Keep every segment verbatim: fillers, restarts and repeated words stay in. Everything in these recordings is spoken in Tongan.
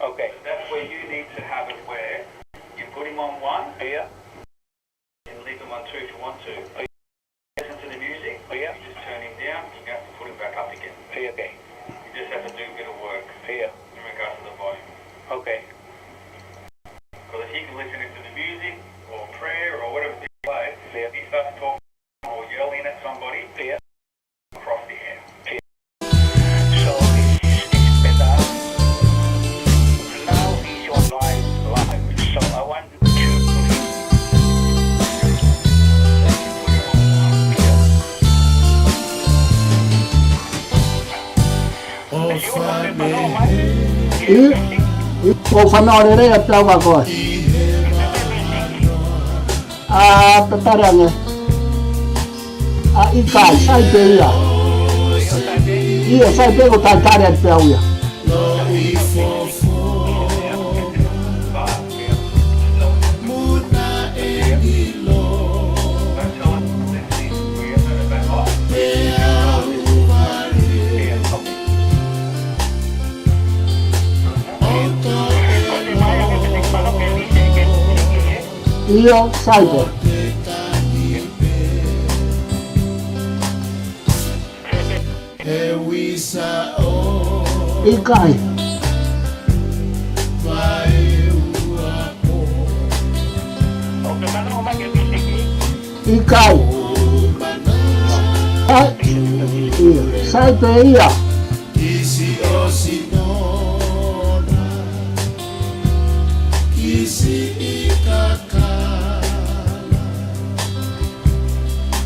Okay. That's where you need to have it where you put him on one. Yeah. And leave him on two if you want to. Listen to the music. Yeah. You just turn him down. You have to put him back up again. Yeah, okay. You just have to do a bit of work. Yeah. In regards to the volume. Okay. Because if he can listen into the music or prayer or whatever they play, yeah, he starts talking or yelling at somebody, yeah, across the air. So it's, it's better. Now he's on live, live. So I want to put him, put him on live. ʻI, ʻi, ʻo fana o lele a pea ua koe. A, tatara ange. A, ʻikai, sai pē ia. ʻIo, sai pē ko tatara atu pea ua. ʻIo, sai pē. ʻIkai. ʻIkai. ʻAi, ʻio, sai pē ia. Kisi ʻo Simona, kisi ʻi kakala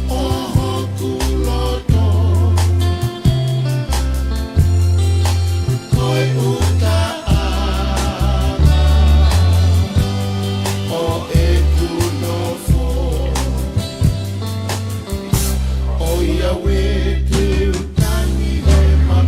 ʻo hoku loto, ko e ʻuta ʻana ʻo ʻeku nofo. ʻOiauē te u tangi he ma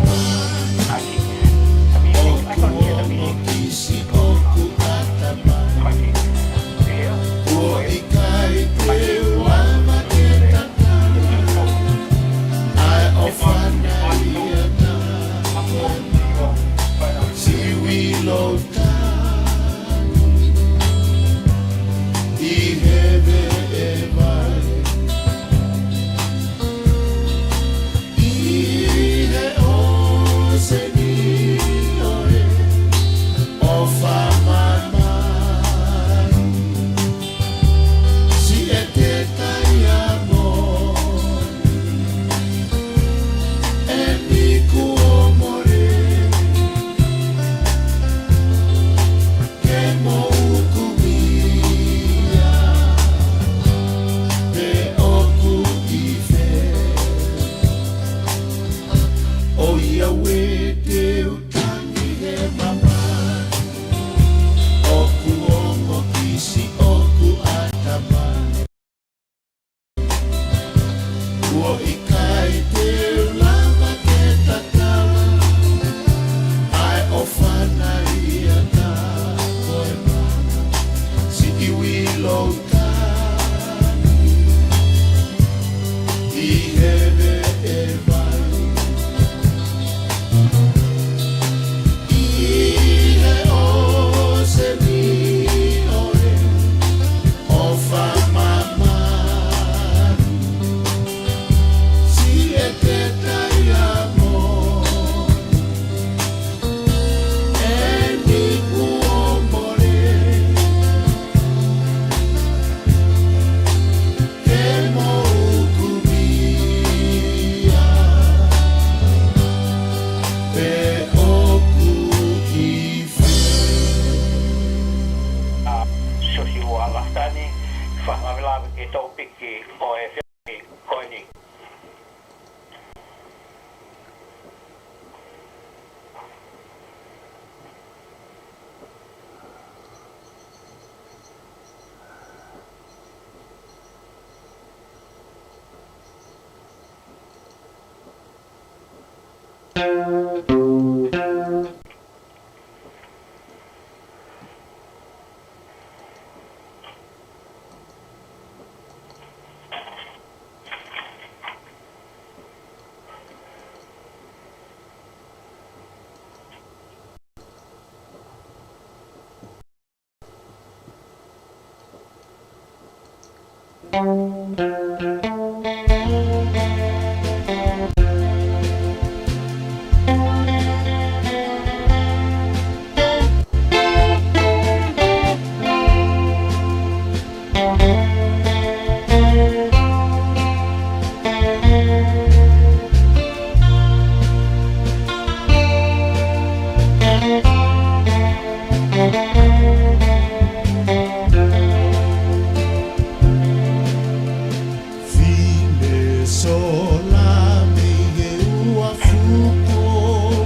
Fine sola mei he uafu ko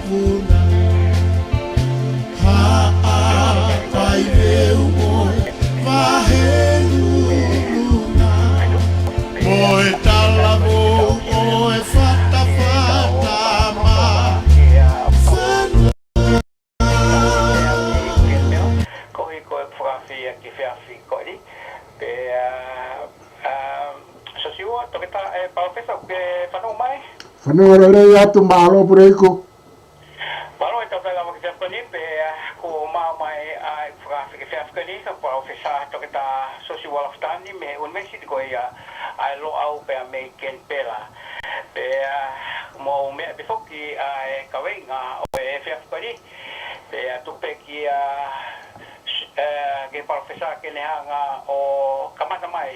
Vuna. Haʻapai veu mo e vahe lulunga. Mo e talavou ʻo e fatafata ma. Koeʻuhi ko e fakafeʻiloaki ki he efiafi ko eni. Pea, ʻa, ʻa, Siosiua, Toketā, ʻe, Palōfesa, ʻoku ke fanongo mai? Fanongo lelei atu, mālō Puleiku. Mālō e tau taʻeʻaonga ki he efiafi ko eni, pea, ʻa, kuo maʻu mai ʻa e fakafeʻiloaki ki he efiafi ko eni, ko Palōfesa Toketā Siosiua Lafitani, mei he ʻUnivēsiti ko ia ʻa e Loʻau pea mei Kenipela. Pea, ʻa, mou meʻa pē foki ʻa e kaveinga ʻo e efiafi ko eni, pea tuku pē kia, ʻa, ki he palōfesa ke ne hanga ʻo kamata mai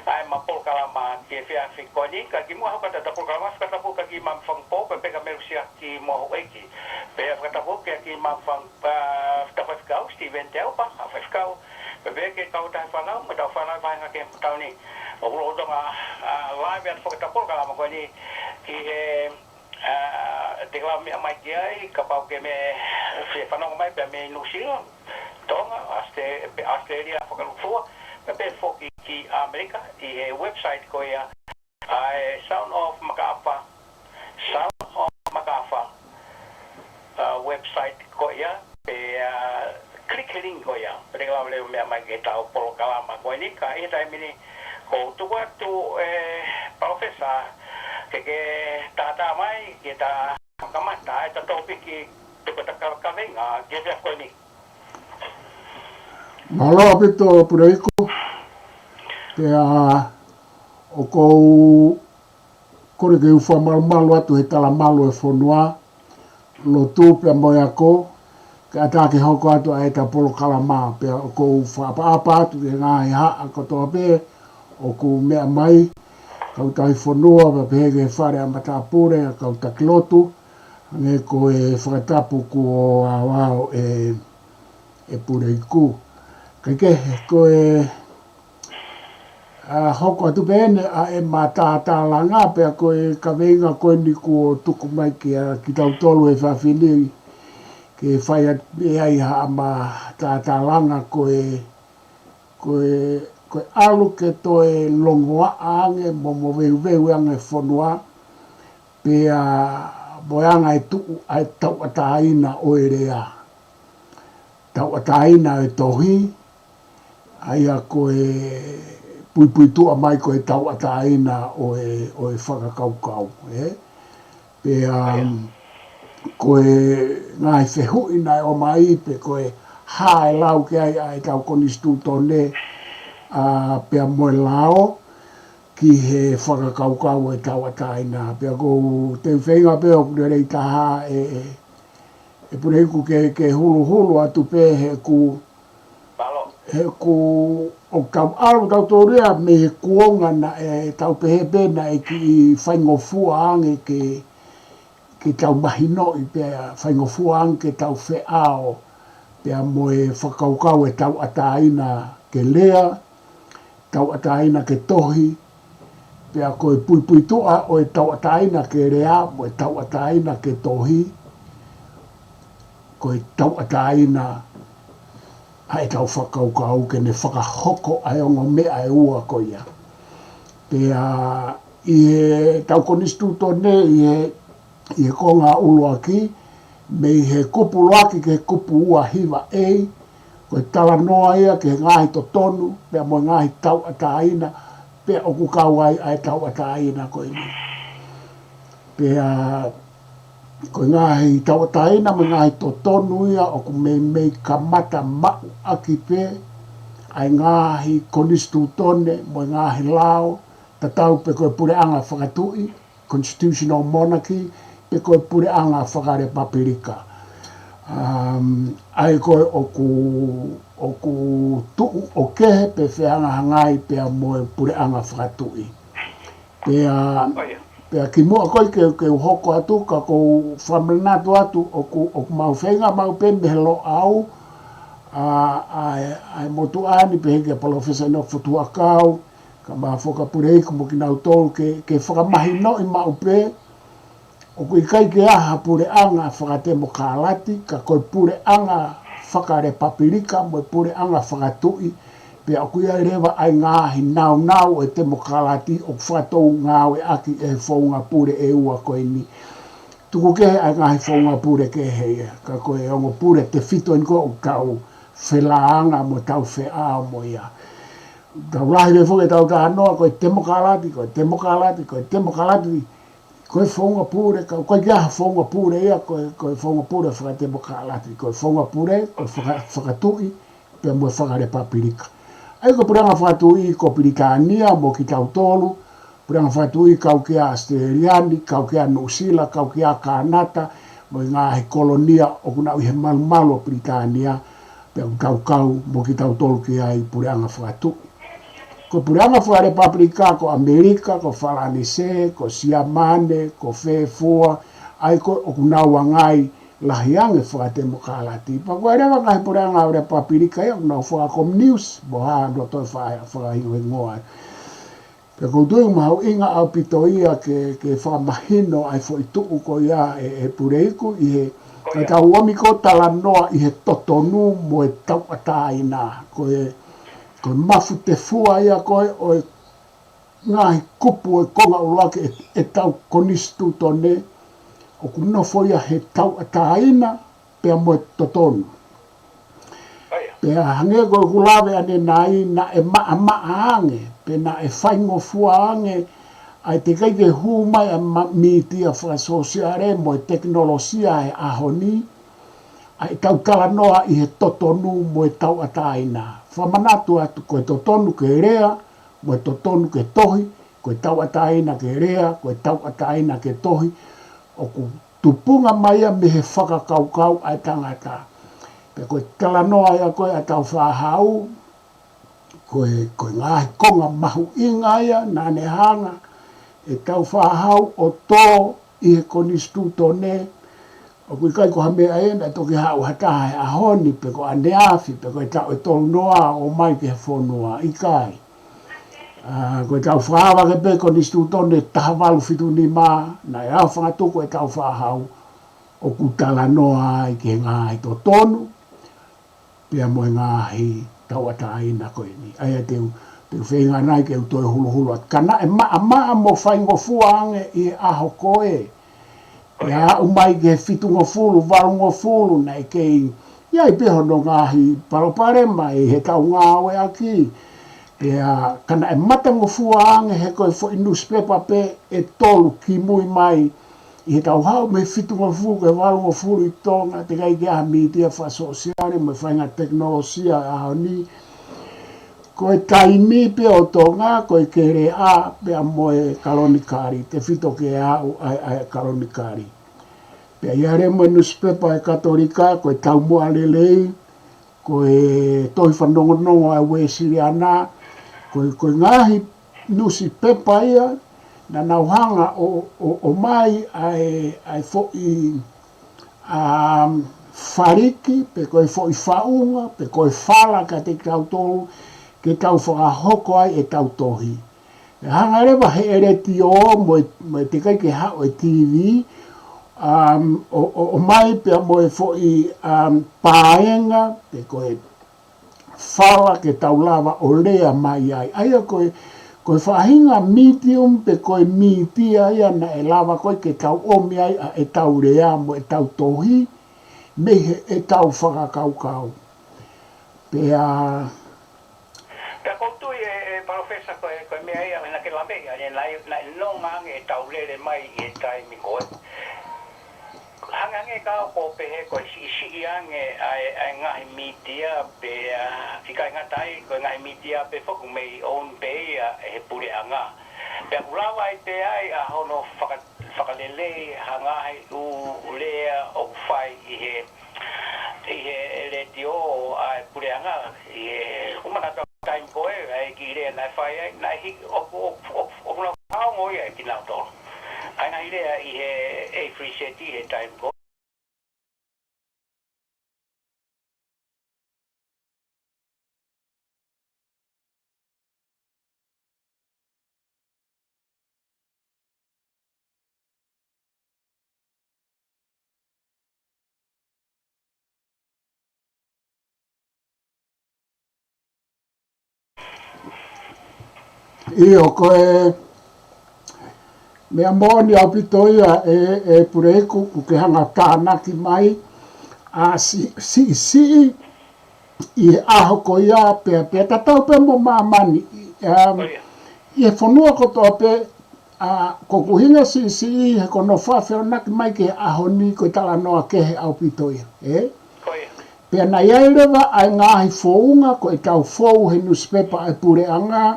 ʻa ʻema polokalama ki he efiafi ko eni. Ka kimuʻa hoko atu ʻeta polokalama, fakatapu kia Kiʻi Mami Fangupō, pea pehē ki he Melu Siaki mo Houʻeiki. Pea fakatapu kia Kiʻi Mami Fang-, ʻa, Taufaifekau, Steven Teaupa, ʻa Faifekau. Pea pehē ki he kau tauhi fānau, mo e tauhi fānau vahenga ki he taʻu ni. ʻOku lolotonga, ʻa, live atu foki ʻeta polokalama ko eni ki he ʻa, te ke lava meʻa mai ki ai, kapau ʻoku ke meʻa, fie fanongo mai pea mei Nuʻusila, Tonga, Austra-, pe Australia fakalūkufua, pea pehē foki ki ʻAmelika, ʻi he website ko ia, ʻa e Sound of Makaʻafa, Sound of Makaʻafa, ʻa, website ko ia, pea, ʻa, click he link ko ia. Pea te ke lava leva meʻa mai ki heʻetau polokalama ko eni, ka ʻi he taimi ni, ʻoku ou tuku atu, ʻe, Palōfesa, ke ke tātā mai, ke ta kamata ʻeta tōpiki pe ko ʻeta ka-, kaveinga ki he efiafi ko eni. Mālō ʻaupito Puleiku. Pea ʻoku ou kole ke u fakamalumalu atu he talamalu ʻo e fonua, lotu pea mo e ako, kae ʻatā ke hoko atu ʻa ʻeta polokalama. Pea ʻoku ou fakaʻapaʻapa atu ki he ngaahi haʻa kotoa pē ʻoku meʻa mai, kau tauhi fonua, pea pehē ki he fale ʻa matāpule, ʻa e kau taki lotu, hangē ko e fakatapu kuo aoao ʻe, ʻe Puleiku. Kae kehe, ko e ʻa, hoko atu pē eni ʻa ʻema tātālanga, pea ko e kaveinga ko eni kuo tuku mai kia kitautolu he efiafi ni, ke fai atu pē ai haʻama tātālanga ko e, ko e, ko e ʻalu ke toe longoaʻa ange mo moveuveu ange e fonua, pea mo e anga e tuʻu ʻa e tauʻatāina ʻo e lea. Tauʻatāina ʻo e tohi, ʻa ia ko e puipuituʻa mai ko e tauʻatāina ʻo e, ʻo e fakakaukau, ē? Pea, um, ko e ngaahi fehuʻi naʻe ʻomai pe ko e hā e lau ki ai ʻa ʻetau konisitūtone, ʻa, pea mo e lao ki he fakakaukau ʻo e tauʻatāina. Pea ʻoku ou teu feinga pē ʻoku lelei taha ʻe, ʻe, ʻe Puleiku ke, ke huluhulu atu pē he ʻoku, Mālō. He ʻoku, ʻoku tau ʻalu tautolu ia mei he kuonga naʻe tau pehē pē naʻe kiʻi faingofua ange ke, ke tau mahinoʻi pea faingofua ange ke tau feʻao pea mo e fakakaukau e tauʻatāina ke lea, tauʻatāina ke tohi, pea ko e puipuituʻa ʻo e tauʻatāina ke lea mo e tauʻatāina ke tohi, ko e tauʻatāina ʻa ʻetau fakakaukau ke ne fakahoko ʻa e ongo meʻa ʻe ua ko ia. Pea ʻi heʻetau konisitūtone, ʻi he, ʻi he konga ʻuluaki, mei he kupu ʻuluaki ki he kupu ua hiva A, ko e talanoa ia ki he ngaahi totonu, pea mo e ngaahi tauʻatāina, pea ʻoku kau ai ʻa e tauʻatāina ko eni. Pea ko e ngaahi tauʻatāina mo e ngaahi totonu ia ʻoku meimei kamata maʻu ʻaki pē ʻa ʻa e ngaahi konisitūtone mo e ngaahi lao, tatau pē ko e puleʻanga fakatuʻi, constitutional monarchy, pe ko e puleʻanga fakalepapilika. Um, ʻa ia ko ē ʻoku, ʻoku tuʻu ʻo kehe pe fehangahangai pea mo e puleʻanga fakatuʻi. Pea, pea kimuʻa ko ē ke, ke u hoko atu, ka ʻoku ou fakamanatu atu, ʻoku, ʻoku mau feinga maʻu pē mei he Loʻau, ʻa, ʻa, ʻa e motuʻa ni pehē kia Palōfesa ʻInoke Fotu Huʻakau, kae ʻumaʻā foki ʻa Puleiku mo kinautolu ke, ke fakamahinoʻi maʻu pē, ʻoku ʻikai ke ʻi ai ha puleʻanga fakatemokālati, ka ko e puleʻanga fakalepapilika mo e puleʻanga fakatuʻi, pea ʻoku ʻi ai leva ʻa e ngaahi naunau ʻo e temokālati ʻoku fakatou ngāueʻaki ʻe he founga pule ʻe ua ko eni. Tuku kehe ʻa e ngaahi founga pule kehe ia, ka ko e ongo pule tefito eni ko ē ʻoku tau felāanga mo tau feʻao mo ia. Tau lahi lelei foki ʻetau talanoa, ko e temokālati, ko e temokālati, ko e temokālati, ko e founga pule, ka ʻoku ʻikai ke ʻi ai ha founga pule ia, ko e, ko e founga pule fakatemokālati, ko e founga pule, ko e faka-, fakatuʻi, pea mo e fakalepapilika. ʻA ia ko e puleʻanga fakatuʻi ko Pilitānia mo kitautolu, puleʻanga fakatuʻi kau ki ʻAositelēlia ni, kau ki Nuʻusila, kau ki Kānata, mo e ngaahi kolonia ʻoku nau ʻi he malumalu ʻo Pilitānia, pea ʻoku tau kau mo kitautolu ki ai puleʻanga fakatuʻi. Ko e puleʻanga fakalepapilika ko ʻAmelika, ko Falanisē, ko Siamane, ko Fefua, ʻa ia ko ē ʻoku nau ʻangai lahi ange fakatemokālati. Pea ko e leva ngaahi puleʻanga lepapilika ia ʻoku nau fakakominiusi, mo ha no toe fa-, fakahingohingoa. Pea ʻoku ou tui ʻoku mahuʻinga ʻaupito ia ke, ke fakamahino ʻa e foʻi tuʻu ko ia ʻe, ʻe Puleiku ʻi he, ka tau ʻomi ko ē talanoa ʻi he totonu mo e tauʻatāina. Ko e, ko e mafu tefua ia ko ē ʻo e ngaahi kupu ʻo e konga ʻuluaki ʻe, ʻetau konisitūtone, ʻoku nofo ia he tauʻatāina pea mo e totonu. Pea hangē ko ʻeku lave ʻanenai, naʻe maʻamaʻa ange, pe naʻe faingofua ange, ʻa e teʻeki ke hū mai ʻa e ma-, mītia fakasōsiale mo e tekinolosia he ʻaho ni, ʻa ʻetau talanoa ʻi he totonu mo e tauʻatāina. Fakamanatu atu ko e totonu ke lea, mo e totonu ke tohi, ko e tauʻatāina ke lea, ko e tauʻatāina ke tohi, ʻoku tupunga mai ia mei he fakakaukau ʻa e tangata. Pea ko e talanoa ia ko ē ʻa Tāufaʻāhau, ko e, ko e ngaahi konga mahuʻinga ia naʻa ne hanga ʻe Tāufaʻāhau ʻo tō ʻi he konisitūtone, ʻoku ʻikai ko ha meʻa ia naʻe toki haʻu ha taha he ʻaho ni, pe ko ʻaneafi, pe ko e taʻu ʻe tolu noa ʻo ʻomai ki he fonua, ʻikai. ʻA, ko e tau fakaava ke pē konisitūtone taha valu fitu nima, naʻe ʻalu fakatuku ʻe Tāufaʻāhau, ʻoku talanoa ai ki he ngaahi totonu, pea mo e ngaahi tauʻatāina ko eni. ʻA ia te u, te u feinga nai ke u toe huluhulu atu. Ka naʻe maʻamaʻa mo faingofua ange ʻi he ʻaho ko ē. Pea aʻu mai ki he fitungofulu, valungofulu, naʻe kei ʻi ai pē hono ngaahi palopalema ʻi he tau ngāueʻaki. Pea ka naʻe matangofua ange he ko e foʻi nusipepa pē ʻe tolu kimui mai ʻi he tau haʻu mei he fitungofulu ki he valungofulu ʻi Tonga, teʻeki ai ke ʻi ai ha mītia fakasōsiale mo e faʻahinga tekinolosia ʻo e ʻaho ni. Ko e Taimi pē ʻo Tonga, ko e Keleʻa pea mo e Kalonikali, tefito ke aʻu ʻa e, ʻa e Kalonikali. Pea ʻi ai leva mo e nusipepa ʻa e Katolika, ko e Taumuʻa Lelei, ko e Tohi Fanongonongo ʻa e Uēsiliana, ko e, ko e ngaahi nusipepa ia, naʻa nau hanga ʻo, ʻo, ʻomai ʻa e, ʻa e foʻi, um, faliki, pe ko e foʻi faʻunga, pe ko e fala kiate kitautolu, ke tau fakahoko ai ʻetau tohi. ʻE hanga leva he ʻeletiō mo e, mo e teʻeki ai ke haʻu e TV, um, ʻo, ʻo, ʻomai pea mo e foʻi, um, paenga, pe ko e fala ke tau lava ʻo lea mai ai. ʻA ia ko e, ko e faʻahinga medium pe ko e mītia ia naʻe lava ko ē ke tau ʻomi ai ʻa ʻetau lea mo ʻetau tohi, mei he ʻetau fakakaukau. Pea Pea ʻoku ou tui ʻe, ʻe Palōfesa ko e, ko e meʻa ia naʻa ke lave ia, ʻa ia naʻe, naʻe nonga ange ʻetau lele mai ʻi he taimi ko ē. Hangehangē ka ʻoku ou pehē ko e siʻisiʻi ange ʻa e, ʻa e ngaahi mītia pea, ʻikai ngata ai, ko e ngaahi mītia pē foki mei ʻoku own pē ia ʻe he puleʻanga. Pea ʻoku lava ai pē ai ʻa hono faka-, fakalelei ha ngaahi ʻū lea ʻoku fai ʻi he, ʻi he letiō ʻa e puleʻanga, ʻi he ʻumanatu Taimi ko ē, ʻa e kiʻi lea naʻe fai ai, naʻe hiki, ʻoku, ʻoku, ʻoku, ʻoku nau hao mo ia ʻe kinautolu. ʻA e ngaahi lea ʻi he, ʻe free set ʻi he taimi ko ē. ʻIo, ko e meʻa moʻoni ʻaupito ia ʻe, ʻe Puleiku, ʻoku ke hanga ʻo tānaki mai ʻa e si-, siʻisiʻi ʻi he ʻaho ko ia pea, pea tatau pē mo māmani. Um, ʻI he fonua kotoa pē, ʻa, ko ʻeku ʻuhinga siʻisiʻi he ko hono fakafeʻiloaki mai ki he ʻaho ni ko e talanoa kehe ʻaupito ia, ē? Pea naʻe ʻi ai leva ʻa e ngaahi founga, ko e tau fou he nusipepa ʻa e puleʻanga,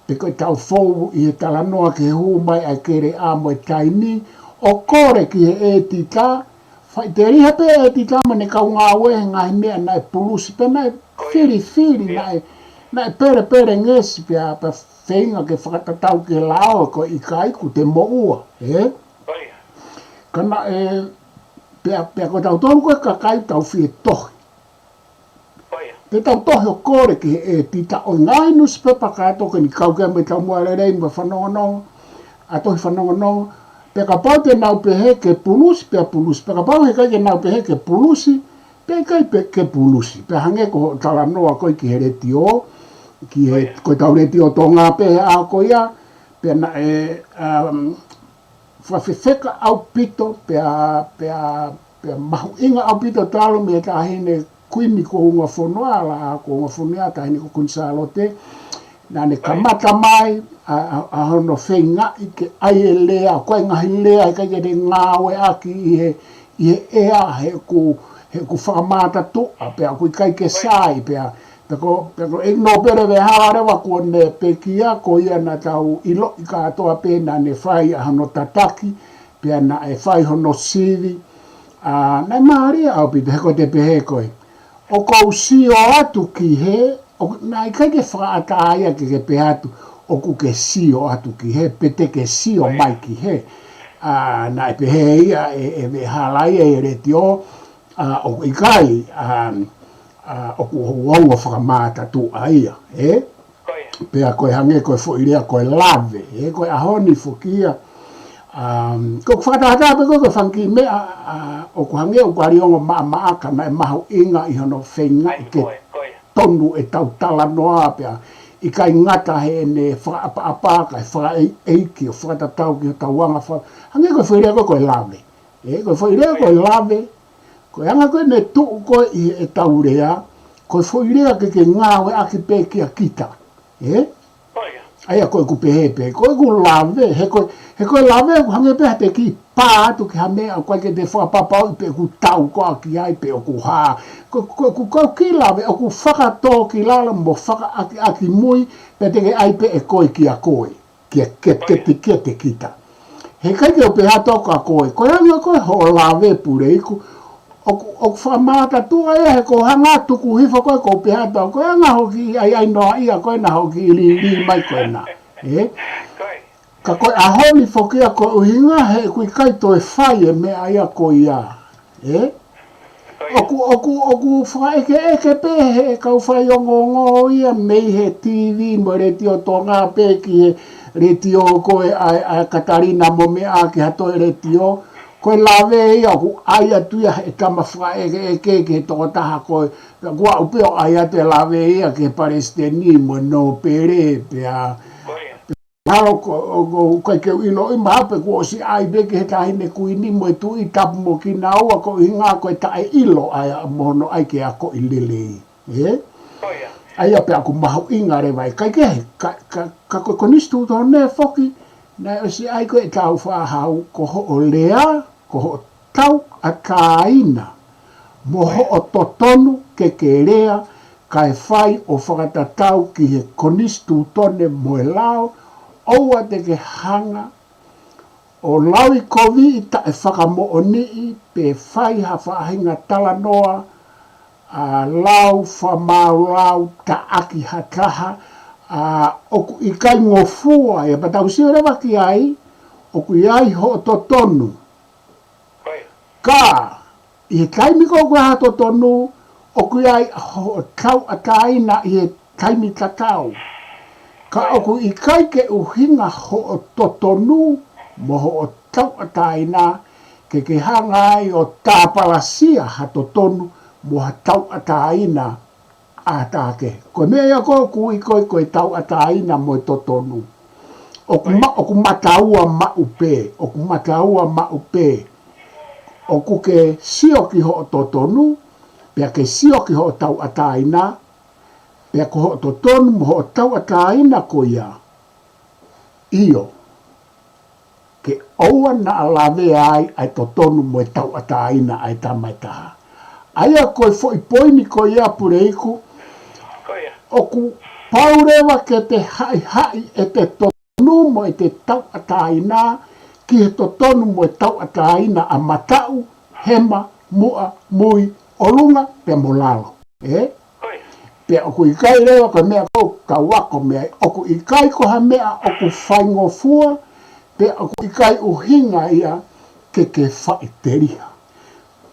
pe ko e tau fou ʻi he talanoa ki he hū mai ʻa e keleʻa mo e taimi, ʻo kole ki he ʻētita, faʻiteliha pē ʻētita mo ʻene kau ngāue he ngaahi meʻa naʻe pulusi pea naʻe filifili, naʻe, naʻe pelepelengesi pea, pea feinga ke fakatatau ki he lao ko e ʻikai kuo te moʻua, ē? Ka naʻe, pea, pea ko tautolu ko e kakai tau fie tohi. Te tau tohi ʻo kole ki he ʻētita ʻo e ngaahi nusipepa kātoa ko eni kau ki ai mo e taumuʻa lelei mo e fanongonongo, ʻa e tohi fanongonongo. Pea kapau te nau pehē ke pulusi, pea pulusi. Pea kapau heʻikai ke nau pehē ke pulusi, pea ʻikai pē ke pulusi. Pea hangē ko hoʻo talanoa ko ē ki he letiō, ki he, ko e tau letiō Tonga pē he ʻaho ko ia, pea naʻe, um, fakafefeka ʻaupito, pea, pea, pea mahuʻinga ʻaupito talu mei he taʻahine kuini ko Ungafonua, la ko Ungafonua, taʻahine ko Kuini Sālote, naʻa ne kamata mai ʻa, ʻa, ʻa hono feingaʻi ke ʻai e lea, ko e ngaahi lea ʻikai ke ne ngāueʻaki ʻi he, ʻi he ʻea, he ʻoku, he ʻoku fakamātatuʻa, pea ʻoku ʻikai ke sai, pea, pea ko, pea ko e nōpele vehala leva kuo ne pekia, ko ia naʻa tau ʻiloʻi kātoa pē naʻa ne fai ʻa hono tataki, pea naʻe fai hono sivi, ʻa, naʻe mālie ʻaupito, he ko e te pehē ko ē, ʻoku ou sio atu ki hē, ʻo, naʻe ʻikai ke fakaʻatā ia ke ke pehē atu, ʻoku ke sio atu ki hē, pe te ke sio mai ki hē. ʻA, naʻe pehē ia ʻe, ʻe vehala ia ʻe he letiō, ʻa, ʻoku ʻikai, ʻa, ʻa, ʻoku ou ongo fakamātatuʻa ia, ē? Pea ko e hangē ko e foʻi lea ko e lave, ē, ko e ʻaho ni foki ia. Um, ko e fakatātā pē ko e, ko e fanga kiʻi meʻa, ʻa, ʻoku hangē ʻoku ʻali ongo maʻamaʻa ka naʻe mahuʻinga ʻi hono feingaʻi ke tonu e tau talanoa pea ʻikai ngata heʻene fakaʻapaʻapa kae fakaʻeiʻeiki ʻo fakatatau ki hotau anga fa-, hangē ko e foʻi lea ko e, ko e lave. Ē, ko e foʻi lea ko e lave, ko e anga ko ē ʻene tuʻu ko ē ʻi he tau lea, ko e foʻi lea ke ke ngāueʻaki pē kia kita. Ē? ʻA ia ko ʻeku pehē pē, ko ʻeku lave, he ko e, he ko e lave ʻoku hangē pē ha te kiʻi pā atu ki ha meʻa ʻoku ʻikai ke te fakapapauʻi pe ʻoku tau koā ki ai pe ʻoku hā. Ko, ko, ko, ko e kiʻi lave, ʻoku fakatōkilalo mo fakaʻakiʻakimui, pea te ke ʻai pē ʻe koe kia koe. Kia, kia, kia te, kia te kita. Heʻikai ke u pehē atu kia koe, ko e anga ko ē hoʻo lave Puleiku, ʻoku, ʻoku fakamātatuʻa ia he ko e hanga tuku hifo ko ē ʻoku ou pehē atu au, ko e anga hoʻo kiʻi ʻaiʻai noaʻia ko ē naʻa hoʻo kiʻi lī, lī mai ko ena. Ē? Ka ko e ʻaho ni foki ia ko e ʻuhinga he ʻoku ʻikai toe fai e meʻa ia ko ia. Ē? ʻOku, ʻoku, ʻoku fakaʻekeʻeke pē he kau faiongoongo ia mei he T V mo e Letiō Tonga pē ki he letiō ko ē ʻa, ʻa Katalina mo meʻa ki ha toe letiō. Ko e lave ia ʻoku ʻai atu ia he tama fakaʻekeʻeke ki he tokotaha ko ē. Pea ʻoku aʻu pē ʻo ʻai atu e lave ia ki he palesiteni mo e nōpele pea. Mahalo ko, ʻo, ʻoku ʻikai ke u ʻiloʻi mahalo pe kuo ʻosi ʻai pē ki he taʻahine kuini mo e tuʻi tapu mo kinaua ko e ʻuhinga ko e taʻeʻilo ʻa ia mo hono ʻai ke akoʻi lelei. Ē? ʻA ia pea ʻoku mahuʻinga leva ʻikai ke he, ka, ka, ka ko e konisitūtone foki, naʻe ʻosi ʻai ko e tau fakahau ko hoʻo lea, ko hoʻo tau, tauʻatāina mo hoʻo totonu ke ke lea kae fai ʻo fakatatau ki he konisitūtone mo e lao, ʻoua te ke hanga ʻo lauikoviʻi taʻefakamoʻoniʻi pe fai ha faʻahinga talanoa ʻa lau fakamāulau taʻaki ha taha, ʻa ʻoku ʻikai ngofua ia pea tau sio leva ki ai, ʻoku ʻi ai hoʻo totonu. Ka ʻi he taimi ko ē ʻoku ʻi ai hoʻo totonu, ʻoku ʻi ai hoʻo tauʻatāina ʻi he taimi tatau. Ka ʻoku ʻikai ke ʻuhinga hoʻo totonu mo hoʻo tauʻatāina ke ke hanga ai ʻo tāpalasia ha totonu mo ha tauʻatāina ʻa ha taha kehe. Ko e meʻa ia ʻoku ui ko ē ko e tauʻatāina mo e totonu. ʻOku ma-, ʻoku mataua maʻu pē, ʻoku mataua maʻu pē. ʻOku ke sio ki hoʻo totonu, pea ke sio ki hoʻo tauʻatāina, pea ko hoʻo totonu mo hoʻo tauʻatāina ko ia. ʻIo, ke ʻoua naʻa lavea ai ʻa e totonu mo e tauʻatāina ʻa e tama ʻe taha. ʻA ia ko e foʻi poini ko ia Puleiku, ʻoku pau leva ke te haʻihaʻi ʻete totonu mo ʻete tauʻatāina ki he totonu mo e tauʻatāina ʻa mataʻu, hema, muʻa, mui, ʻolunga, pea mo lalo. ʻE? Pea ʻoku ʻikai leva ko e meʻa ko ē ʻoku tau ako mei ai, ʻoku ʻikai ko ha meʻa ʻoku faingofua, pea ʻoku ʻikai ʻuhinga ia ke ke faʻiteliha.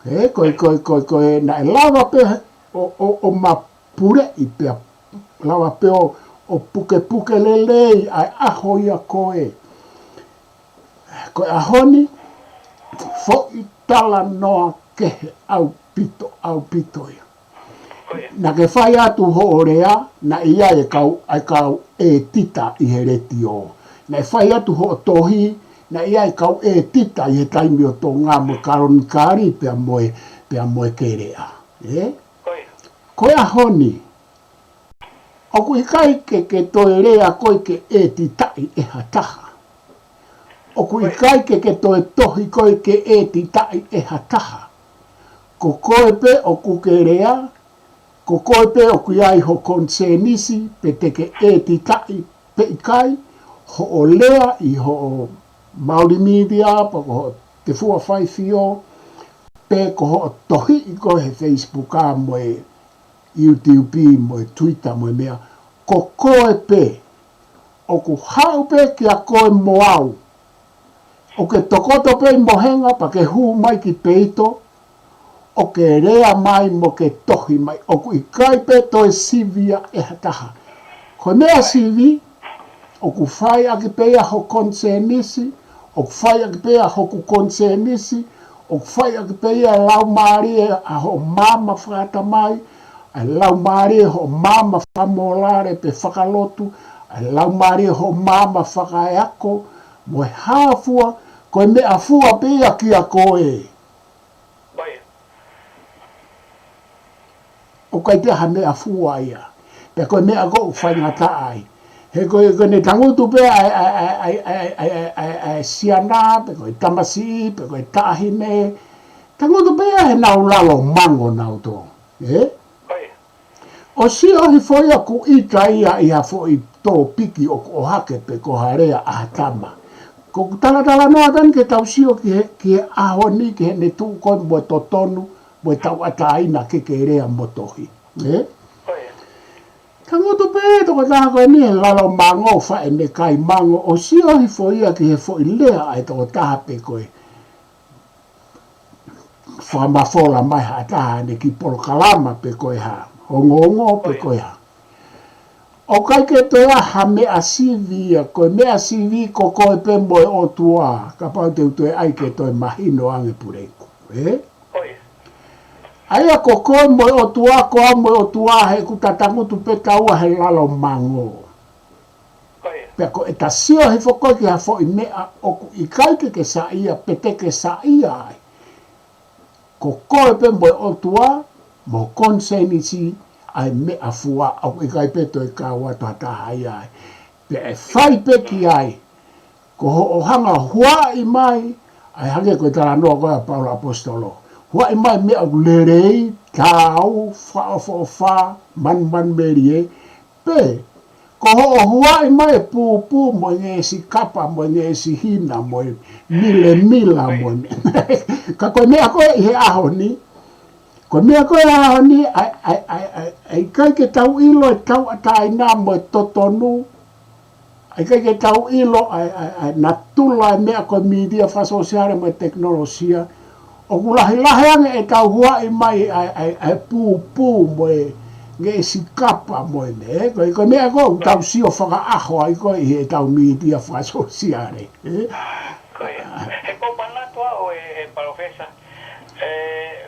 ʻE, ko e, ko e, ko e, ko e, naʻe lava pē ʻo, ʻo, ʻo mapuleʻi pea lava pē ʻo, ʻo pukepuke lelei ʻa e ʻaho ia ko ē. Ko e ʻaho ni, foʻi talanoa kehe ʻaupito, ʻaupito ia. Naʻa ke fai atu hoʻo lea, naʻe ʻi ai e kau, ʻa e kau ʻētita ʻi he letiō. Naʻe fai atu hoʻo tohi, naʻe ʻi ai e kau ʻētita ʻi he taimi ʻo Tonga mo e Kalonikali pea mo e, pea mo e Keleʻa. ʻE? Ko e ʻaho ni, ʻoku ʻikai ke ke toe lea koe ke ʻētitaʻi ʻe ha taha. ʻOku ʻikai ke ke toe tohi koe ke ʻētitaʻi ʻe ha taha. Ko koe pē ʻoku ke lea, ko koe pē ʻoku ʻi ai ho konisēnisi pe te ke ʻētitaʻi pe ʻikai, hoʻo lea ʻi hoʻo Maori Media, pe ko hoʻo Te Fua Faifio, pe ko hoʻo tohiʻi ko ē he Facebook ʻa mo e YouTube mo e Twitter mo e meʻa, ko koe pē, ʻoku haʻu pē kia koe mo au. ʻOku ke tokoto pē ʻi mohenga pea ke hū mai ki peito, ʻo ke lea mai mo ke tohi mai, ʻoku ʻikai pē toe sivia ʻe ha taha. Ko e meʻa sivi, ʻoku fai ʻaki pē ia ho konisēnisi, ʻoku fai ʻaki pē ia hoku konisēnisi, ʻoku fai ʻaki pē ia e laumālie ʻa hoʻo maama fakatamai, ʻa e laumālie hoʻo maama fakamōlale pe fakalotu, ʻa e laumālie hoʻo maama fakaeako, mo e hā fua, ko e meʻafua pē ia kia koe. ʻOku ʻikai pē ha meʻafua ia. Pea ko e meʻa ʻoku faingataʻa ai. He ko e, ko ʻene tangutu pē ʻa e, ʻa e siana, pe ko e tamasiʻi, pe ko e taʻahine. Tangutu pē ʻa ʻenau lalo mango nautolu. ʻE? ʻO sio hifo ia ʻoku ʻita ia ʻi ha foʻi tōpiki ʻoku ʻohake pe ko ha lea ʻa ha tama. Ko ʻeku talatalanoa atu eni ke tau sio ki he, ki he ʻaho ni, ki heʻene tuʻu ko ē mo e totonu, mo e tauʻatāina ke ke lea mo tohi. ʻE? Tangutu pē tokotaha ko eni he lalo mango, faʻe meʻakai mango, ʻo sio hifo ia ki he foʻi lea ʻa e tokotaha pe ko e fakamafola mai ha taha ʻene kiʻi polokalama pe ko e hā, ongoongo pe ko e hā. ʻOku ʻikai ke toe ʻi ai ha meʻa sivi ia, ko e meʻa sivi ko koe pē mo e ʻOtua, kapau te u toe ʻai ke toe mahino ange Puleiku. ʻE? ʻA ia ko koe mo e ʻOtua, ko au mo e ʻOtua, he ʻoku ta tangutu pē taua he lalo mango. Pea ko ʻeta sio hifo ko ē ki ha foʻi meʻa ʻoku ʻikai ke ke saiʻia, pe te ke saiʻia ai. Ko koe pē mo e ʻOtua, mo e konisēnisi ʻa e meʻafua, ʻoku ʻikai pē toe kau atu ha taha ia ai. Pea ʻe fai pē ki ai, ko hoʻo hanga huaʻi mai ʻA e hangē ko e talanoa ko ē ʻa Paula ʻAposetolo. Huaʻi mai meʻa ʻoku lelei, taau, fakaʻofoʻofa, manumanumelie, pe ko hoʻo huaʻi mai e pūpū mo e ngeʻesi kapa mo e ngeʻesi hina mo e milemila mo e meʻa. Ka ko e meʻa ko ē ʻi he ʻaho ni, ko e meʻa ko ē ʻaho ni, ʻa e, ʻa e, ʻa e, ʻa e, ʻa e ʻikai ke tau ʻilo e tauʻatāina mo e totonu, ʻa e ʻikai ke tau ʻilo ʻa e, ʻa e, ʻa e natula e meʻa ko e mītia fakasōsiale mo e tekinolosia. ʻOku lahilahi ange ʻetau huaʻi mai ʻa e, ʻa e, ʻa e pūpū mo e ngeʻesi kapa mo e meʻa, ē? Ko e, ko e meʻa ko ē ʻoku tau sio fakaʻaho ai ko ē ʻi heʻetau mītia fakasōsiale, ē? Ko ia. He ʻoku ou manatu au ē, ʻe Palōfesa, ē,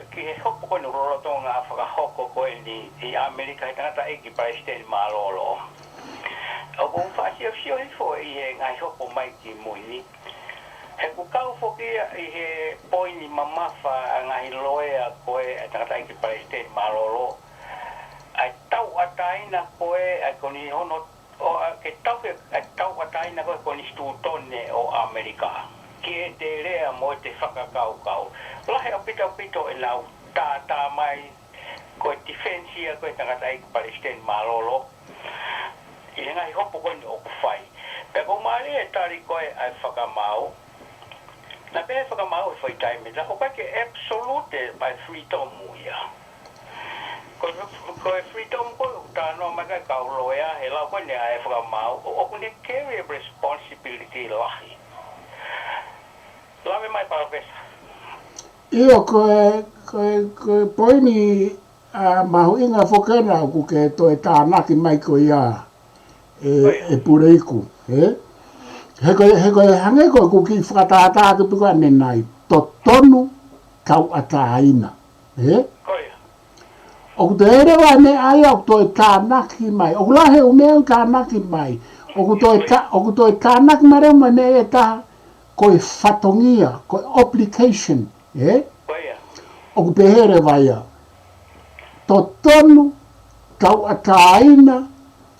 ki he hopo ko eni lolotonga fakahoko ko eni ʻi ʻAmelika he tangataʻeiki palesiteni mālōlō. ʻOku ou faʻa siosio hifo ʻi he ngaahi hopo mai ki mui ni. He ʻoku kau foki ia ʻi he poini mamafa ʻa e ngaahi loea ko ē ʻa e tangataʻeiki palesiteni mālōlō. ʻA e tauʻatāina ko ē, ʻa e ko eni hono ʻo ʻa ke tauhi ʻa e tauʻatāina ko ē konisitūtone ʻo ʻAmelika. Ki heʻete lea mo ʻete fakakaukau. Lahi ʻaupito ʻaupito ʻenau tātā mai ko e tifenisi ia ko ē tangataʻeiki palesiteni mālōlō. ʻI he ngaahi hopo ko eni ʻoku fai. Pea ʻoku ou mālie e tali ko ē ʻa e fakamaau. Naʻe pehē fakamaau he foʻi taimi, naʻe ʻikai ke absolute ʻa e freedom ia. Ko, ko e freedom ko ē ʻoku talanoa mai ki ai e kau loea, he lau ko eni ʻa e fakamaau, ʻo, ʻoku ne carry a responsibility lahi. Lave mai Palōfesa. ʻIo, ko e, ko e, ko e poini, ʻa, mahuʻinga foki ena ʻoku ke toe tānaki mai ko ia ʻe, ʻe Puleiku, ē? He ko e, he ko e hangē ko ē ʻoku kiʻi fakatātā atu pē ko ē ʻanenai, totonu, tauʻatāina, ē? Ko ia. ʻOku toe ʻi ai leva e meʻa ia ʻoku toe tānaki mai. ʻOku lahi e ʻū meʻa ʻoku tānaki mai. ʻOku toe tā-, ʻoku toe tānaki mai leva mo e meʻa ia ʻe taha, ko e fatongia, ko e obligation, ē? Ko ia. ʻOku pehē leva ia. Totonu, tauʻatāina,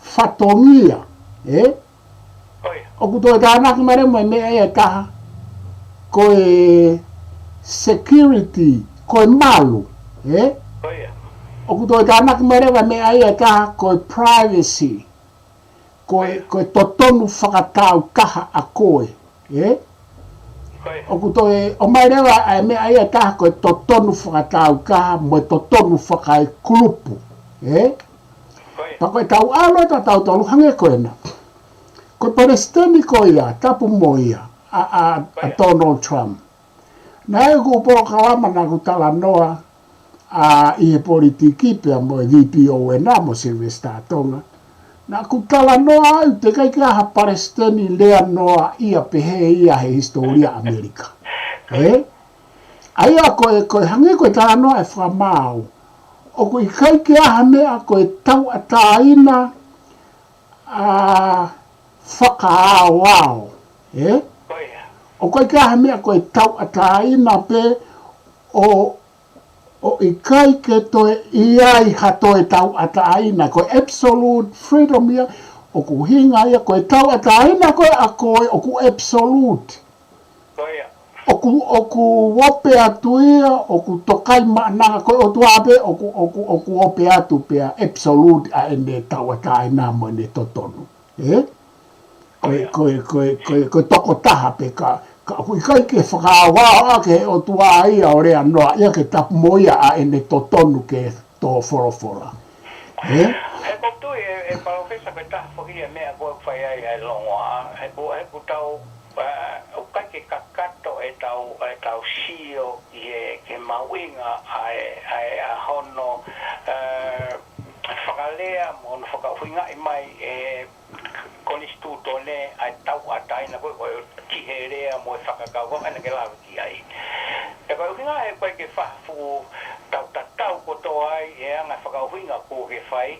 fatongia, ē? Ko ia. ʻOku toe tānaki mai leva mo e meʻa ia ʻe taha, ko e security, ko e malu, ē? Ko ia. ʻOku toe tānaki mai leva meʻa ia ʻe taha, ko e privacy, ko e, ko e totonu fakataautaha ʻa koe, ē? Ko ia. ʻOku toe ʻomai leva ʻa e meʻa ia ʻe taha, ko e totonu fakataautaha, mo e totonu fakaekulupu, ē? Ko ia. Pea ko ʻetau ʻalu atu ʻa tautolu hangē ko ena. Ko e palesiteni ko ia, tapu mo ia, ʻa, ʻa, ʻa Donald Trump. Naʻe ʻi ai ʻeku polokalama naʻá ku talanoa, ʻa, ʻi he politiki pea mo e V P O N mo Sylvester Tonga. Naʻá ku talanoa ai teʻeki ai ke ʻi ai ha palesiteni lea noaʻia pehē ia he hisitōlia ʻAmelika. Ē? ʻA ia ko e, ko e hangē ko e talanoa ʻa e fakamaau. ʻOku ʻikai ke ʻi ai ha meʻa ko e tauʻatāina, ʻa, fakaaoao, ē? Ko ia. ʻOku ʻikai ke ʻi ai ha meʻa ko e tauʻatāina pē ʻo, ʻo ʻikai ke toe ʻi ai ha toe tauʻatāina, ko e absolute freedom ia, ʻoku ʻuhinga ia, ko e tauʻatāina ko ē ʻa koe, ʻoku absolute. Ko ia. ʻOku, ʻoku ope atu ia, ʻoku tokaimaʻananga ko e ʻOtua pē, ʻoku, ʻoku, ʻoku ope atu pea absolute ʻa ʻene tauʻatāina mo ʻene totonu. Ē? Ko e, ko e, ko e, ko e, ko e tokotaha pē ka, ka ʻoku ʻikai ke fakaaoao ʻaki ʻe he ʻOtua ia ʻo lea noaʻia ke tapu mo ia ʻa ʻene totonu ke tō folofola. Ē? He ʻoku ou tui ʻe, ʻe Palōfesa ko e taha foki ia e meʻa ko ē ʻoku fai ai ʻa e longoaʻa. He ʻoku, he ʻoku tau, ʻa, ʻoku ʻikai ke kakato ʻetau, ʻetau sio ʻi he, ki he mahuʻinga ʻa e, ʻa e, ʻa hono, ʻa, fakalea mo hono fakaʻuhingaʻi mai ʻe he konisitūtone ʻa e tauʻatāina ko ē, ko e ki he lea mo e fakakaukau ʻa ena ke lave ki ai. Pea ko e ʻuhinga he ʻoku ʻikai ke fakafuʻu tau tatau kotoa ai e anga fakaʻuhinga ʻoku ke fai,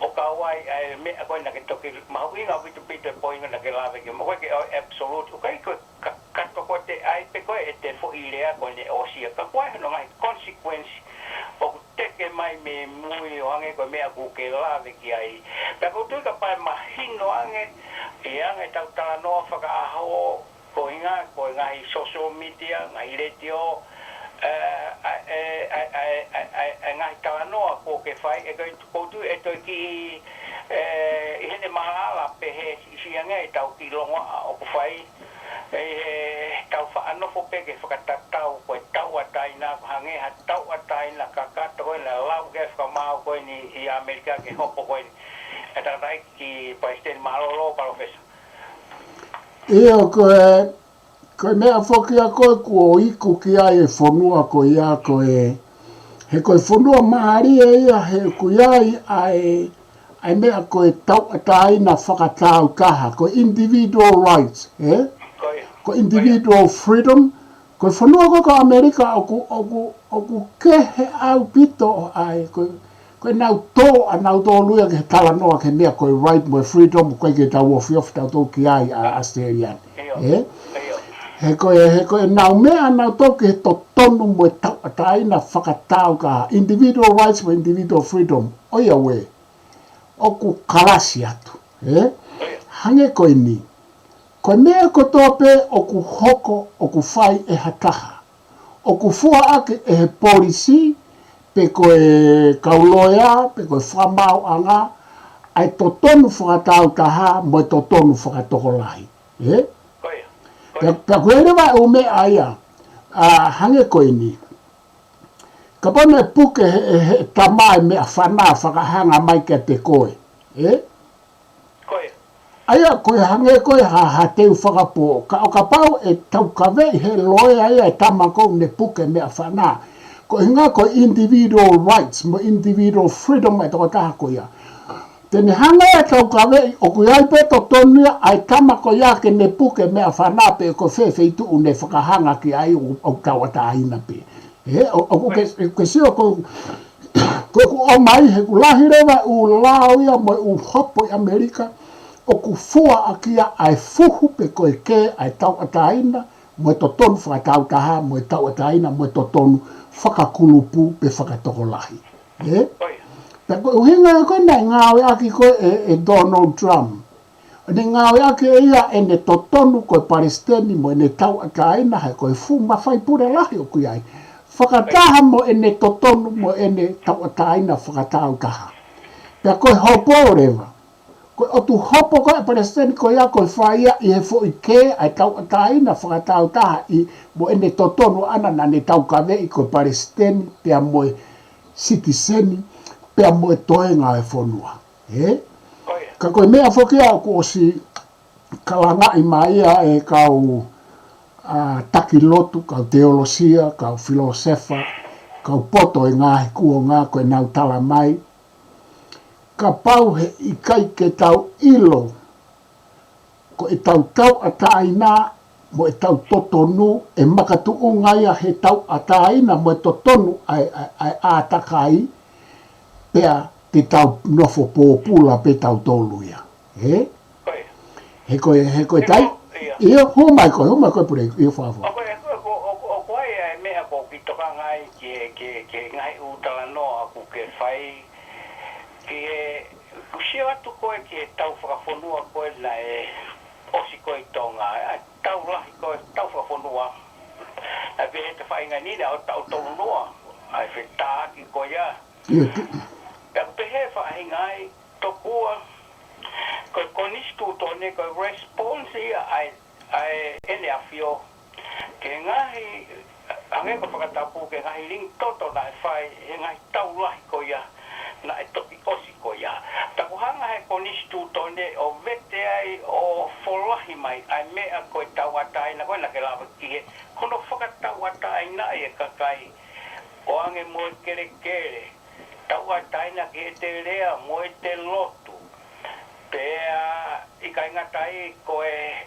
ʻo kau ai ʻa e meʻa ko ē naʻá ke toki mahuʻinga ʻaupito ʻaupito e poini naʻá ke lave ki ai, mo ʻoku ʻikai ke ʻi ai e absolute, ʻoku ʻikai ko e kakato ko ē te ʻai pē ko ē ʻete foʻi lea ko eni ʻo sio. Ka ʻoku ʻi ai hono ngaahi consequence ʻoku teke mai mei mui ʻo hangē ko e meʻa ʻoku ke lave ki ai. Pea ʻoku ou tui kapau ʻe mahino ange, ʻi he anga ʻetau talanoa fakaʻaho, ko e ngaahi, ko e ngaahi social media, ngaahi letiō, ē, ʻa e, ʻa e ngaahi talanoa kuo ke fai, ʻe ko e, ʻoku ou tui ʻe toe kiʻi, ē, ʻi heʻene maʻalaʻala pē he siʻisiʻi ange ʻetau kiʻi longoaʻa ʻoku fai, ʻi heʻetau faʻa nofo pē ke fakatatau ko e tauʻatāina, ko e hangē ha tauʻatāina kakato ko ē naʻe lau ke fakamaau ko eni ʻi ʻAmelika ke hopo ko eni. ʻE tangataʻeiki Palesiteni, mālō Palōfesa. ʻIo, ko e, ko e meʻa foki ia ko ē kuo iku ki ai e fonua ko ia ko e, he ko e fonua mālie ia he ʻoku ʻi ai ʻa e, ʻa e meʻa ko e tauʻatāina fakatāutaha, ko e individual rights, ē? Ko ia. Ko e individual freedom, ko e fonua ko ē ko ʻAmelika ʻoku, ʻoku, ʻoku kehe ʻaupito ʻa e, ko e, ko ʻenau tō ʻanautolu ia ki he talanoa ki he meʻa ko e right mo e freedom, ko e ke tau ofiofi tautolu ki ai ʻa ʻAositelēlia ni. ʻIo. Ē? ʻIo. He ko e, he ko ʻenau meʻa ʻanautolu ki he totonu mo e tauʻatāina fakatāutaha, individual rights mo individual freedom. ʻOiauē, ʻoku kalasi atu. Ē? ʻIo. Hangē ko eni. Ko e meʻa kotoa pē ʻoku hoko, ʻoku fai ʻe ha taha, ʻoku fua ʻaki ʻe he polisi, pe ko e kau loea, pe ko e fakamaauʻanga, ʻa e totonu fakatāutaha mo e totonu fakatokolahi. Ē? Ko ia. Ko ia. Pea, pea ko e leva ʻū meʻa ia, ʻa, hangē ko eni. Kapau naʻe puke he, he, he tama e meʻafana fakahanga mai kiate koe. Ē? Ko ia. ʻA ia, ko e hangē ko e ha, ha teu fakapō. Ka ʻo kapau ʻe taukaveʻi he loea ia e tama ko ē naʻe puke meʻafana. Ko e ʻuhinga ko e individual rights, mo individual freedom e tokotaha ko ia. Te ne hanga ʻe taukaveʻi, ʻoku ʻi ai pē totonu ia, ʻa e tama ko ia ke ne puke meʻafana pe ko fē feituʻu ne fakahanga ki ai ʻo, ʻo tauʻatāina pē. Ē, ʻo, ʻoku ke, ke sio ko, ko ʻoku ʻomai he ʻoku lahi leva ʻū lao ia mo e ʻū hopo ʻi ʻAmelika, ʻoku fua ʻaki ia ʻa e fuhu pe ko e kē ʻa e tauʻatāina, mo e totonu fakatāutaha, mo e tauʻatāina, mo e totonu fakakulupu pe fakatokolahi. Ē? Ko ia. Pea ko e ʻuhinga ko ē naʻe ngāueʻaki ko ē ʻe, ʻe Donald Trump. ʻO ne ngāueʻaki ʻe ia ʻene totonu ko e Palesiteni mo ʻene tauʻatāina he ko e fuʻu mafai pule lahi ʻoku ʻi ai. Fakataha mo ʻene totonu mo ʻene tauʻatāina fakatāutaha. Pea ko e hopo leva. Ko e ʻotu hopo ko ē ʻa e Palesiteni ko ia ko e fai ia ʻi he foʻi kē ʻa e tauʻatāina fakatāutaha ʻi mo ʻene totonu ʻana naʻa ne taukaveʻi ko e Palesiteni pea mo e sitiseni pea mo e toenga e fonua. Ē? Ko ia. Ka ko e meʻa foki ia ʻoku ʻosi kalangaʻi mai ia ʻe kau, ʻa, taki lotu, kau teolosia, kau filōsefa, kau poto e ngaahi kuonga ko ʻenau tala mai. Kapau he ʻikai ke tau ʻilo, ko ʻetau tauʻatāina mo ʻetau totonu, ʻe makatuʻunga ia he tauʻatāina mo e totonu ʻa e, ʻa e, ʻa e ʻātakai, pea te tau nofo pōpula pē tautolu ia. Ē? Ko ia. He ko e, he ko e He tai? ko, ia. ʻIo, hū mai koe, hū mai koe Pule, ʻio fafo. ʻOku, ʻoku, ʻoku, ʻoku ʻi ai e meʻa ʻoku ou kiʻi tokanga ai ki he, ki he, ki he ngaahi ʻū talanoa ʻoku ke fai, ki he, ʻoku sio atu ko ē ki he tau fakafonua ko ē naʻe ʻosi ko ē ʻi Tonga, ʻa e tau lahi ko ē, tau fakafonua. Naʻe pehē ʻe he faʻahinga ni naʻe ʻo taʻu tolu noa, ʻa e fetāki ko ia. ʻIo, tu- Pea ʻoku pehē ʻe he faʻahinga ai, tokua, ko e konisitūtone, ko e response ia ʻa e, ʻa e ʻEne ʻAfio, ki he ngaahi, hangē ko e fakatapu, ki he ngaahi lingi toto naʻe fai, he ngaahi tau lahi ko ia, naʻe toki ʻosi ko ia. Pea ʻoku hanga ʻe he konisitūtone ʻo vete ai, ʻo folahi mai, ʻa e meʻa ko e tauʻatāina ko ē naʻa ke lave ki he, ko hono fakatauʻatāinaʻi e kakai, ʻo hangē mo e kelekele, tauʻatāina ki heʻete lea mo ʻete lotu. Pea ʻikai ngata ai ko e,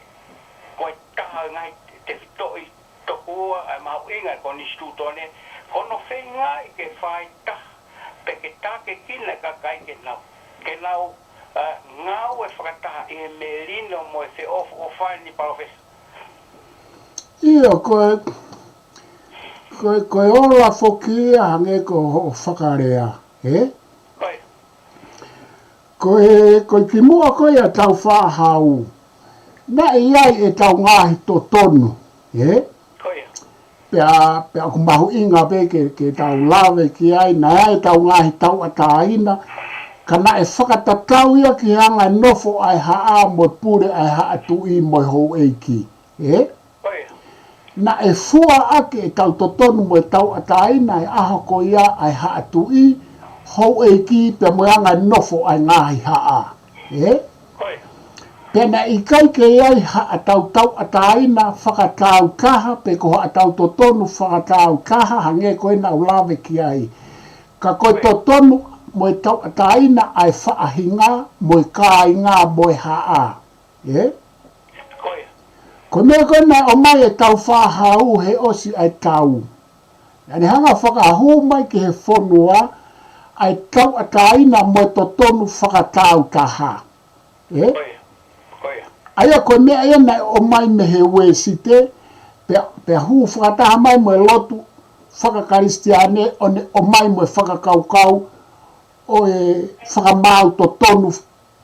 ko e taha e ngaahi tefitoʻi tokua ʻa e mahuʻinga e konisitūtone, ko hono feingaʻi ke fai taha, pe ke tākiekina e kakai ke nau, ke nau, ʻa, ngāue fakataha ʻi he melino mo e feʻofoʻofani Palōfesa. ʻIo, ko e, ko e, ko e ola foki ia hangē ko hoʻo fakalea, ē? Ko ia. Ko e, ko e kimuʻa ko ia tau faʻa hau. Naʻe ʻi ai ʻetau ngaahi totonu, ē? Ko ia. Pea, pea ʻoku mahuʻinga pē ke, ke tau lave ki ai, naʻe ʻi ai ʻetau ngaahi tauʻatāina, ka naʻe fakatatau ia ki he anga e nofo ʻa e haʻa mo e pule ʻa e haʻa tuʻi mo e houʻeiki, ē? Ko ia. Naʻe fua ʻaki ʻetau totonu mo e tauʻatāina ʻi he ʻaho ko ia ʻa e haʻa tuʻi, houʻeiki pea mo e anga e nofo ʻa e ngaahi haʻa, ē? Ko ia. Pea naʻe ʻikai ke ʻi ai haʻatau tauʻatāina fakatāutaha, pe ko haʻatau totonu fakatāutaha, hangē ko ē naʻa ku lave ki ai. Ka ko e totonu mo e tauʻatāina ʻa e faʻahinga, mo e kāinga, mo e haʻa. Ē? Ko ia. Ko e meʻa ko ē naʻe ʻomai ʻe Tāufaʻāhau he ʻosi ʻa e tau. Naʻa ne hanga ʻo fakahū mai ki he fonua ʻa e tauʻatāina mo e totonu fakatāutaha. Ē? Ko ia. Ko ia. ʻA ia ko e meʻa ia naʻe ʻomai mei he Uēsite, pea, pea hū fakataha mai mo e lotu fakakalisitiane ʻo ne ʻomai mo e fakakaukau ʻo e fakamaau totonu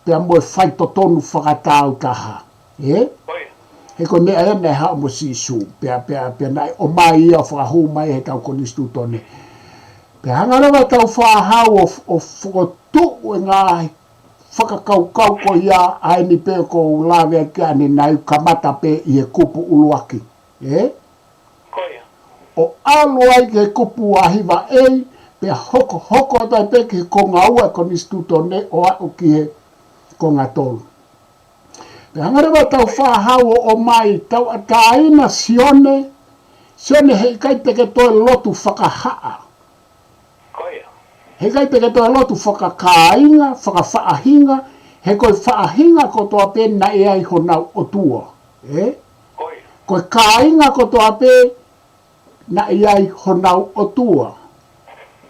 pea mo e faitotonu fakatāutaha. Ē? Ko ia. He ko e meʻa ia naʻe haʻu mo Sīsū, pea, pea, pea naʻe ʻomai ia ʻo fakahū mai heʻetau konisitūtone. Pea hanga leva ʻe Tāufaʻāhau ʻo, ʻo fokotuʻu e ngaahi fakakaukau ko ia ʻa eni pē ʻoku ou lave ki ai, naʻe kamata pē ʻi he kupu ʻuluaki. Ē? Ko ia. ʻO ʻalu ai ki he kupu ua hiva A, pea hokohoko atu ai pē ki he konga ua e konisitūtone ʻo aʻu ki he konga tolu. Pea hanga leva ʻe Tāufaʻāhau ʻo ʻomai tauʻatāina Sione, Sione heʻikai te ke toe lotu fakahaʻa. Ko ia. Heʻikai te ke toe lotu fakakāinga, fakafaʻahinga, he ko e faʻahinga kotoa pē naʻe ʻi ai honau ʻotua. Ē? Ko ia. Ko e kāinga kotoa pē naʻe ʻi ai honau ʻotua.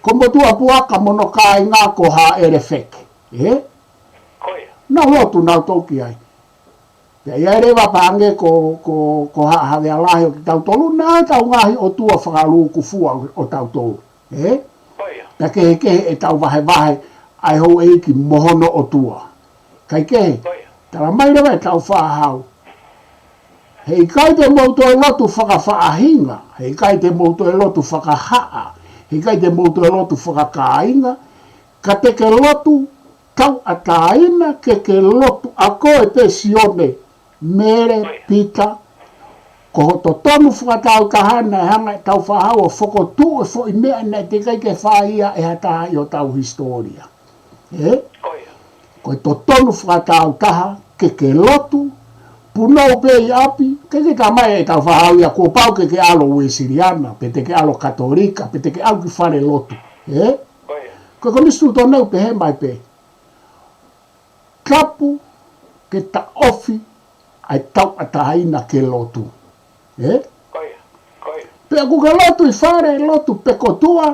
Ko Motuʻapuaka mo hono kāinga ko Haʻele Feke. Ē? Ko ia. Naʻa nau lotu nautolu ki ai. Pea ʻi ai leva pē hangē ko, ko, ko Haʻa Havea Lahi ʻo kitautolu, naʻa tau ngaahi ʻotua fakalūkufua ʻo tautolu. Ē? Ko ia. Pea kehekehe ʻetau vahevahe ʻa e houʻeiki mo hono ʻotua. Kaikehe, ko ia, tala mai leva ʻe Tāufaʻāhau. Heʻikai te mou toe lotu fakafaʻahinga, heʻikai te mou toe lotu fakahaʻa, heʻikai te mou toe lotu fakakāinga, ka te ke lotu tauʻatāina, ke ke lotu ʻa koe pē Sione, Mele, Pita, ko ho totonu fakatāutaha naʻe hanga ʻe Tāufaʻāhau ʻo fokotuʻu e foʻi meʻa naʻe teʻeki ai ke fai ia ʻe ha taha ʻi hotau hisitōlia. Ē? Ko ia. Ko e totonu fakatāutaha, ke ke lotu, punou pē ʻi ʻapi, ke ke tala mai ʻe Tāufaʻāhau ia kuo pau ke ke ʻalu Uēsiliana, pe te ke ʻalu Katolika, pe te ke ʻalu ki fale lotu. Ē? Ko ia. Ko e konisitūtone ʻoku pehē mai pē. Tapu ke taʻofi ʻa e tauʻatāina ke lotu. Ē? Ko ia. Ko ia. Pea ʻoku ke lotu ʻi fale lotu pe ko tuʻa,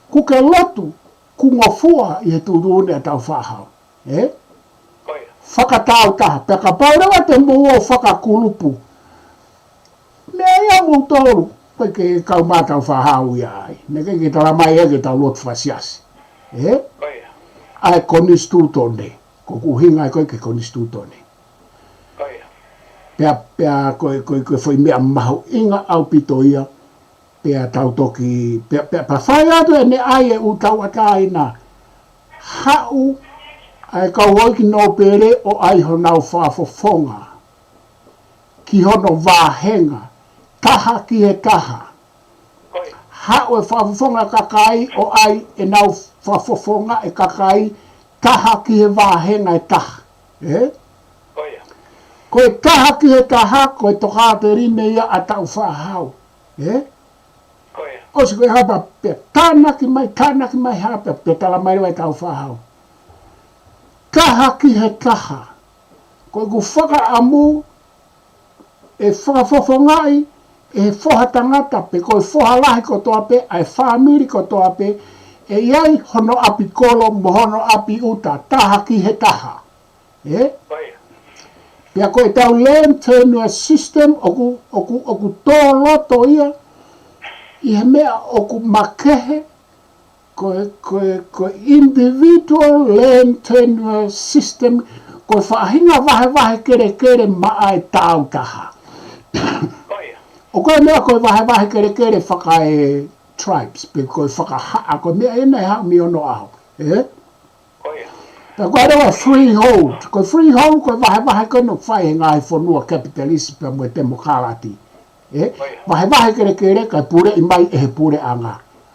ʻoku ke lotu, ʻoku ngofua ʻi he tuʻutuʻuni ʻa Tāufaʻāhau. Ē? Ko ia. Fakatāutaha, pea kapau leva te mou ō fakakulupu. Meʻa ia moutolu, ʻikai ke kau mai Tāufaʻāhau ia ai. Naʻe ʻikai ke tala mai ia ke tau lotu fakasiasi. Ē? Ko ia. ʻA e konisitūtone, ko ʻeku ʻuhinga ʻe ko e ki he konisitūtone. Ko ia. Pea, pea ko e, ko e, ko e foʻi meʻa mahuʻinga ʻaupito ia, pea tau toki, pea, pea, pea fai atu ʻene ʻai e ʻū tauʻatāina. Haʻu ʻa e kau houʻeiki nōpele ʻo ʻai honau fakafofonga ki hono vāhenga, taha ki he taha. Ko ia. Haʻu e fakafofonga kakai ʻo ʻai ʻenau fakafofonga e kakai, taha ki he vāhenga ʻe taha. Ē? Ko ia. Ko e taha ki he taha, ko e tokāteline ia ʻa Tāufaʻāhau. Ē? Ko ia. ʻOsi ko e hā pē, pea tānaki mai, tānaki mai hā pē, pea tala mai leva ʻe Tāufaʻāhau. Taha ki he taha. Ko ʻeku fakaʻamu ʻe fakafofongaʻi ʻe he foha tangata pe ko e foha lahi kotoa pē, ʻa e fāmili kotoa pē, ʻe ʻi ai hono ʻapi kolo mo hono ʻapi ʻuta, taha ki he taha. Ē? Ko ia. Pea ko ʻetau land tenure system ʻoku, ʻoku, ʻoku tō loto ia ʻi he meʻa ʻoku makehe, ko e, ko e, ko e individual land tenure system, ko e faʻahinga vahevahe kelekele maʻa e tāutaha. ʻOku ʻi ai e meʻa ko e vahevahe kelekele fakae tribes, pe ko e fakahaʻa, ko e meʻa ena ʻe haʻu mei onoʻaho. Ē? Pea ko e lea freehold, ko e freehold, ko e vahevahe ko ē ʻoku fai he ngaahi fonua capitalist pea mo e temokalati. Ē? Vahevahe kelekele kae puleʻi mai ʻe he puleʻanga.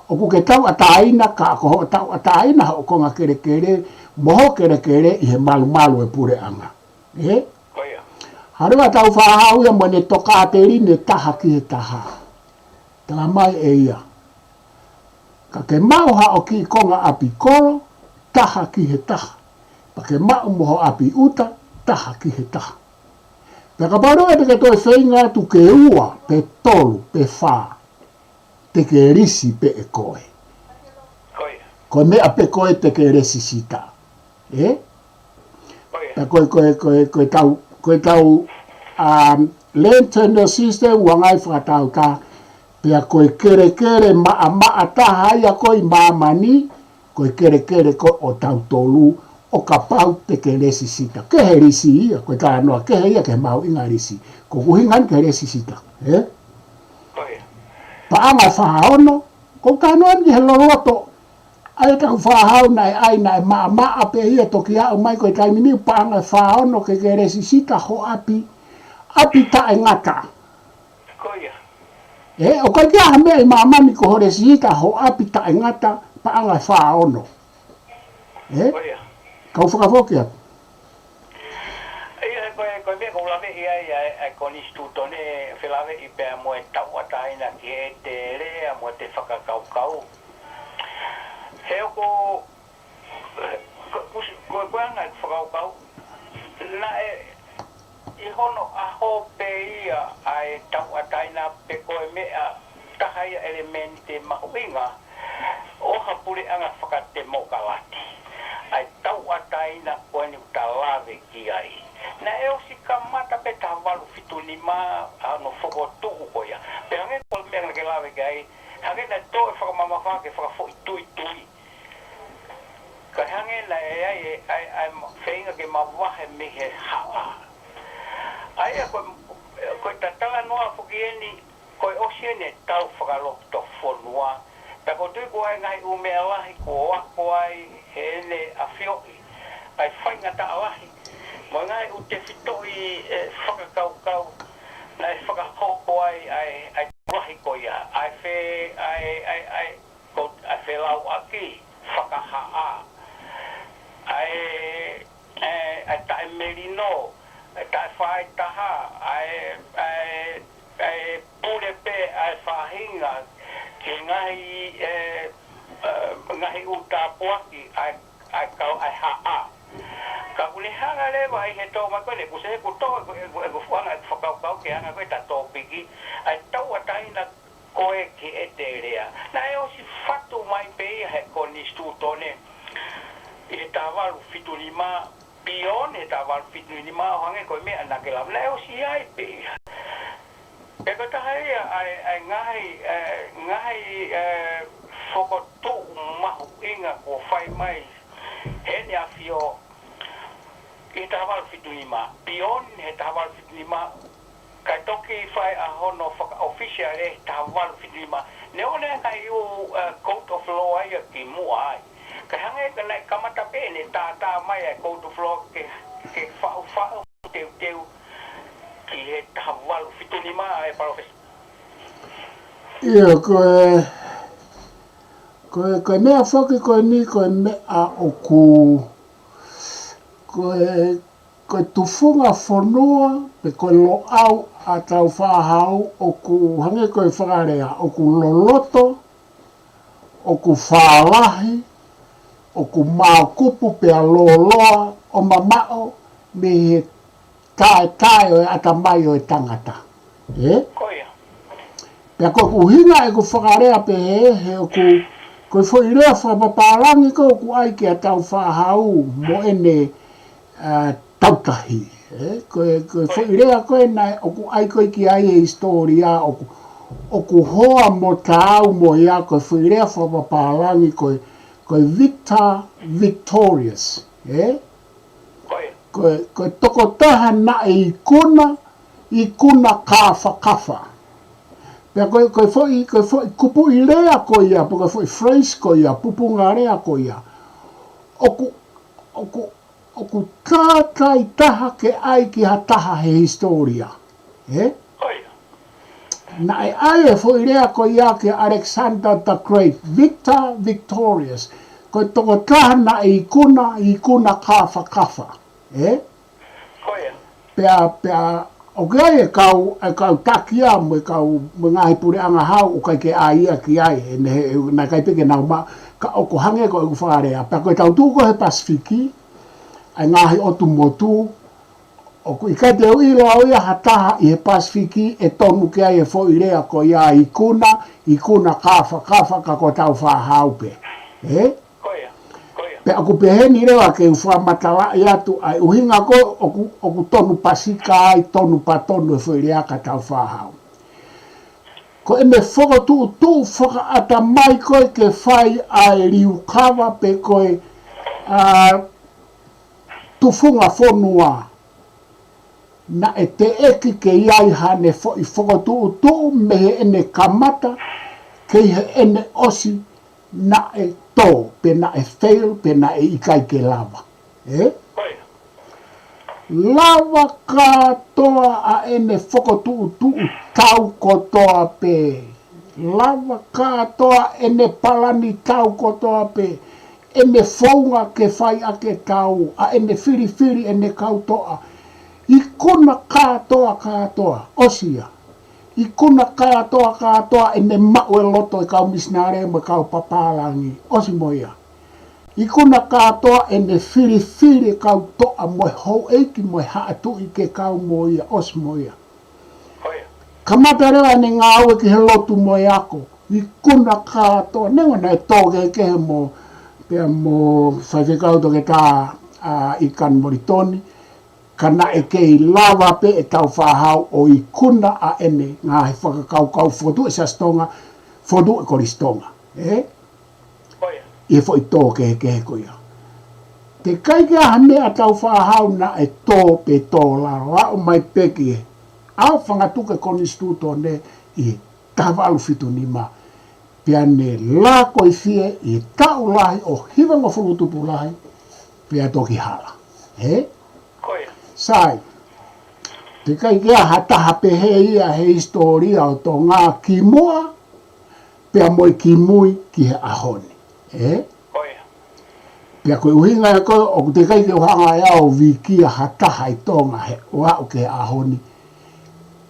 ʻOku ke tauʻatāina ka ko hoʻo tauʻatāina hoʻo konga kelekele, mo hoʻo kelekele ʻi he malumalu e puleʻanga. Ē? Hale ʻa Tāufaʻāhau ia mo ʻene tokāteline taha ki he taha. Tala mai ʻe ia. Ka ke maʻu haʻo kiʻi konga ʻapi kolo, taha ki he taha. Pea ke maʻu mo ho ʻapi ʻuta, taha ki he taha. Pea kapau leva te ke toe feinga atu ke ua, pe tolu, pe fā, te ke lisi pē ʻe koe. Ko e meʻa pē ko ē te ke lēsisita. Ē? Pea ko e, ko e, ko e, ko e tau, ko e tau, um, land tenure system ʻoku ngaahi fakatāutaha, pea ko e kelekele maʻamaʻa taha ia ko ē ʻi māmani, ko e kelekele ko ē ʻo tautolu, ʻo kapau te ke lēsisita. Kehe lisi ia, ko e talanoa kehe ia ki he mahuʻinga lisi. Ko e ʻuhinga eni ki he lēsisita. Ē? Paʻanga ʻe fā ono, ko e talanoa eni ki he loloto, ʻa e Tāufaʻāhau naʻe ʻai naʻe maʻamaʻa pē ia toki aʻu mai ko e taimi ni paʻanga ʻe fā ono ke ke lēsisita ho ʻapi, ʻapi taʻengata. Ē, ʻoku ʻikai ke ʻi ai ha meʻa ʻi māmani ko ho lēsisita ho ʻapi taʻengata paʻanga ʻe fā ono. Ē? Kau fakafoki atu. ʻIo, ko e, ko e meʻa ʻoku ou laveʻi ai ʻa e, ʻa e konisitūtone, felāveʻi pea mo e tauʻatāina ki he ʻetelea mo e fakakaukau. He ʻoku, ko, ko, ko, ko e anga e fakakaukau, naʻe ʻi hono ʻaho pē ia ʻa e tauʻatāina pe ko e meʻa taha ia ʻelemēniti mahuʻinga ʻo ha puleʻanga fakatemokalati. ʻA e tauʻatāina ko eni ʻoku ta lave ki ai. Naʻe ʻosi kamata pē taha valu fitu nima ʻa hono fokotuʻu ko ia. Pea hangē ko e meʻa naʻa ke lave ki ai, hangē naʻe toe fakamamafa ke fakafoʻituitui. Ka hangē naʻe ʻi ai e, ʻa e, ʻa e ma-, feinga ke mavahe mei he haʻa. ʻA ia ko, ko e talanoa foki eni, ko e ʻosi eni e tau fakalotofonua. Pea ʻoku ou tui ko e ngaahi ʻū meʻa lahi kuo ako ai heʻene ʻafioʻi ʻa e faingataʻa lahi mo e ngaahi ʻū tefitoʻi, ē, fakakaukau naʻe fakahoko ai ʻa e, ʻa e lahi ko ia, ʻa e fe-, ʻa e, ʻa e, ʻa e, ko, ʻa e felauʻaki fakahaʻa, ʻa e, ʻa e, ʻa e taʻemelino, ʻa e taʻefaʻahitaha, ʻa e, ʻa e, ʻa e pule pē ʻa e faʻahinga ki he ngaahi, ē, ē, ngaahi ʻū tāpuaki ʻa e, ʻa e kau, ʻa e haʻa. Ka ʻoku ne hanga leva ʻi he tō mai ko eni, ʻoku se ʻoku tō, ʻoku, ʻoku, ʻoku fuʻu anga ʻeku fakakaukau ke hanga ko e ta tōpiki, ʻa e tauʻatāina ko ē ki he ʻetelea. Naʻe ʻosi fatu mai pē ia he konisitūtone ʻi he taha valu fitu nima, beyond he taha valu fitu nima ʻo hangē ko e meʻa naʻa ke lave. Naʻe ʻosi ʻi ai pē ia. Pea ko e taha ia ʻa e, ʻa e ngaahi, ē, ngaahi, ē, fokotuʻu mahuʻinga kuo fai mai heʻene ʻafio ʻi he taha valu fitu nima, beyond he taha valu fitu nima, kae toki fai ʻa hono fakaʻofisiale he taha valu fitu nima. Neongo e ngaahi ʻū, ē, code of law ia kimuʻa ai. Ka hangē ka naʻe kamata pē ʻene tātā mai ʻa e code of law ke, ke faʻufaʻu teuteu ki he taha valu fitu nima ʻa e palōfesa. ʻIo, ko e, ko e, ko e meʻa foki ko eni, ko e meʻa ʻoku, ko e, ko e tufunga fonua, pe ko e Loʻau ʻa Tāufaʻāhau ʻoku hangē ko e fakalea, ʻoku loloto, ʻoku fālahi, ʻoku māokupu pea lōloa ʻo mamaʻo mei he taetae ʻo e ʻatamai ʻo e tangata. Ē? Ko ia. Pea ko ʻeku ʻuhinga ʻeku fakalea pehē, he ʻoku, ko e foʻi lea fakapapālangi ko ē ʻoku ʻai kia Tāufaʻāhau mo ʻene, ā, tautahi. Ē? Ko e, ko e foʻi lea ko ē naʻe ʻoku ʻai ko ē ki ai e hisitōlia ʻoku, ʻoku hoa mo taau mo ia ko e foʻi lea fakapapālangi ko e, ko e victor victorious. Ē? Ko ia. ko e, ko e tokotaha naʻe ikuna, ikuna kāfakafa. Pea ko e, ko e foʻi, ko e foʻi kupuʻi lea ko ia, pe ko e foʻi phrase ko ia, pupunga lea ko ia. ʻOku, ʻoku, ʻoku tātai taha ke ʻai ki ha taha he hisitōlia. Ē? ʻIo. Naʻe ʻai e foʻi lea ko ia kia Alexander the Great, Victor Victorious. Ko e tokotaha naʻe ikuna, ikuna kāfakafa. Ē? ʻIo. Pea, pea, ʻoku ʻi ai e kau, e kau taki ia mo e kau, mo e ngaahi puleʻanga hau, ʻoku ʻikai ke ʻai ia ki ai, ʻe ne he, naʻe ʻikai pē ke nau ma, ka ʻoku hangē ko ʻeku fakalea. Pea ko e tau tuʻu ko ē he Pasifiki, ʻa e ngaahi ʻotu motu, ʻoku ʻikai te u ʻilo au ia ha taha ʻi he Pasifiki ʻe tonu ki ai e foʻi lea ko ia ikuna, ikuna kāfakafa ka ko Tāufaʻāhau pē. Ē? Ko ia, ko ia. Pea ʻoku pehē ni leva ke u fakamatalaʻi atu ʻa e ʻuhinga ko ē ʻoku, ʻoku tonu pasika ai, tonu pea tonu e foʻi lea ka Tāufaʻāhau. Ko ʻene fokotuʻutuʻu fakaʻatamai ko ē ke fai ʻa e liukava pe ko e, ʻa, tufunga fonua. Naʻe teʻeki ke ʻi ai haʻane foʻi fokotuʻutuʻu mei heʻene kamata, kei heʻene ʻosi, naʻe tō, pe naʻe fail, pe naʻe ʻikai ke lava. Ē? Lava kātoa ʻa ʻene fokotuʻutuʻu tau kotoa pē. Lava kātoa ʻene palani tau kotoa pē. ʻEne founga ke fai ʻaki e tau, ʻa ʻene filifili ʻene kau toʻa. Ikuna kātoa, kātoa, ʻosi ia. Ikuna kātoa, kātoa, ʻene maʻu e loto e kau misinale mo e kau papālangi, ʻosi mo ia. Ikuna kātoa ʻene filifili e kau toʻa mo e houʻeiki mo e haʻa tuʻi ke kau mo ia, ʻosi mo ia. Kamata leva ʻene ngāue ki he lotu mo e ako. Ikuna kātoa, neongo naʻe tō kehekehe mo, pea mo Faifekau Toketā, ʻa, ʻIkani Molitoni, ka naʻe kei lava pē ʻe Tāufaʻāhau ʻo ikuna ʻa ʻene ngaahi fakakaukau fokotuʻu e Siasi Tonga, fokotuʻu e Kolisi Tonga. Ē? ʻI he foʻi tō kehekehe ko ia. Teʻeki ai ke ʻi ai ha meʻa Tāufaʻāhau naʻe tō pe tō lalo, aʻu mai pē ki he ʻao fanga tuku e Konisitūtone ʻi he taha valu fitu nima. Pea ne lakoifie ʻi he taʻu lahi ʻo hivangofulu tupu lahi, pea toki hala. Ē? Sai, teʻeki ai ke ʻi ai ha taha pehē ia he hisitōlia ʻo Tonga kimuʻa, pea mo e kimui ki he ʻaho ni. Ē? Pea ko e ʻuhinga ia ko ē, ʻoku teʻeki ai ke u hanga ʻe au ʻo vikia ha taha ʻi Tonga he ʻo aʻu ki he ʻaho ni,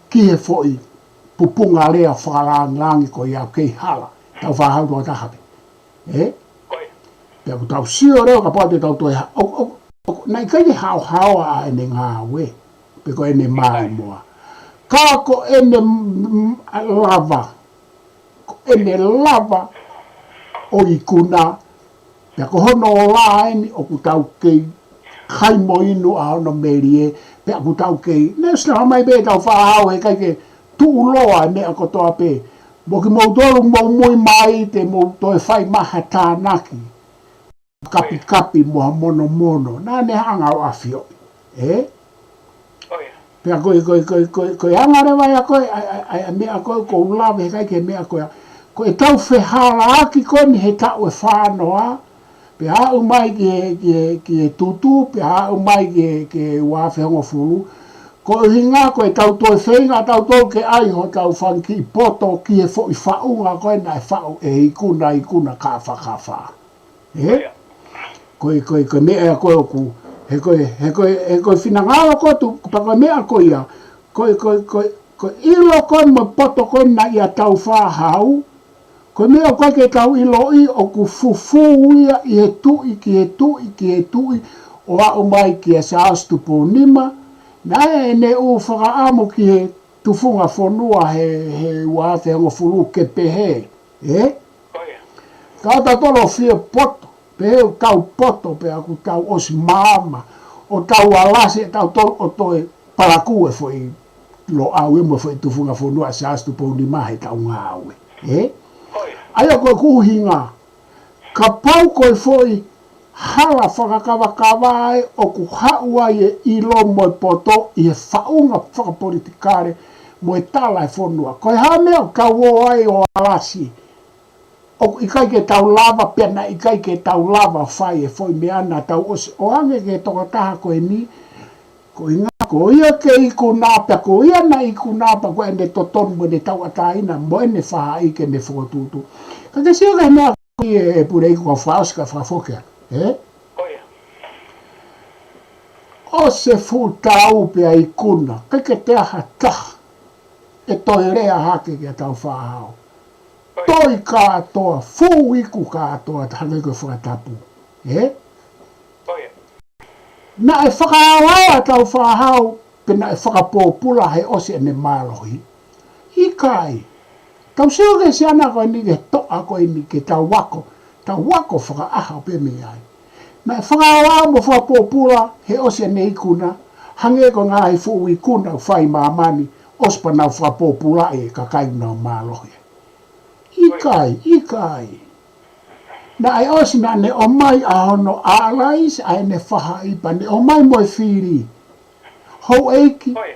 ki he foʻi pupunga lea fakalāngilangi ko ia ʻoku kei hala, Tāufaʻāhau tokotaha pē. Ē? Pea ʻoku tau sio leva kapau te tau toe ha-, ʻo, ʻo, ʻo, naʻe ʻikai ke haohaoa ʻa ʻene ngāue, pe ko ʻene maimoa. Ka ko ʻene m-, m-, lava, ko ʻene lava ʻo ikuna, pea ko hono ola eni ʻoku tau kei kai mo inu ʻa hono melie, pea ʻoku tau kei, ne sila mai pē Tāufaʻāhau heʻikai ke tuʻuloa e meʻa kotoa pē. Mo kimoutolu mou muimui mai te mou toe fai mai ha tānaki. Kapikapi mo ha monomono. Naʻa ne hanga ʻo ʻafioʻi. Ē? Pea ko e, ko e, ko e, ko e, ko e anga leva ia ko ē, ʻa e, ʻa e, ʻa e meʻa ko ē, ko u lave heʻikai ke meʻa ko ia. Ko e tau fehalaaki ko eni he taʻu ʻe fānoa, pea aʻu mai ki he, ki he, ki he tutu, pea aʻu mai ki he, ki he ua afe hongofulu. Ko e ʻuhinga ko e tau toe feinga, tau toe ke ʻai hotau fanga kiʻi poto ki he foʻi faʻunga ko ē naʻe faʻu ʻe he ikuna, ikuna kāfakafa. Ē? Ko e, ko e, ko e meʻa ia ko ē ʻoku, he ko e, he ko e, he ko e finangalo ko ē tu, pea ko e meʻa ko ia, ko e, ko e, ko e, ko e ʻilo ko ē mo e poto ko ē naʻe ʻia Tāufaʻāhau, ko e meʻa ʻoku ʻikai ke tau ʻiloʻi ʻoku fufū ia ʻi he tuʻi, ki he tuʻi, ki he tuʻi, ʻo aʻu mai kia Siaosi Tupou Nima, naʻe ʻene ʻū fakaʻamu ki he tufunga fonua he, he ua afe hongofulu ke pehē, ē? Ka tautolu ʻo fie poto, pehē ʻoku tau poto, pea ʻoku tau ʻosi maama, ʻo tau alasi ʻe tautolu ʻo toe palakū e foʻi Loʻau ia mo e foʻi tufunga fonua ʻa Siaosi Tupou Nima he tau ngāue. Ē? ʻA ia ko ʻeku ʻuhinga, kapau ko e foʻi hala fakakavakava ē ʻoku haʻu ai e ʻilo mo e poto ʻi he faʻunga fakapolitikale mo e tala e fonua. Ko e hā e meʻa ʻoku tau ō ai ʻo alasi? ʻOku ʻikai ke tau lava, pea naʻe ʻikai ke tau lava fai e foʻi meʻa naʻa tau ʻosi ʻoange ki he tokotaha ko eni, ko e ʻuhinga ko ia ke ikuna pea ko ia naʻe ikuna pea ko ʻene totonu mo ʻene tauʻatāina mo ʻene faʻahi ke ne fokotuʻutuʻu. Ka ke sio ki he meʻa ko ia ē Puleiku, ka fakaʻosi ka fakafoki ange, ē? Ko ia. ʻOsi e fuʻu tau pea ikuna, ʻikai ke toe ʻi ai ha taha ʻe toe lea hake kia Tāufaʻāhau. Ko ia. Toi kātoa, fuʻu iku kātoa, hangē ko e fakatapu. Ē? Ko ia. Naʻe fakahaohaoa ʻa Tāufaʻāhau, pe naʻe fakapōpula he ʻosi ʻene mālohi? ʻIkai. Tau sio ki he siana ko eni, ki he toʻa ko eni, ki he tau ako, tau ako fakaʻaho pē mei ai. Naʻe fakahaohaoa mo fakapōpula he ʻosi ʻene ikuna, hangē ko e ngaahi fuʻu ikuna ʻoku fai ʻi māmani, ʻosi pea nau fakapōpulaʻi e kakai ʻoku nau mālohi. ʻIkai, ʻikai. Naʻe ʻosi naʻa ne ʻomai ʻa hono ʻālaisi ʻa ʻene faʻahi pea ne ʻomai mo e fili. Houʻeiki. Ko ia.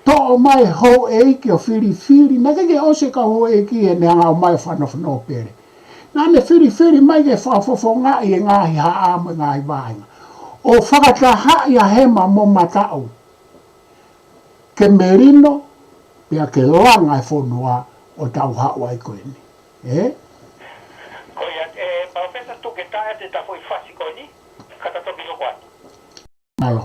Toʻo mai houʻeiki ʻo filifili. Naʻe ʻikai ke ʻosi e kau houʻeiki ʻene hanga ʻo ʻomai ʻo fanofanōpele. Naʻa ne filifili mai ke fakafofongaʻi e ngaahi haʻa mo e ngaahi vāhenga. ʻO fakatahaʻi ʻa Hema mo Mataʻu ke melino, pea ke langa e fonua ʻo tau haʻu ai ko eni. Ē? Ko ia, ē, Palōfesa, tuku ke tā atu ʻeta foʻi fasi ko eni, ka ta toki hoko atu. Mālō.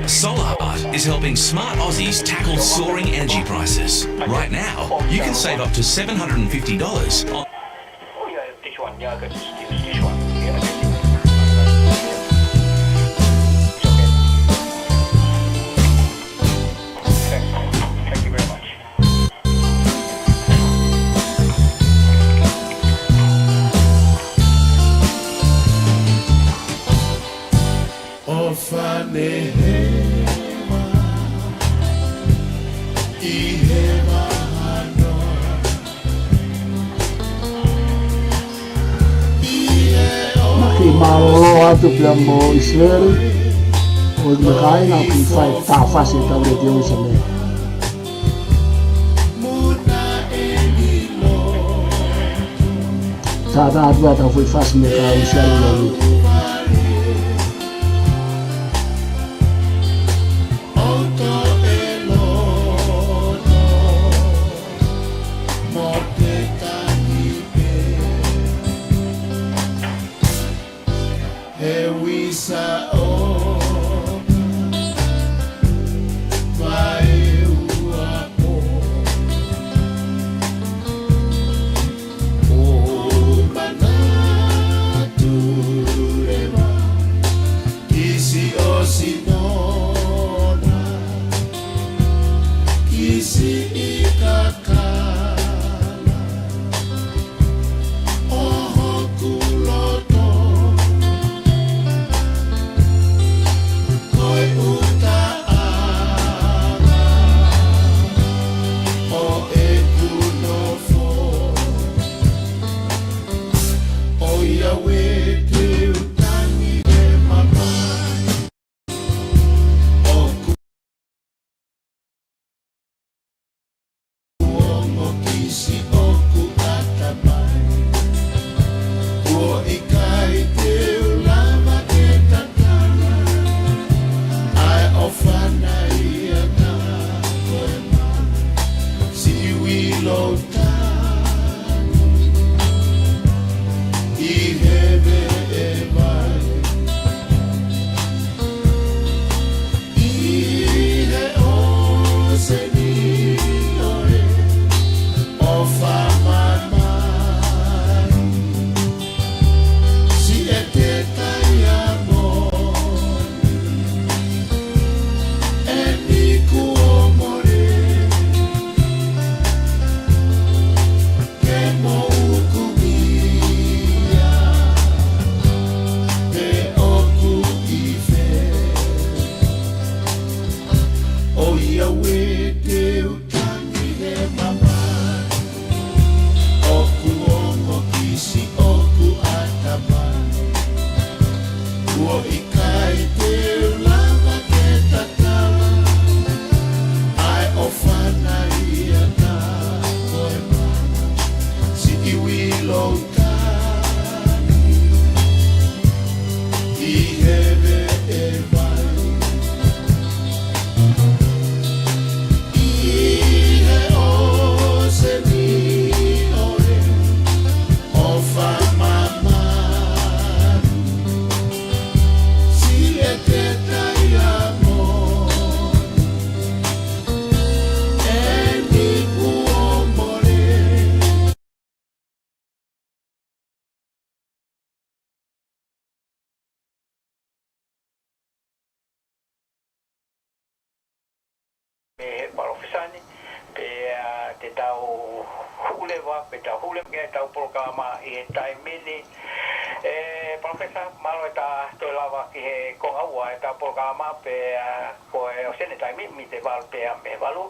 Solar Heart is helping smart Aussies tackle soaring energy prices. Right now, you can save up to seven hundred and fifty dollars on Oh, yeah, this one. Yeah, I got this, this, this one. Yeah, I got this one. It's okay. Thanks. Thank you very much. ʻOfa ne Hema ʻi he mahanoa. Maki mālōlō atu pea mo ʻIsileli, ʻo e meʻa kāinga ʻoku fai tā fasi ʻetau letiō ʻi Same. Sa ta atu ʻetau foʻi fasi mei he kau ʻIsileli. He uisa ʻo vaeua pō. ʻO manatu leva ki siʻo sino na, ki siʻi kakala ʻo hoku loto. Ko e ʻuta ʻana ʻo ʻeku nofo. ʻOiauē te u tangi he mamahi. ʻOku ongo kisi ʻoku ʻata mai. Kuo ʻikai te u lava ke tatala. ʻA e ʻofa na ia na ko e ma siwi lou tani ʻi he veʻe vai. ʻI he ʻōseni ʻo e ʻofa mamahi. Siʻete taiamoni, ʻeni kuo mole ʻetau hū leva, pe tau hū leva ki heʻetau polokalama ʻi he taimi ni. ʻE, Palōfesa, mālō ʻeta toe lava ki he konga ua ʻetau polokalama pea, ʻa, ko e ʻosi ʻene taimi, miniti ʻe valu pē ia mei he valu,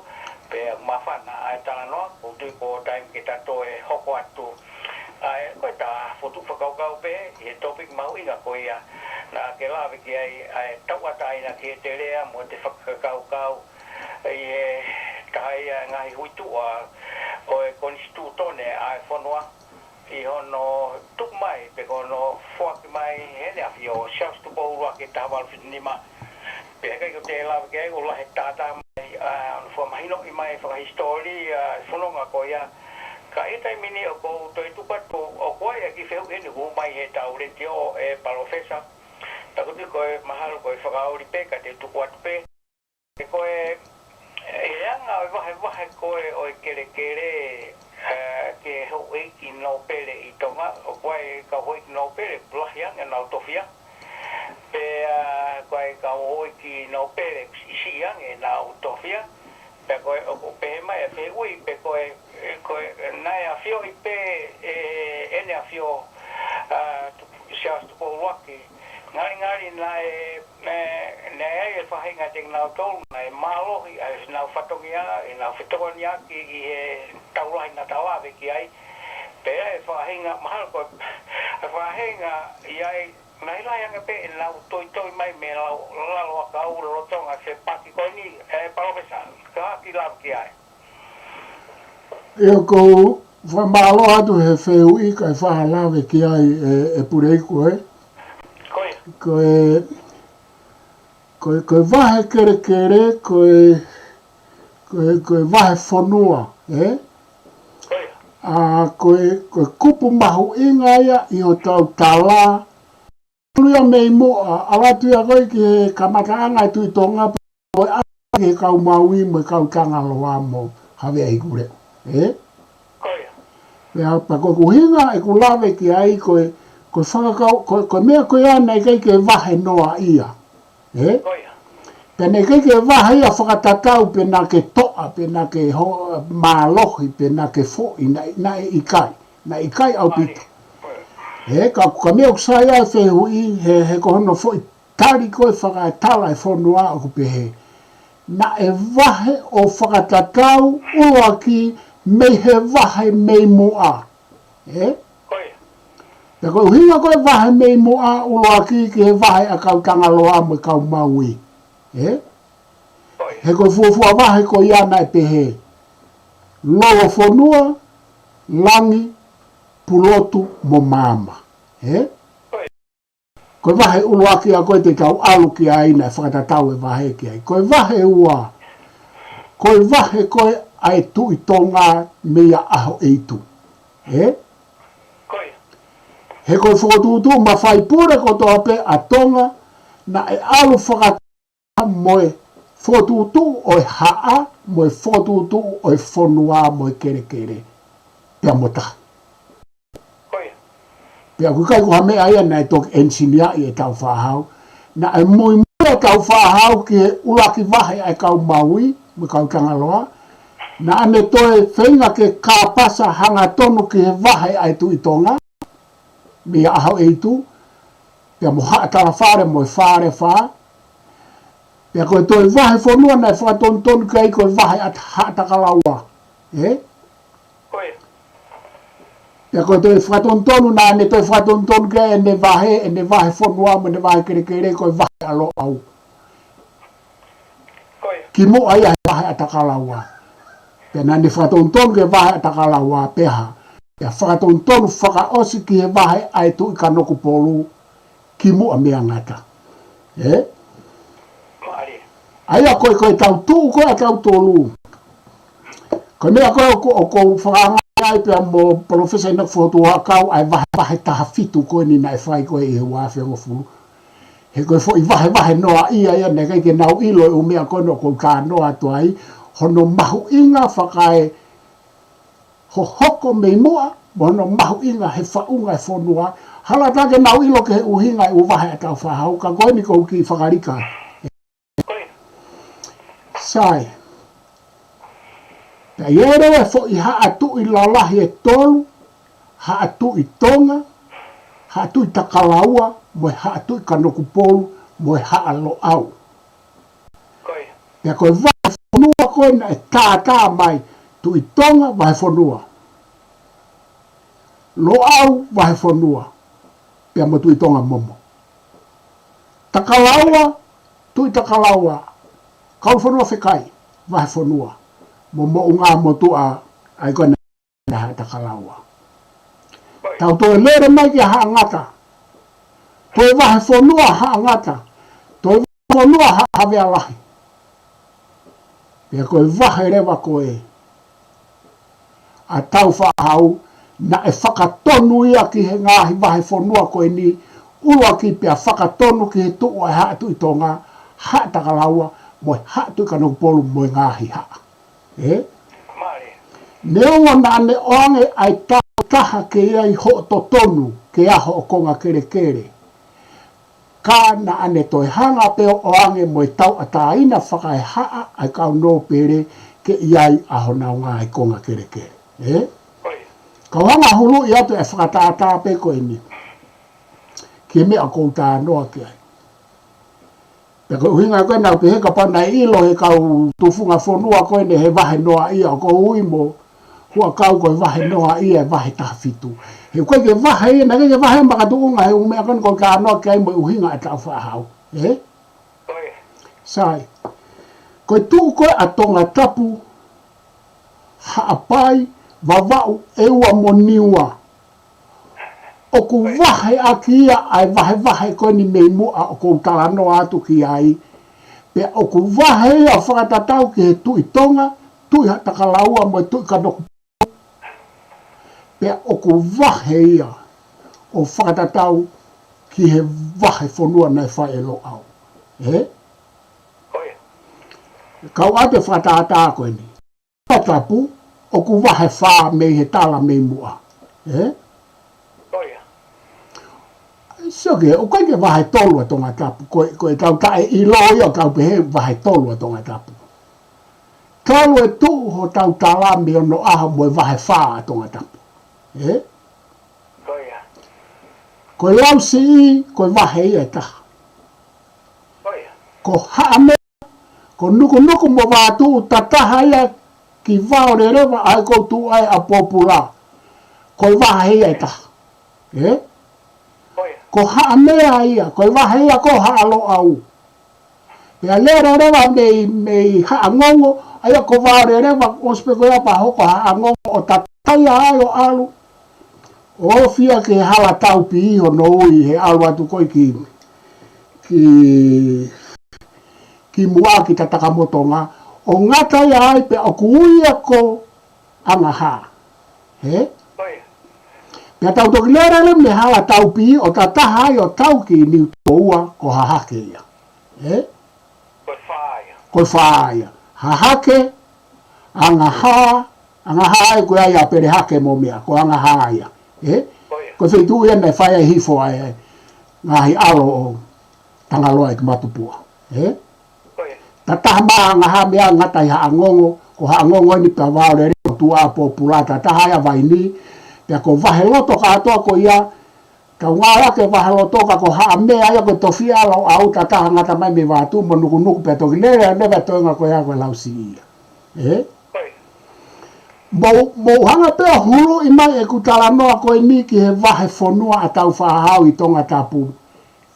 pea māfana ʻa e talanoa, ʻoku ou tui ko e taimi ke ta toe hoko atu. ʻA e, ko ʻeta fokotuʻu fakakaukau pē, ʻi he tōpiki mahuʻinga ko ia, naʻa ke lave ki ai, ʻa e tauʻatāina ki he teleʻa mo ʻete fakakaukau, ʻi he taha ia e ngaahi huituʻa ʻo e konisitūtone ʻa e fonua, ʻi hono tuku mai, pe ko hono foaki mai, ʻe heʻene ʻAfio, Siaosi Tupou ʻUluaki taha valu fitu nima. Pea ʻikai ke u toe lave ki ai, ʻoku lahi e tātā mai, ʻa, hono fakamahinoʻi mai fakahisitōlia, ʻa, fononga ko ia. Ka ʻi he taimi ni ʻoku ou toe tuku atu, ʻoku ʻi ai e kiʻi fehuʻi ʻeni ʻoku hū mai heʻetau letiō, ʻe Palōfesa. Taku ti ko e mahalo ko e fakaoli pē, ka te u tuku atu pē. Ko e, ʻi he anga ʻo e vahevahe ko ē ʻo e kelekele, ē, ki he houʻeiki nōpele ʻi Tonga, ʻoku ʻi ai e kau houʻeiki nōpele, lahi ange ʻenau tofiʻa. Pea, ʻoku ʻi ai e kau houʻeiki nōpele, siʻisiʻi ange ʻenau tofiʻa. Pea ko e, ʻoku pehē mai e fehuʻi, pe ko e, ko e, naʻe ʻafioʻi pē, ʻe, ʻEne ʻAfio, ʻa, Siaosi Tupou ʻUluaki, ngalingali naʻe, ē, naʻe ʻi ai e faʻahinga ʻiate kinautolu, naʻe mālohi ʻa ʻenau fatongia, ʻenau fetokoniʻaki ʻi he tau lahi naʻa ta lave ki ai. Pea ʻi ai e faʻahinga, mahalo ko e, e faʻahinga ʻi ai, naʻe lahi ange pē ʻenau toitoi mai mei lalo, lalo ʻakau lolotonga e fepaki ko eni, ē, Palōfesa, ka ke lave ki ai. ʻIo, ʻoku ou fakamālō atu he fehuʻi kae faʻa lave ki ai ē, ʻe Puleiku, ē? Ko ia. Ko e, ko e, ko e vahe kelekele, ko e, ko e, ko e vahe fonua, ē? Ko ia. ʻA, ko e, ko e kupu mahuʻinga ia ʻi hotau tala, ʻalu ia mei muʻa, ʻalu atu ia ko ē ki he kamataʻanga e Tuʻi Tonga, pea ʻalu ki he kau Maui mo e kau Tangaloa mo Havea Hikuleʻo, ē? Ko ia. Pea, pea ko ʻeku ʻuhinga ʻeku lave ki ai ko e, ko e fakakau, ko e, ko e meʻa ko ia naʻe ʻikai ke vahe noaʻia, ē? Ko ia. Pea naʻe ʻikai ke vahe ia fakatatau pe naʻa ke toʻa, pe naʻa ke ho-, mālohi, pe naʻa ke foʻi, naʻe, naʻe ʻikai. Naʻe ʻikai ʻaupito. Mālie. Ē, ka, ka meʻa ʻoku sai ai e fehuʻi, he, he ko hono foʻi tali ko ē fakaetala e fonua ʻoku pehē, naʻe vahe ʻo fakatatau ʻuluaki mei he vahe mei muʻa. Ē? Ko ia. Pea ko e ʻuhinga ko e vahe mei muʻa ʻuluaki ki he vahe ʻa e kau Tangaloa mo e kau Maui. Ē? Ko ia. He ko e fuofua vahe ko ia naʻe pehē, Lolofonua, Langi, Pulotu mo Maama. Ē? Ko ia. Ko e vahe ʻuluaki ia ko ē te tau ʻalu ki ai naʻe fakatatau e vahe ki ai. Ko e vahe ua, ko e vahe ko ē ʻa e Tuʻi Tonga meia ʻAhoʻeitu. Ē? Ko ia. He ko e fokotuʻutuʻu mafai pule kotoa pē ʻa Tonga, naʻe ʻalu fakataha mo e fokotuʻutuʻu ʻo e haʻa, mo e fokotuʻutuʻu ʻo e fonua, mo e kelekele. Pea mo taha. Ko ia. Pea ʻoku ʻikai ko ha meʻa ia naʻe toki ʻenisiniaʻi ʻe Tāufaʻāhau. Naʻe muimui ʻa Tāufaʻāhau ki he ʻuluaki vahe ʻa e kau Maui, mo e kau Tangaloa. Naʻa ne toe feinga ke kāpasa hangatonu ki he vahe ʻa e Tuʻi Tonga, meia ʻAhoʻeitu, pea mo Haʻa Talafale mo e Falefā. Pea ko e toe vahe fonua naʻe fakatonutonu ki ai ko e vahe ʻa Haʻatakalaua. Ē? Ko ia. Pea ko e toe fakatonutonu, naʻa ne toe fakatonutonu ki ai ʻene vahe, ʻene vahe fonua mo ʻene vahe kelekele ko e vahe ʻa Loʻau. Ko ia. Kimuʻa ia he vahe ʻa Takalaua. Pea naʻa ne fakatonutonu ki he vahe ʻa Takalaua pea hā. Pea fakatonutonu fakaʻosi ki he vahe ʻa e Tuʻi Kanokupolu. Kimuʻa meia Ngata. Ē? Mālie. ʻA ia ko e, ko e tau tuʻu ko ē ʻa tautolu. Ko e meʻa ko ē ʻoku, ʻoku ou fakaangaʻi ai pea mo Palōfesa ʻInoke Fotu Huʻakau ʻa e vahe, vahe taha fitu ko eni naʻe fai ko ē ʻi he ua afe hongofulu. He ko e foʻi vahevahe noaʻia ia naʻe ʻikai ke nau ʻilo e ʻū meʻa ko ena ʻoku ou talanoa atu ai, hono mahuʻinga fakaehohoko mei muʻa, mo hono mahuʻinga he faʻunga e fonua, hala tā ke nau ʻilo ki he ʻuhinga e ʻū vahe ʻa Tāufaʻāhau, ka ko eni ʻoku ou kiʻi fakalika. Ko ia. Sai. Pea ʻi ai leva e foʻi haʻa tuʻi lalahi ʻe tolu, Haʻa Tuʻi Tonga, Haʻa Tuʻi Takalaua, mo e Haʻa Tuʻi Kanokupolu, mo e Haʻa Loʻau. Pea ko e vahefonua ko ē naʻe tātā mai, Tuʻi Tonga vahefonua, Loʻau vahefonua, pea mo Tuʻi Tonga Momo. Takalaua, Tuʻi Takalaua, Kauʻulufonua Fekai vahefonua, mo Moʻungāmotuʻa, ʻa ia ko ē naʻe Haʻa Takalaua. Tau toe lele mai ki Haʻa Ngata. Toe vahefonua Haʻa Ngata. Toe vahefonua Haʻa Havea Lahi. Pea ko e vahe leva ko ē ʻa Tāufaʻāhau, naʻe fakatonu ia ki he ngaahi vahefonua ko eni, ʻuluaki pea fakatonu ki he tuʻu ʻa e Haʻa Tuʻi Tonga, Haʻa Takalaua, mo e Haʻa Tuʻi Kanokupolu mo e ngaahi haʻa. Ē? Neongo naʻa ne ʻoange ʻa e tau taha ke ʻi ai hoʻo totonu ke ʻi ai hoʻo konga kelekele, ka naʻa ne toe hanga pē ʻo ʻoange mo e tauʻatāina fakaehaʻa ʻa e kau nōpele ke ʻi ai ʻa honau ngaahi konga kelekele. Ē? Kau hanga huluʻi atu e fakatātā pē ko eni ki he meʻa ʻoku ou talanoa ki ai. Pea ko e ʻuhinga ko ē naʻa ku pehē kapau naʻe ʻilo he kau tufunga fonua ko eni he vahe noaʻia, ʻoku ou ui mo Huʻakau ko e vahe noaʻia e vahe taha fitu. He ʻoku ʻikai ke vahe ia, naʻe ʻikai ke vahe makatuʻunga he ʻū meʻa ko eni ʻoku ou talanoa ki ai mo e ʻuhinga ʻa Tāufaʻāhau. Ē? Sai. Ko e tuʻu ko ē ʻa Tongatapu, Haʻapai, Vavaʻu, ʻEua mo Niua, ʻoku vahe ʻaki ia ʻa e vahevahe ko eni mei muʻa ʻoku ou talanoa atu ki ai. Pea ʻoku vahe ia ʻo fakatatau ki he Tuʻi Tonga, Tuʻi Takalaua mo e Tuʻi Kanokupolu. Pea ʻoku vahe ia ʻo fakatatau ki he vahefonua naʻe fai ʻe Loʻau. Ē? Kau ʻoatu e fakatātā ko eni. Tongatapu, ʻoku vahe fā mei he tala mei muʻa. Ē? Sio ki he, ʻoku ʻikai ke vahe tolu ʻa Tongatapu, ko e, ko e tau taʻeʻilo ia ʻo tau pehē vahe tolu ʻa Tongatapu. Tolu e tuʻu hotau tala mei onoʻaho mo e vahe fā ʻa Tongatapu. Ē? Ko e Lausiʻi, ko e vahe ia ʻe taha. Ko Haʻamea, ko Nukunuku mo Vatuʻu, tataha ia ki Vaoleleva, ʻa ia ʻoku tuʻu ai ʻa Pōpula. Ko e vahe ia ʻe taha. Ē? Ko Haʻamea ia, ko e vahe ia ko Haʻa Loʻau. Pea lele leva mei, mei Haʻangongo, ʻa ia ko Vaoleleva, ʻosi pē ko ia pea hoko Haʻangongo ʻo tataha ai ʻo ʻalu ʻo ofi ia ki he hala Taupi, hono ui he ʻalu atu ko ē ki, ki, ki muʻa ki Tatakamotonga, ʻo ngata ia ai pea ʻoku ui ia ko ʻAngahā. Ē? Pea tau toki lele leva mei hala Taupi ʻo tataha ai ʻo tau ki Niutōua, ko Hahake ia. Ē? Ko e fā ia. Ko e fā ia. Hahake, ʻAngahā, ʻAngahā ē ko ia ʻa Pelehake mo meʻa, ko ʻAngahā ia. Ē? Ko e feituʻu ia naʻe fai ai hifo ai e ngaahi ʻalo ʻo Tangaloa ʻi Matupuʻa. Ē? Tataha mai ʻAngahā mei ai ngata ʻi Haʻangongo, ko Haʻangongo eni pea Vaoleleva, tuʻa Pōpula, tataha ai ʻa Vaini, pea ko Vaheloto kātoa ko ia, tau ngāueʻaki e Vaheloto ka ko Haʻamea ia ko e tofiʻa Loʻau, tataha ngata mai mei Vatuʻu mo Nukunuku pea toki lele leva e toenga ko ia ko e Lausiʻi ia. Ē? Mou, mou hanga pē ʻo huluʻi mai ʻeku talanoa ko eni ki he vahefonua ʻa Tāufaʻāhau ʻi Tongatapu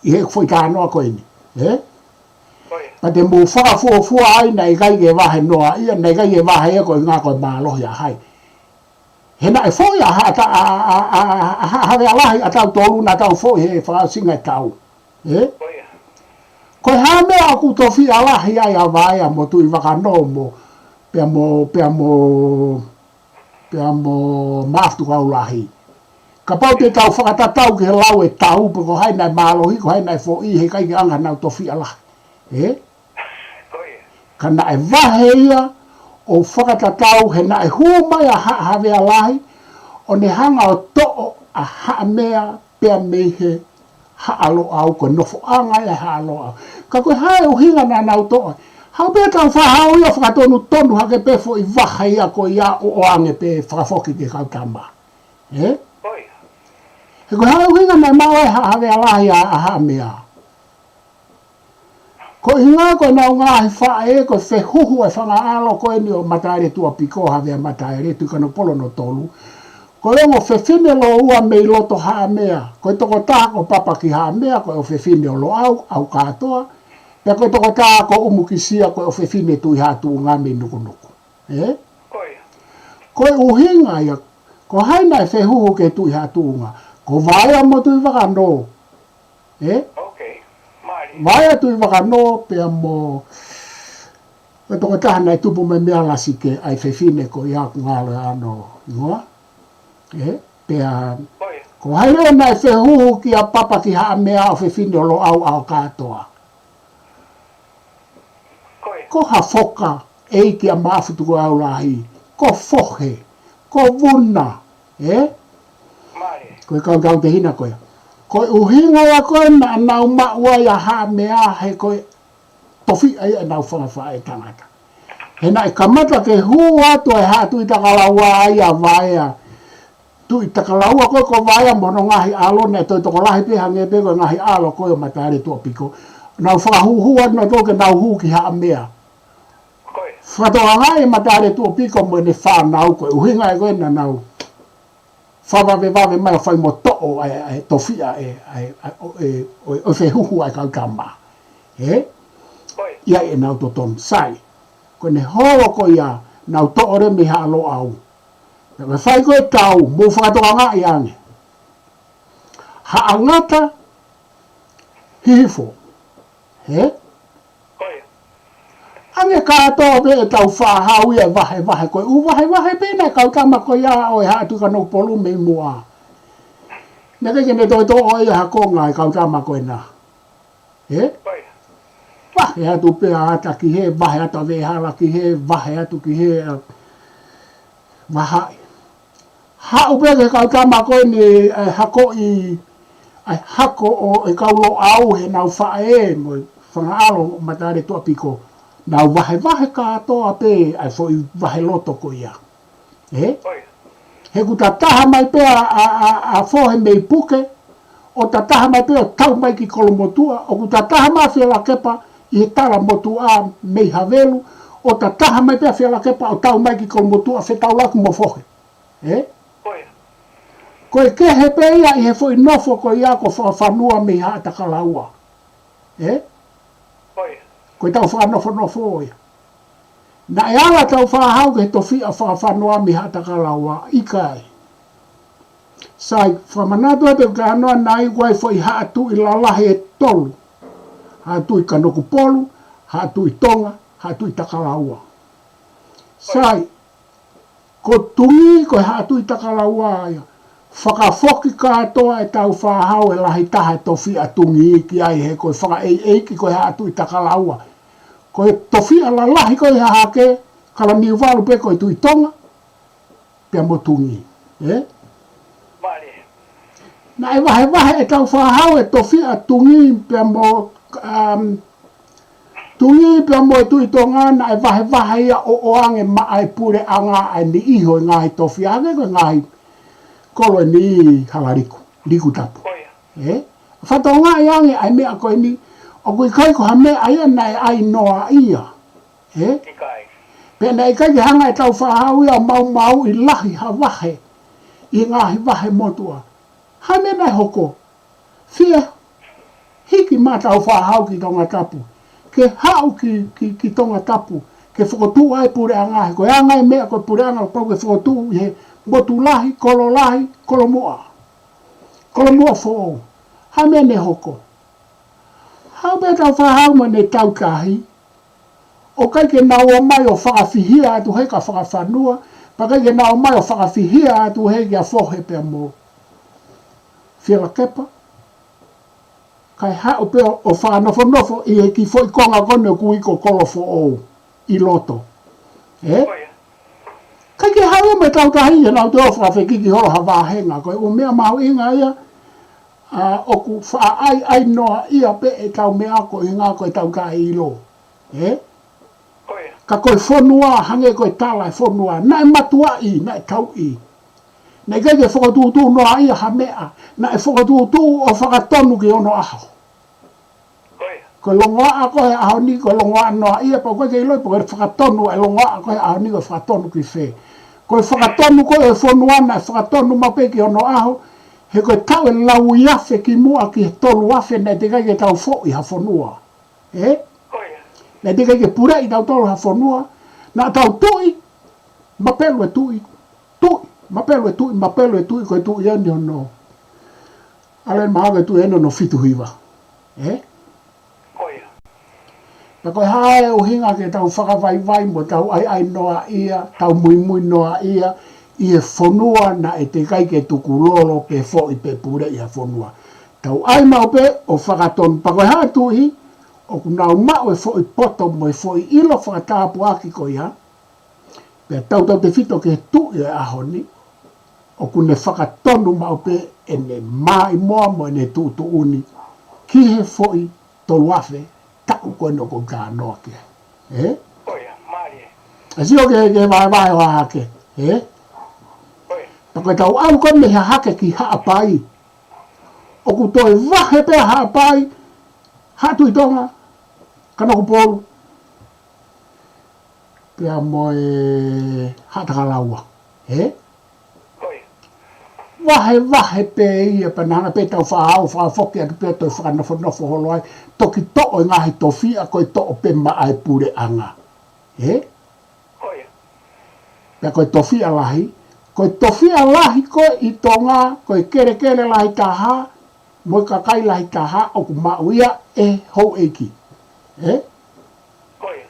ʻi heʻeku foʻi talanoa ko eni. Ē? Pea te mou fakafuofua ai naʻe ʻikai ke vahe noaʻia, naʻe ʻikai ke vahe ia ko e ʻuhinga ko e mālohi ʻa hai. He naʻe foʻi ʻa Haʻa Ta-, ʻa, ʻa, ʻa, ʻa, ʻa Haʻa Havea Lahi ʻa tautolu naʻa tau foʻi he fakaʻosinga e tau. Ē? Ko e hā e meʻa ʻoku tofiʻa lahi ai ʻa Vaea mo Tuʻivakanō mo, pea mo, pea mo, pea mo Maʻafutukaulahi. Kapau te tau fakatatau ki he lau e tau, pe ko hai naʻe mālohi, ko hai naʻe foʻi, he ʻikai ke ʻaonga ʻenau tofiʻa lahi. Ē? Ka naʻe vahe ia ʻo fakatatau he naʻe hū mai ʻa Haʻa Havea Lahi, ʻo ne hanga ʻo toʻo ʻa Haʻamea pea mei he Haʻa Loʻau, ko e nofoʻanga ia ʻa Haʻa Loʻau. Ka ko e hā e ʻuhinga naʻa nau toʻo ai? ʻAu pē tau fakahau ia fakatonutonu hake pē foʻi vahe ia ko ia ʻo ʻoange pē fakafoki ki he kau tama. Ē? Ko ia. He ko e hā e ʻuhinga naʻe maʻu ai ʻa Havea Lahi ʻa, ʻa Haʻamea. Ko e ʻuhinga ko ʻenau ngaahi faʻē, ko e fehuhu e fanga ʻalo ko eni ʻo Mataeletuʻapiko, Havea Mataele, Tuʻikanokupolu hono tolu. Ko e ongo fefine lōua mei loto Haʻamea. Ko e tokotaha ko Papaki Haʻamea, ko e ʻofefine ʻo Loʻau, ʻAukatoa. Pea ko e tokotaha ko ʻUmukisia, ko e ʻofefine Tuʻihaʻatuʻunga mei Nukunuku. Ē? Ko ia. Ko e ʻuhinga ia, ko hai naʻe fehuhu ki he Tuʻihaʻatuʻunga? Ko Vaea mo Tuʻivakanō. Ē? Ok. Mālie. Vaea, Tuʻivakanō, pea mo e tokotaha naʻe tupu mei Mealasike, ʻa e fefine ko ia ʻoku ngalo ʻa hono hingoa. Ē? Pea ko ia. Ko hai leva naʻe fehuhu kia Papaki Haʻamea, ʻofefine ʻo Loʻau, ʻAukatoa? Ko ia. Ko Hafoka, ʻeiki ʻa Maʻafutukuʻaulahi, ko Fohe, ko Vuna, ē? Mālie. Ko e kau tautehina ko ia. Ko e ʻuhinga ia ko ē naʻa nau maʻu ai ʻa Haʻamea he ko e tofiʻa ia ʻenau fanga faʻētangata. He naʻe kamata ke hū atu ʻa e Haʻa Tuʻi Takalaua ʻa ia Vaea. Tuʻi Takalaua ko ē ko Vaea mo hono ngaahi ʻalo naʻe toe tokolahi pē hangē pē ko e ngaahi ʻalo ko ē ʻo Mataeletuʻapiko. Nau fakahūhū atu nautolu ke nau hū ki Haʻamea. Ko ia. Fakatokangaʻi ʻe Mataeletuʻapiko mo ʻene fānau ko e ʻuhinga ia ko ē naʻa nau fakavavevave mai ʻo fai mo toʻo ʻa e, ʻa e tofiʻa ʻe, ʻa e, ʻa e, ʻo e, ʻo e, ʻo e fehuhu ʻa e kau tama. Ē? Ko ia. ʻI ai ʻenau totonu. Sai. Ko ʻene holo ko ia nau toʻo leva mei Haʻa Loʻau. Pea ko e fai ko ē tau, mou fakatokangaʻi ange. Haʻa Ngata, Hihifo. Ē? Ko ia. Ange kātoa pē ʻetau fakahau ia ʻe vahevahe ko ē. ʻOku vahevahe pē ʻena e kau tama ko ia ʻo e Haʻa Tuʻi Kanokupolu mei muʻa. Naʻe ʻikai ke ne toe toʻo ia ha konga e kau tama ko ena. Ē? Ko ia. Vahe atu pē ʻa ʻAta ki hē, vahe atu ʻa Veʻehala ki hē, vahe atu ki hē, ʻa Vahaʻi. Haʻu pē ki he kau tama ko eni, ʻa e hako ʻi, ʻa e hako ʻo e kau Loʻau heʻenau faʻē mo e fanga ʻalo ʻo Mataeletuʻapiko. Nau vahevahe kātoa pē ʻa e foʻi vahe loto ko ia. Ē? Ko ia. He ʻoku tataha mai pē ʻa, ʻa, ʻa, ʻa Fohe mei Puke, ʻo tataha mai pē ʻo tau mai ki Kolomotuʻa, ʻoku tataha mai ʻa Fielakepa ʻi he tala motuʻa mei Havelu, ʻo tataha mai pē ʻa Fielakepa ʻo tau mai ki Kolomotuʻa fetaulaki mo Fohe. Ē? Ko ia. Ko e kehe pē ia ʻi he foʻi nofo ko ia ko Fakafanua mei Haʻatakalaua. Ē? Ko ia. Ko ʻetau fakanofonofo ia. Naʻe ala ʻetau fakahau ki he tofiʻa Fakafanua mei Haʻatakalaua, ʻikai. Sai, fakamanatu atu ʻeku talanoa naʻe ʻi ai e foʻi haʻa tuʻi lalahi ʻe tolu. Haʻa Tuʻi Kanokupolu, Haʻa Tuʻi Tonga, Haʻa Tuʻi Takalaua. Sai, ko Tungī ko e Haʻa Tuʻi Takalaua ia. Fakafoki kātoa ʻetau fakahau e lahi taha e tofiʻa Tungī ki ai he ko e fakaʻeiʻeiki ko e Haʻa Tuʻi Takalaua. Ko e tofiʻa lalahi ko ē ʻi Hahake, Kalaniuvalu pē ko e Tuʻi Tonga, pea mo Tungī. Ē? Mālie. Naʻe vahevahe ʻetau fakahau e tofiʻa Tungī pea mo, um, Tungī pea mo e Tuʻi Tonga naʻe vahevahe ia ʻo ʻoange maʻa e puleʻanga ʻa e niʻihi ʻo e ngaahi tofiʻa hangē ko e ngaahi kolo eni hala liku, liku tapu. Ko ia. Ē? Fakatokangaʻi ange ʻa e meʻa ko eni, ʻoku ʻikai ko ha meʻa ia naʻe ʻai noa ia. Ē? ʻIkai. Pea naʻe ʻikai ke hanga ʻetau fakahau ia ʻo maumauʻi lahi ha vahe ʻi he ngaahi vahe motuʻa. Hā e meʻa naʻe hoko? Fie hiki mai ʻetau fakahau ki Tongatapu. Ke haʻu ki, ki, ki Tongatapu. Ke fokotuʻu ai e puleʻanga he ko e anga e meʻa ko e puleʻanga ʻoku pau ke fokotuʻu ʻi he motu lahi, kolo lahi, kolomuʻa. Kolomuʻa foʻou. Hā e meʻa naʻe hoko? Haʻu pē ʻetau fakahau mo ʻene tautahi. ʻOku ʻikai ke nau ō mai ʻo fakafihia atu hē kia Fakafanua, pea ʻikai ke nau ō mai ʻo fakafihia atu hē kia Fohe pea mo Fielakepa. Kae haʻu pē ʻo, ʻo fakanofonofo ʻi he kiʻi foʻi konga ko eni ʻoku ui ko Kolofoʻou ʻi loto. Ē? Ko ia. ʻIkai ke haʻu ia mo e tautahi ia nau toe ō ʻo fakafekiki holo ha vāhenga. Ko e ʻū meʻa mahuʻinga ia, ʻa, ʻoku faʻa ʻai, ʻai noa ia pē ʻetau meʻa ko e ʻuhinga ko ʻetau taʻeʻilo. Ē? Ka ko e fonua, hangē ko e tala e fonua, naʻe matuaʻi, naʻe tauʻi. Naʻe ʻikai ke fokotuʻutuʻu noaʻia ha meʻa, naʻe fokotuʻutuʻu ʻo fakatonu ki onoʻaho. Ko ia. Ko e longoaʻa ko ē he ʻaho ni, ko e longoaʻa noaʻia, pea ʻoku ʻikai ke ʻiloʻi pe ko e fakatonu e longoaʻa ko ē he ʻaho ni, ko e fakatonu ki fē. Ko e fakatonu ko ē e fonua naʻe fakatonu maʻu pē ki onoʻaho, he ko e taʻu ʻe lauiafe kimuʻa ki he toluafe naʻe teʻeki ai ke tau foʻi ha fonua. Ē? Ko ia. Naʻe teʻeki ai ke puleʻi tautolu ha fonua, naʻa tau tuʻi, mapelu e tuʻi, tuʻi, mapelu e tuʻi, mapelu e tuʻi, ko e tuʻi eni hono. ʻAle mahalo ko e tuʻi eni hono fitu hiva. Ē? Ko ia. Pea ko e hā e ʻuhinga ke tau fakavaivai mo tau ʻaiʻai noaʻia, tau muimui noaʻia, ʻi he fonua naʻe teʻeki ai ke tukulolo pe foʻi pe puleʻi ha fonua. Tau ʻai maʻu pē ʻo fakatonu. Pea ko e hā e tuʻi, ʻoku nau maʻu e foʻi poto mo e foʻi ʻilo fakatāpuaki ko ia, pea tautautefito ki he tuʻi e ʻaho ni, ʻoku ne fakatonu maʻu pē ʻene maʻimoa mo ʻene tuʻutuʻuni ki he foʻi toluafe taʻu ko ē naʻa ku talanoa ki ai. Ē? Ko ia, mālie. ʻE sio ki he, ki he vahevahe ʻo Hahake. Ē? Ko ia. Pea ko e tau ʻalu ko ē mei Hahake ki Haʻapai. ʻOku toe vahe pē Haʻapai, Haʻa Tuʻi Tonga, Kanokupolu, pea mo e Haʻa Takalaua. Ē? Ko ia. Vahevahe pē ia pea naʻa na pē tau faʻa ʻalu fakafoki atu pē ʻo toe fakanofonofo holo ai, toki toʻo e ngaahi tofiʻa ko e toʻo pē maʻa e puleʻanga. Ē? Ko ia. Pea ko e tofiʻa lahi, ko e tofiʻa lahi ko ē ʻi Tonga, ko e kelekele lahi taha, mo e kakai lahi taha ʻoku maʻu ia ʻe houʻeiki. Ē? Ko ia.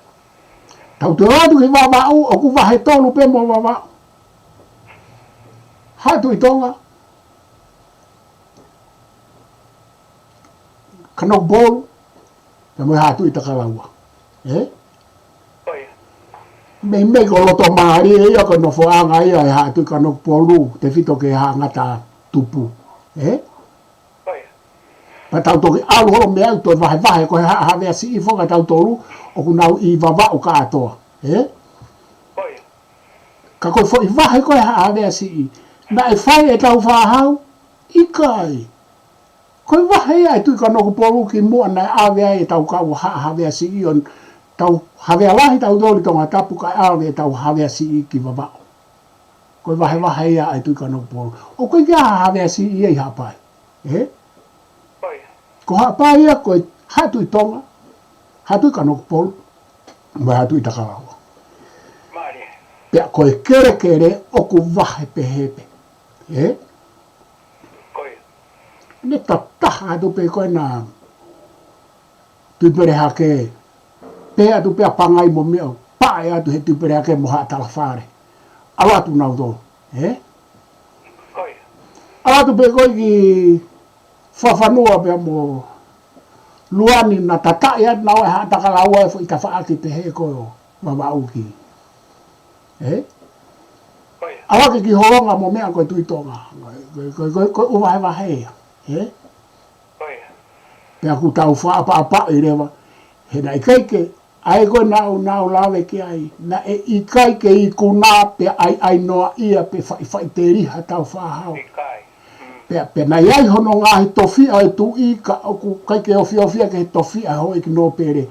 Tau toe ʻalu atu ki Vavaʻu, ʻoku vahe tolu pē mo Vavaʻu. Haʻa Tuʻi Tonga, Kanokupolu, pea mo e Haʻa Tuʻi Takalaua. Ē? Ko ia. Meimei ko e loto mālie ia ko e nofoʻanga ia e Haʻa Tuʻi Kanokupolu, tefito ki he Haʻa Ngata Tupu. Ē? Ko ia. Pea tau toki ʻalu holo mei ai ʻo toe vahevahe ko e Haʻa Havea Siʻi foki ʻa tautolu, ʻoku nau ʻi Vavaʻu kātoa. Ē? Ko ia. Ka ko e foʻi vahe ko ē Haʻa Havea Siʻi, naʻe fai ʻe Tāufaʻāhau? ʻIkai. Ko e vahe ia ʻa e Tuʻi Kanokupolu kimuʻa naʻe ʻave ai ʻetau kau Haʻa Havea Siʻi ʻo tau Havea Lahi tautolu ʻi Tongatapu kae ʻave ʻetau Havea Siʻi ki Vavaʻu. Ko e vahevahe ia ʻa e Tuʻi Kanokupolu. ʻOku ʻikai ke ʻi ai ha Havea Siʻi ia ʻi Haʻapai. Ē? Ko ia. Ko Haʻapai ia ko e Haʻa Tuʻi Tonga, Haʻa Tuʻi Kanokupolu, mo e Haʻa Tuʻi Takalaua. Mālie. Pea ko e kelekele ʻoku vahe pehē pē. Ē? Ko ia. Ne tataha atu pē ko ē naʻa Tuʻipelehake, pehē atu pē ʻa Pangai mo meʻa, paʻe atu he Tuʻipelehake mo Haʻa Talafale. ʻAlu atu nautolu, ē? Ko ia. ʻAlu atu pē ko ē ki Fafanua pea mo Luani naʻa tataʻi atu naua ʻe Haʻa Takalaua e foʻi tafaʻaki pehē ko ē ʻo Vavaʻu ki. Ē? Ko ia. ʻAlu hake ki Holonga mo meʻa ko e Tuʻi Tonga. Ko e, ko e, ko e, ko e ʻū vahevahe ia. Ē? Ko ia. Pea ʻoku tau fakaʻapaʻapaʻi leva, he naʻe ʻikai ke, ʻa ē ko ē naʻa ku, naʻa ku lave ki ai, naʻe ʻikai ke ikuna pea ʻaiʻai noaʻia pe faʻifaʻiteliha ha Tāufaʻāhau. ʻIkai. Mm. Pea, pea naʻe ʻi ai hono ngaahi tofiʻa ʻo e tuʻi ka ʻoku ʻikai ke ofiofia ki he tofiʻa ʻo e houʻeiki nōpele.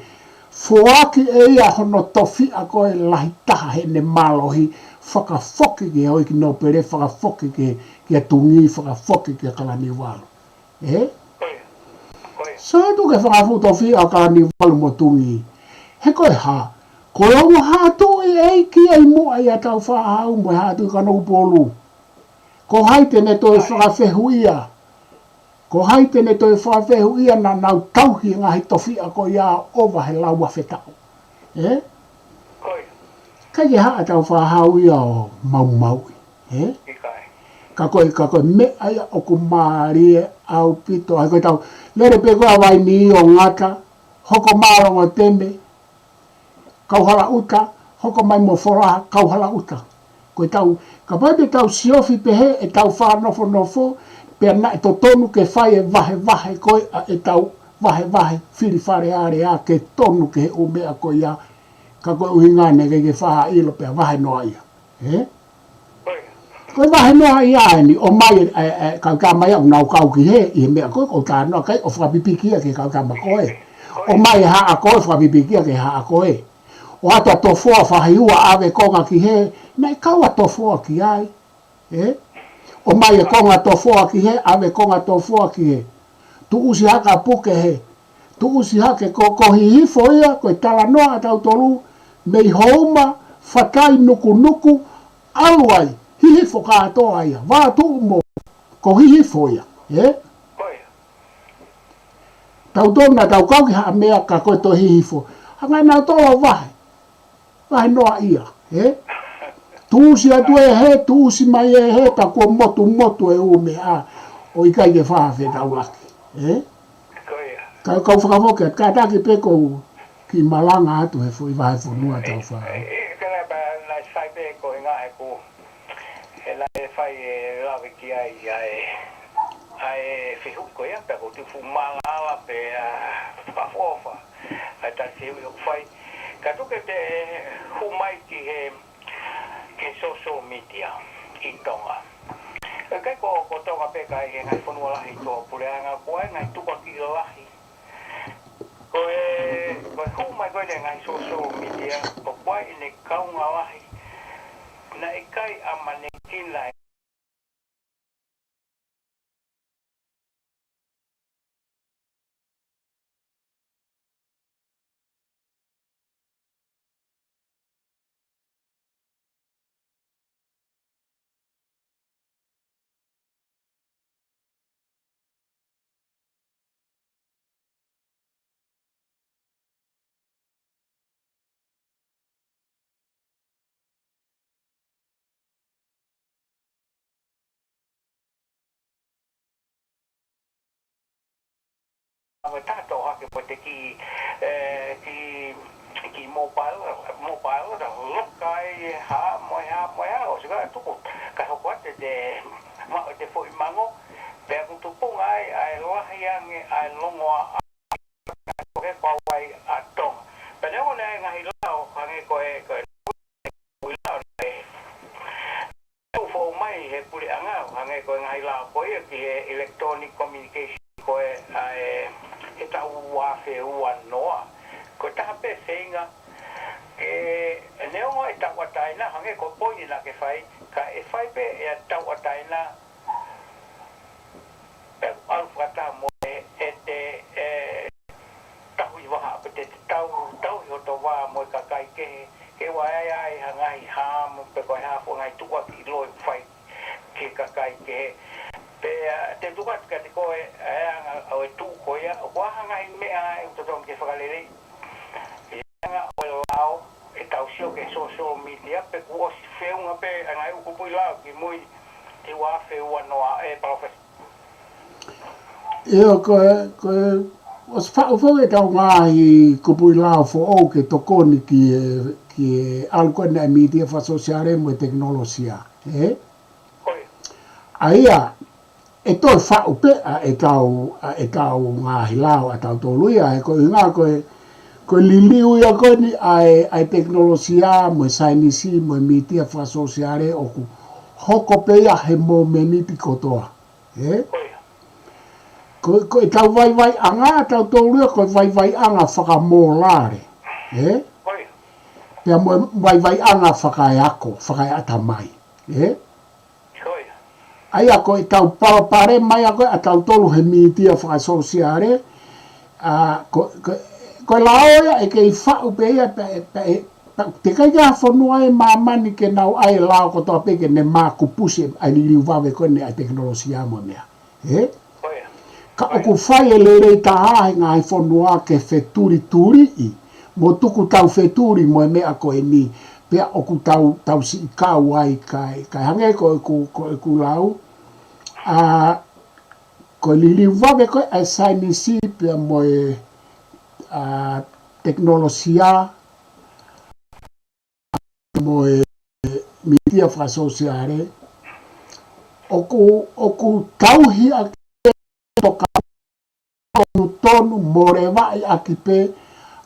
Foaki ʻe ia hono tofiʻa ko ē lahi taha heʻene mālohi, fakafoki ki he houʻeiki nōpele, fakafoki ki, ki he Tuʻi, fakafoki ki he Kalaniuvalu. Ē? Ko ia. Ko ia. Sio atu ki he fanga fuʻu tofiʻa ʻo Kalaniuvalu mo Tuʻi. He ko e hā, ko e ongo haʻa tuʻi ʻe ʻi ai muʻa ʻia Tāufaʻāhau mo e Haʻa Tuʻi Kanokupolu. Ko hai te ne toe fakafehuʻia? Ko hai te ne toe fakafehuʻia naʻa nau tauhi e ngaahi tofiʻa ko ia ʻo ʻova he lauafe taʻu? Ē? Ko ia. ʻIkai ke haʻa Tāufaʻāhau ia ʻo maumauʻi. Ē? ʻIkai. Ka ko e, ka ko e meʻa ia ʻoku mālie ʻaupito. ʻA ia ko e tau lele pē ko ē ʻa Vainī ʻo Ngata, hoko mai ʻa Longoteme, Kauhalaʻuta, hoko mai mo Folaha, Kauhalaʻuta. Ko e tau, kapau te tau siofi pehē ʻetau fakanofonofo, pea naʻe totonu ke fai e vahevahe ko ē ʻa ʻetau vahevahe fili Fale Alea ke tonu ki he ʻū meʻa ko ia, Ka ko e ʻuhinga naʻe ʻikai ke faʻa ʻilo pea vahe noaʻia. Ē? Ko e vahe noaʻia eni, ʻomai e, e, e, kau tā mai ʻoku nau kau ki hē, ʻi he meʻa ko ē, ʻoku ou talanoa ki ai ʻo fakapipiki ia ki he kau tama ko ē. ʻOmai e haʻa ko ē, fakapipiki ia ki he haʻa ko ē. ʻOatu ʻa Tofoa Fahiua ʻave konga ki hē, naʻe kau ʻa Tofoa ki ai. Ē? ʻOmai e konga Tofoa ki hē, ʻave konga Tofoa ki hē. Tuʻusi hake ʻa Puke hē. Tuʻusi hake ko, ko Hihifo ia, ko e talanoa ʻa tautolu, mei Houma, Fatai, Nukunuku, ʻalu ai, Hihifo kātoa ia, Vātuʻu mo, ko Hihifo ia, ē? Tautolu naʻa tau kau ki ha meʻa ka ko e toe Hihifo. Hanga nautolu ʻo vahe. Vahe noaʻia, ē? Tuʻusi atu e hē, tuʻusi mai e hē, ka kuo motumotu e ʻū meʻa, ʻo ʻikai ke faʻa fetaulaki, ē? Ka, kau fakafoki atu, kātaki pē ʻoku ou kiʻi malanga atu he foʻi vahefonua tau fai. Ē, ē, ē, ka naʻe pē, naʻe sai pē ko e ngaahi ʻeku, ē, naʻe fai e lave ki ai, ʻa e, ʻa e fehuʻi ko ia, pea ko e tuʻu fuʻu maʻalaʻala pē, ʻa, fakaʻofoʻofa. ʻA e tali fehuʻi ʻoku fai. Ka tuku ke te hū mai ki he, ki he social media ʻi Tonga. ʻIkai ko, ko Tonga pē ka ʻi he ngaahi fonua lahi ʻi tuʻapuleʻanga, ko e ngaahi tukuakiʻi lahi. Ko e, ko e hū mai ko ē ʻa e ngaahi social media, ʻoku ʻi ai ʻene kaunga lahi. Naʻe ʻikai ʻamanekina e Mo e taha toʻo hake mo e te kiʻi, ē, kiʻi, kiʻi mobile, mobile, ta loka ai e hā mo e hā mo e hā, ʻosi ka tuku, ka hoko atu te, ma, te foʻi mango, pea ʻoku tupunga ai, ʻa e lahi ange, ʻa e longoaʻa, ko e kau ai ʻa Tonga. Pea neongo naʻe ngaahi lao, hangē ko e, ko e, ʻū lao naʻe tuʻu foʻou mai he puleʻanga, hangē ko e ngaahi lao ko ia ki he electronic communication ko ē ʻa e, he taʻu ua afe ua noa. Ko e taha pē feinga, ke neongo e tauʻatāina, hangē ko e poini naʻa ke fai, ka ʻe fai pē ʻa e tauʻatāina, pea ʻalu fakataha mo e, ʻete, ē, tauhi vahaʻa, pe te tau, tauhi hoto vā mo e kakai kehe, ke ʻoua ʻe ʻi ai ha ngaahi hā mo, pe ko e hā fua ngaahi tukuakiʻi loi ʻoku fai ki he kakai kehe. Pea, ā, te u tuku atu kiate koe, ʻa e anga ʻo e tuʻu ko ia, ʻoku ʻi ai ha ngaahi meʻa ʻe totonu ke fakaleleiʻi. ʻI he anga ʻo e lao, ʻetau sio ki he social media, pe kuo ʻosi feʻunga pē ʻa e ngaahi ʻū kupuʻi lao ki mui, ʻi he ua afe ua noa, ē, Palōfesa. ʻIo, ko e, ko e, ʻosi faʻu foki ʻetau ngaahi kupuʻi lao foʻou ke tokoni ki he, ki he ʻalu ko eni ʻa e mītia fakasōsiale mo e tekinolosia, ē? Ko ia. ʻA ia, ʻe toe faʻu pē ʻa ʻetau, ʻa ʻetau ngaahi lao ʻatautolu ia, he ko e ʻuhinga ko e, ko e liliu ia ko eni ʻa e, ʻa e tekinolosia mo e saienisi mo e mītia fakasōsiale ʻoku hoko pē ia he momeniti kotoa. Ē? Ko ia. Ko, ko ʻetau vaivaiʻanga ʻatautolu ia, ko e vaivaiʻanga fakamōlale. Ē? Ko ia. Pea mo e vaivaiʻanga fakaeako, fakaeʻatamai. Ē? Ko ia. ʻA ia ko ʻetau palopalema ia ko ē ʻatautolu he mītia fakasōsiale, ʻa, ko, ko, ko e lao ia ʻe kei faʻu pē ia pea, pea, pea, teʻeki ai ke ʻi ai ha fonua ʻi māmani ke nau ʻai e lao kotoa pē ke ne mākupusi ʻa e liliu vave ko eni ʻa e tekinolosia mo e meʻa. Ē? Ko ia. Ka ʻoku fai e lelei taha he ngaahi fonua ke fetulituliʻi, mo tuku tau fetuli mo e meʻa ko eni, pea ʻoku tau, tau siʻi kau ai kae, kae hangē ko ʻeku, ko ʻeku lau, ʻa, ko e liliu vave ko ē ʻa e saienisi pea mo e, ʻa, tekinolosia, mo e mītia fakasōsiale, ʻoku, ʻoku tauhi ʻaki e tokanga totonu mo levaʻi ʻaki pē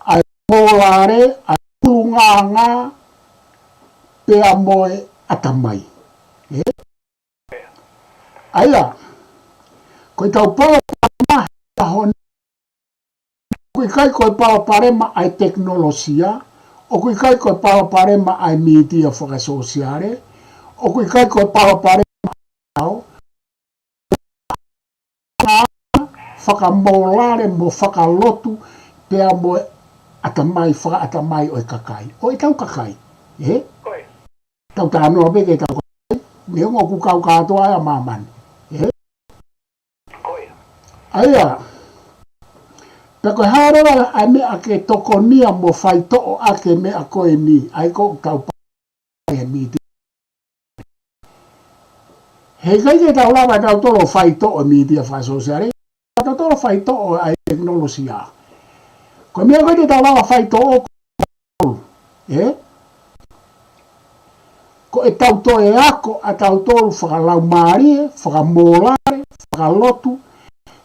ʻa e mōlale, ʻa e ʻulungaanga pea mo e ʻatamai. Ē? ʻA ia, ko ʻetau palopalema he ʻaho ni, ʻoku ʻikai ko e palopalema ʻa e tekinolosia, ʻoku ʻikai ko e palopalema ʻa e mītia fakasōsiale, ʻoku ʻikai ko e palopalema ʻa e ʻao, fakamōlale mo fakalotu pea mo e ʻatamai, fakaʻatamai ʻo e kakai. ʻO ʻetau kakai. Ē? Ko ia. Tau talanoa pē ki heʻetau kakai. Neongo ʻoku kau kātoa ʻa māmani. Ē? Ko ia. ʻA ia. Pea ko e hā leva ʻa e meʻa ke tokonia mo faitoʻo ʻaki e meʻa ko eni. ʻA ia ko ʻetau pa-, e mītia. He ʻikai ke tau lava tautolu ʻo faitoʻo e mītia fakasōsiale, tautolu ʻo faitoʻo ʻa e tekinolosia. Ko e meʻa ko ē te tau lava faitoʻo ko, ē? Ko ʻetau toe ako ʻa tautolu fakalaumālie, fakamōlale, fakalotu.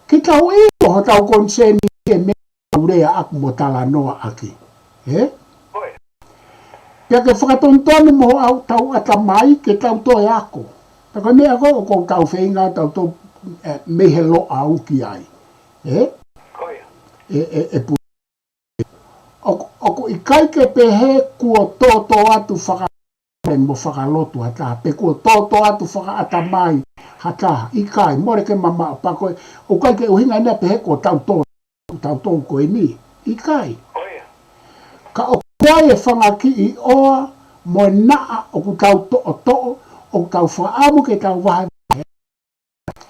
Ke tau ʻilo hotau konisēnisi e meʻa ʻoku tau lea ʻaki mo talanoa ʻaki. Ē? Ko ia. Pea ke fakatonutonu mo hotau ʻatamai ke tau toe ako. Pea ko e meʻa ko ē ʻoku tau feinga tautolu, ē, mei he loʻau ki ai. Ē? Ko ia. ʻE, ʻe, ʻe pu-, ʻoku, ʻoku ʻikai ke pehē kuo tōtōatu faka- mo fakalotu ha taha, pe kuo tōtōatu fakaʻatamai ha taha, ʻikai, mole ke mamaʻo pea ko e, ʻoku ʻikai ke ʻuhinga ena pehē kuo tau tō, tau tō ko eni, ʻikai. Ko ia. Ka ʻoku ʻi ai e fanga kiʻi ʻoa mo e naʻa ʻoku tau toʻotoʻo, ʻoku tau fakaʻamu ke tau vahevahe.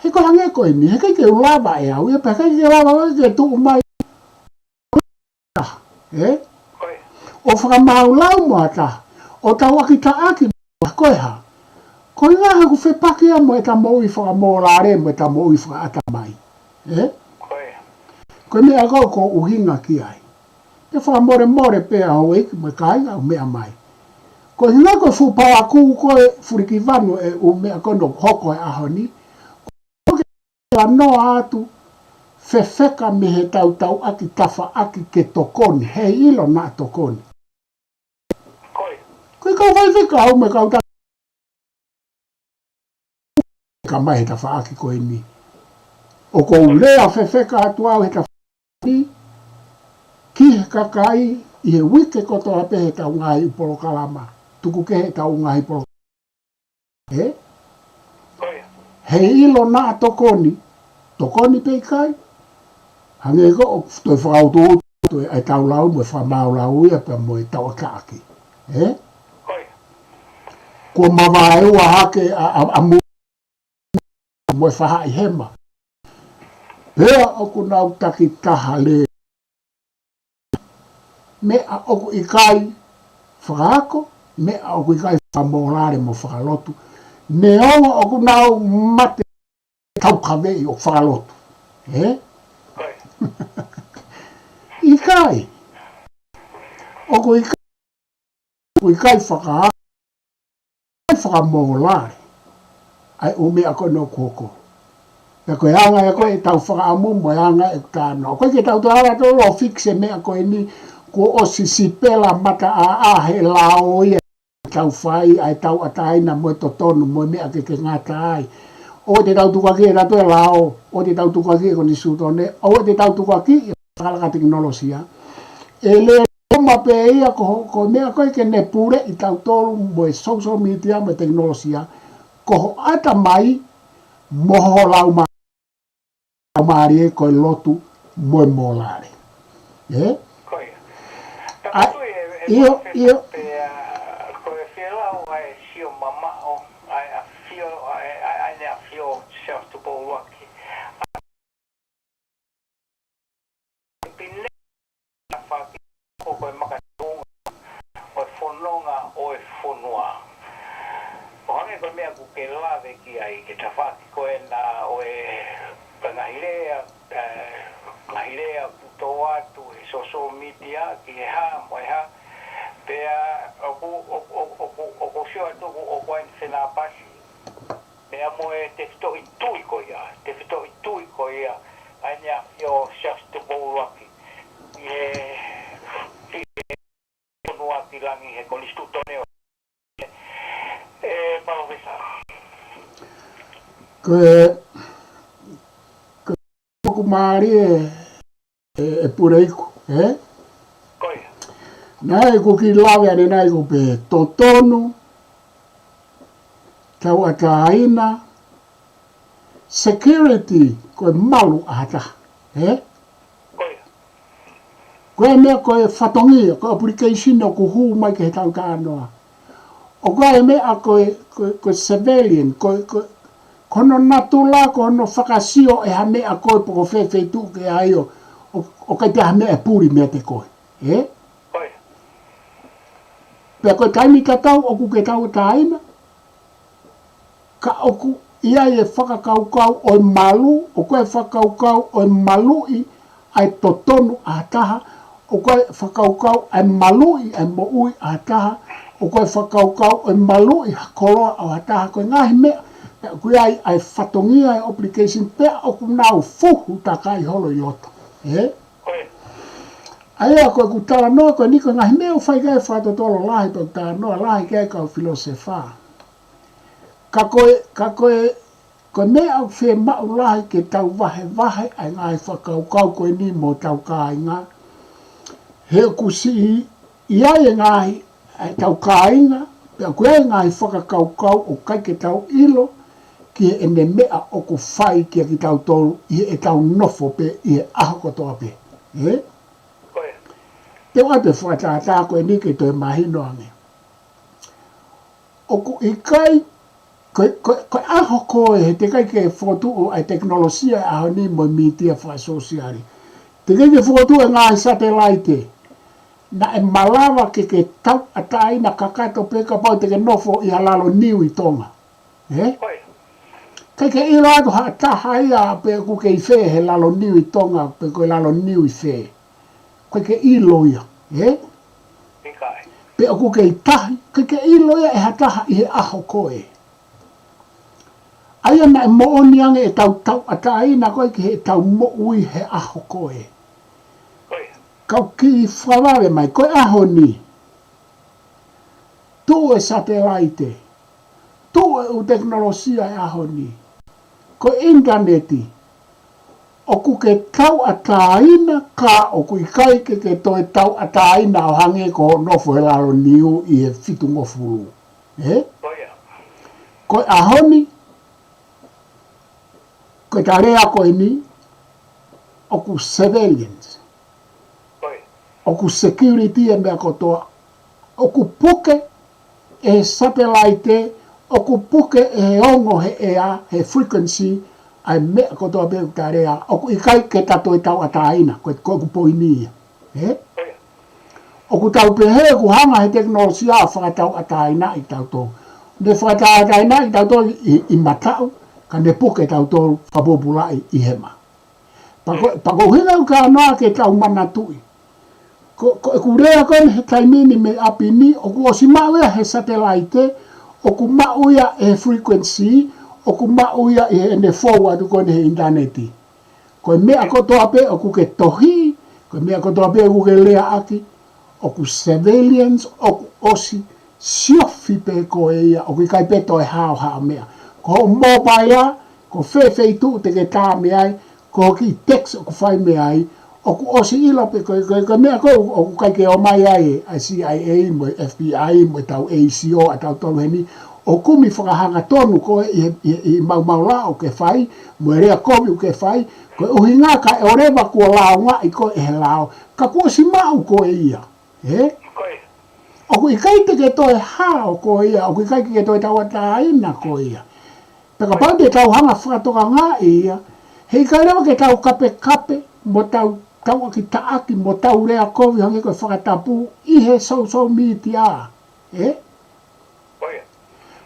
He ko e hangē ko eni, he ʻikai ke u lava ʻe au ia, pea ʻikai ke lava ke tuʻu mai. Ē? Ko ia. ʻO fakamāulau mo ha taha, ʻo tauʻaki taʻaki mo ha ko e hā. Ko e ngaahi ʻoku fepaki ia mo ʻeta moʻui fakamōlale, mo ʻeta moʻui fakaʻatamai. Ē? Ko ia. Ko e meʻa ko ē ʻoku ou ʻuhinga ki ai. Pea fakamolemole pea houʻeiki mo e kāinga ʻoku meʻa mai. Ko e ʻuhinga ko e fuʻu palakū ko e fulikivanu e ʻū meʻa ko ē ʻoku hoko he ʻaho ni. Ko e talanoa atu, fefeka mei he tautauʻaki tafaʻaki ke tokoni, heiʻilo naʻa tokoni. Ko ia. Ko e kau faifekau mo e kau ta-, ka mai he tafaʻaki ko eni. ʻOku ou lea fefeka atu au he tafaʻaki ni, ki he kakai ʻi he uike kotoa pē heʻetau ngaahi polokalama. Tuku kehe ʻetau ngaahi polokalama. Ē? Ko ia. Heiʻilo naʻa tokoni, tokoni pe ʻikai. Hangē ko ē ʻoku toe fakautuutu atu ʻetau lau mo e fakamāulau ia pea mo e tauʻatāʻaki. Ē? Ko ia. Kuo mavaeua hake ʻa, ʻa, ʻa mu-, mo e faʻahi hema. Pea ʻoku nau takitaha lelei. Meʻa ʻoku ʻikai fakaako, meʻa ʻoku ʻikai fakamōlale mo fakalotu. Neongo ʻoku nau mate taukaveʻi ʻo fakalotu. Ē? ʻIkai. ʻOku ʻikai, ʻoku ʻikai faka-, fakamōlale ʻa e ʻū meʻa ko ē ʻoku hoko. Pea ko e anga ia ko ē ʻetau fakaʻamu mo e anga ʻetau talanoa. ʻOku ʻikai ke tau talanoa ʻo fix e meʻa ko eni, kuo ʻosi sipela mataʻāʻā he lao ia ʻoku tau fai, ʻa e tauʻatāina mo e totonu mo e meʻa ke ke ngata ai. ʻOua te tau tukuakiʻi ʻe tautolu e lao, ʻoua te tau tukuakiʻi e konisitūtone, ʻoua te tau tukuakiʻi e fakalaka tekinolosia. ʻE lele maʻu pē ia ko ho-, ko e meʻa ko ē ke ne puleʻi tautolu mo e social media mo e tekinolosia, ko ho ʻatamai mo ho lauma-, laumālie ko e lotu mo e mōlale. Ē? Ko ia. ʻAi, ʻio, ʻio. Pea, ko e fielau ʻa e sio mamaʻo, ʻa e ʻafio, ʻa e, ʻa e, ʻa e ʻafio Siaosi Tupou ʻUluaki. Pine, ʻa faki, ko e makatuʻunga ʻo e fononga ʻo e fonua. ʻO hangē ko e meʻa ʻoku ke lave ki ai, ki he tafaʻaki ko ena ʻo e ngaahi lea, ē, ngaahi lea ʻoku tō atu he social media ki he hā mo e hā. Pea ʻoku, ʻoku, ʻoku, ʻoku, ʻoku sio atu ʻoku, ʻoku ʻi ai e fenāpasi. Meʻa mo e tefitoʻi tui ko ia, tefitoʻi tui ko ia, ʻa ʻEne ʻAfio Siaosi Tupou ʻUluaki. ʻI he, ʻi he fonua langi he konisitūtone ʻo e, Palōfesa. Ko e, ko e ʻoku mālie e, e, e pule iku, ē? Ko ia. Naʻe ʻoku kiʻi lave ʻanenai ʻoku pehē totonu, tauʻatāina, security, ko e malu ʻa ha taha, ē? Ko ia. Ko e meʻa ko e fatongia, ko e application ʻoku hū mai ki he tau talanoa. ʻOku ʻi ai e meʻa ko e, ko e, ko e civilian, ko e, ko e, ko hono natula, ko hono fakasio ʻe ha meʻa ko e pe ko fē feituʻu ke ʻi ai ʻo, ʻo, ʻoku ʻikai te ha meʻa ʻe puli meiate koe. Ē? Ko ia. Pea ko e taimi tatau ʻoku ke tauʻatāina, ka ʻoku ʻi ai e fakakaukau ʻo e malu, ʻoku ʻi ai e fakakaukau ʻo e maluʻi ʻa e totonu ʻa ha taha, ʻoku ʻi ai e fakakaukau ʻa e maluʻi ʻa e moʻui ʻa ha taha, ʻoku ʻi ai e fakakaukau ʻo e maluʻi ha koloa ʻo ha taha, ko e ngaahi meʻa, pea ʻoku ʻi ai ʻa e fatongia e obligation, pea ʻoku nau fuhu takai holo ʻi loto. Ē? Ko ia. ʻA ia ko ʻeku talanoa ko eni ko e ngaahi meʻa ʻoku fai ki ai e fakatotolo lahi, pe ʻoku talanoa lahi ki ai e kau filōsefa. Ka ko e, ka ko e, ko e meʻa ʻoku fiemaʻu lahi ke tau vahevahe ʻa e ngaahi fakakaukau ko eni mo hotau kāinga. He ʻoku siʻi ʻi ai e ngaahi, ʻa e tau kāinga, pea ʻoku ʻi ai e ngaahi fakakaukau ʻoku ʻikai ke tau ʻilo ki heʻene meʻa ʻoku fai kiate kitautolu ʻi heʻetau nofo pē ʻi he ʻaho kotoa pē. Ē? Ko ia. Te u ʻoatu e fakatātā ko eni ke toe mahino ange. ʻOku ʻikai, ko, ko, ko e ʻaho ko ē he teʻeki ai ke fokotuʻu ʻa e tekinolosia ʻo e ʻaho ni mo e mītia fakasōsiale. Teʻeki ai ke fokotuʻu e ngaahi satelaite. Naʻe malava ke ke tauʻatāina kakato pē kapau te ke nofo ʻi ha lalo niu ʻi Tonga. Ē? Ko ia. ʻIkai ke ʻilo atu ha taha ia pe ʻoku kei fē he lalo niu ʻi Tonga, pe ko e lalo niu ʻi fē. ʻIkai ke ʻilo ia, ē? ʻIkai. Pe ʻoku kei tahi, ʻikai ke ʻilo ia ʻe ha taha ʻi he ʻaho ko ē. ʻA ia naʻe moʻoni ange ʻetau tauʻatāina ko ē ki heʻetau moʻui he ʻaho ko ē. Ko ia. Kau kiʻi fakavave mai, ko e ʻaho ni. Tuʻu e satelaite, tuʻu e ʻū tekinolosia e ʻaho ni. Ko e ʻinitaneti, ʻoku ke tauʻatāina ka ʻoku ʻikai ke ke toe tauʻatāina ʻo hangē ko hoʻo nofo he lalo niu ʻi he fitungofulu. Ē? Ko ia. Ko e ʻaho ni, ko e talea ko eni, ʻoku surveillance. Ko ia. ʻOku security e meʻa kotoa. ʻOku puke ʻe he satelaite, ʻoku puke ʻe he ongo he ʻea, he frequency, ʻa e meʻa kotoa pē ʻoku talea, ʻoku ʻikai ke ta toe tauʻatāina, ko, ko ʻeku poini ia. Ē? Ko ia. ʻOku tau pehē ʻoku hanga he tekinolosia ʻo fakatauʻatāinaʻi kitautolu. Ne fakatauʻatāinaʻi kitautolu ʻi, ʻi mataʻu, ka ne puke kitautolu fakapōpulaʻi ʻi hema. Pea ko, pea ko e ʻuhinga ʻoku ou talanoa ke tau manatuʻi. Ko, ko ʻeku lea ko eni he taimi ni mei ʻapi ni, ʻoku ʻosi maʻu ia he satelaite, ʻoku maʻu ia he frequency, ʻoku maʻu ia ʻi heʻene fou atu ko eni he ʻinitaneti. Ko e meʻa kotoa pē ʻoku ke tohi, ko e meʻa kotoa pē ʻoku ke leaʻaki, ʻoku surveillance, ʻoku ʻosi siofi pē koe ia, ʻoku ʻikai pē toe hao ha meʻa. Ko hoʻo mōpaila, ko fē feituʻu te ke tā mei ai, ko hoʻo kiʻi text ʻoku fai mei ai, ʻoku ʻosi ʻilo pē ko e, ko e, ko e meʻa ko ē ʻoku, ʻoku ʻikai ke ō mai ai ʻa e C I A mo e F B I mo e tau A C O ʻa tautolu heni, ʻo kumi fakahangatonu koe ʻi he, ʻi he, ʻi he maumau lao ʻoku ke fai, mo e lea kovi ʻoku ke fai, ko e ʻuhinga kae ʻoleva kuo laongaʻi koe ʻe he lao, ka kuo ʻosi maʻu koe ia. Ē? Ko ia. ʻOku ʻikai te ke toe hao koe ia, ʻoku ʻikai ke toe tauʻatāina koe ia. Pea kapau te tau hanga fakatokangaʻi ia, heʻikai leva ke tau kapekape, mo tau, tau ʻaki taʻaki, mo tau lea kovi hangē ko e fakatapu ʻi he social media. Ē? Ko ia.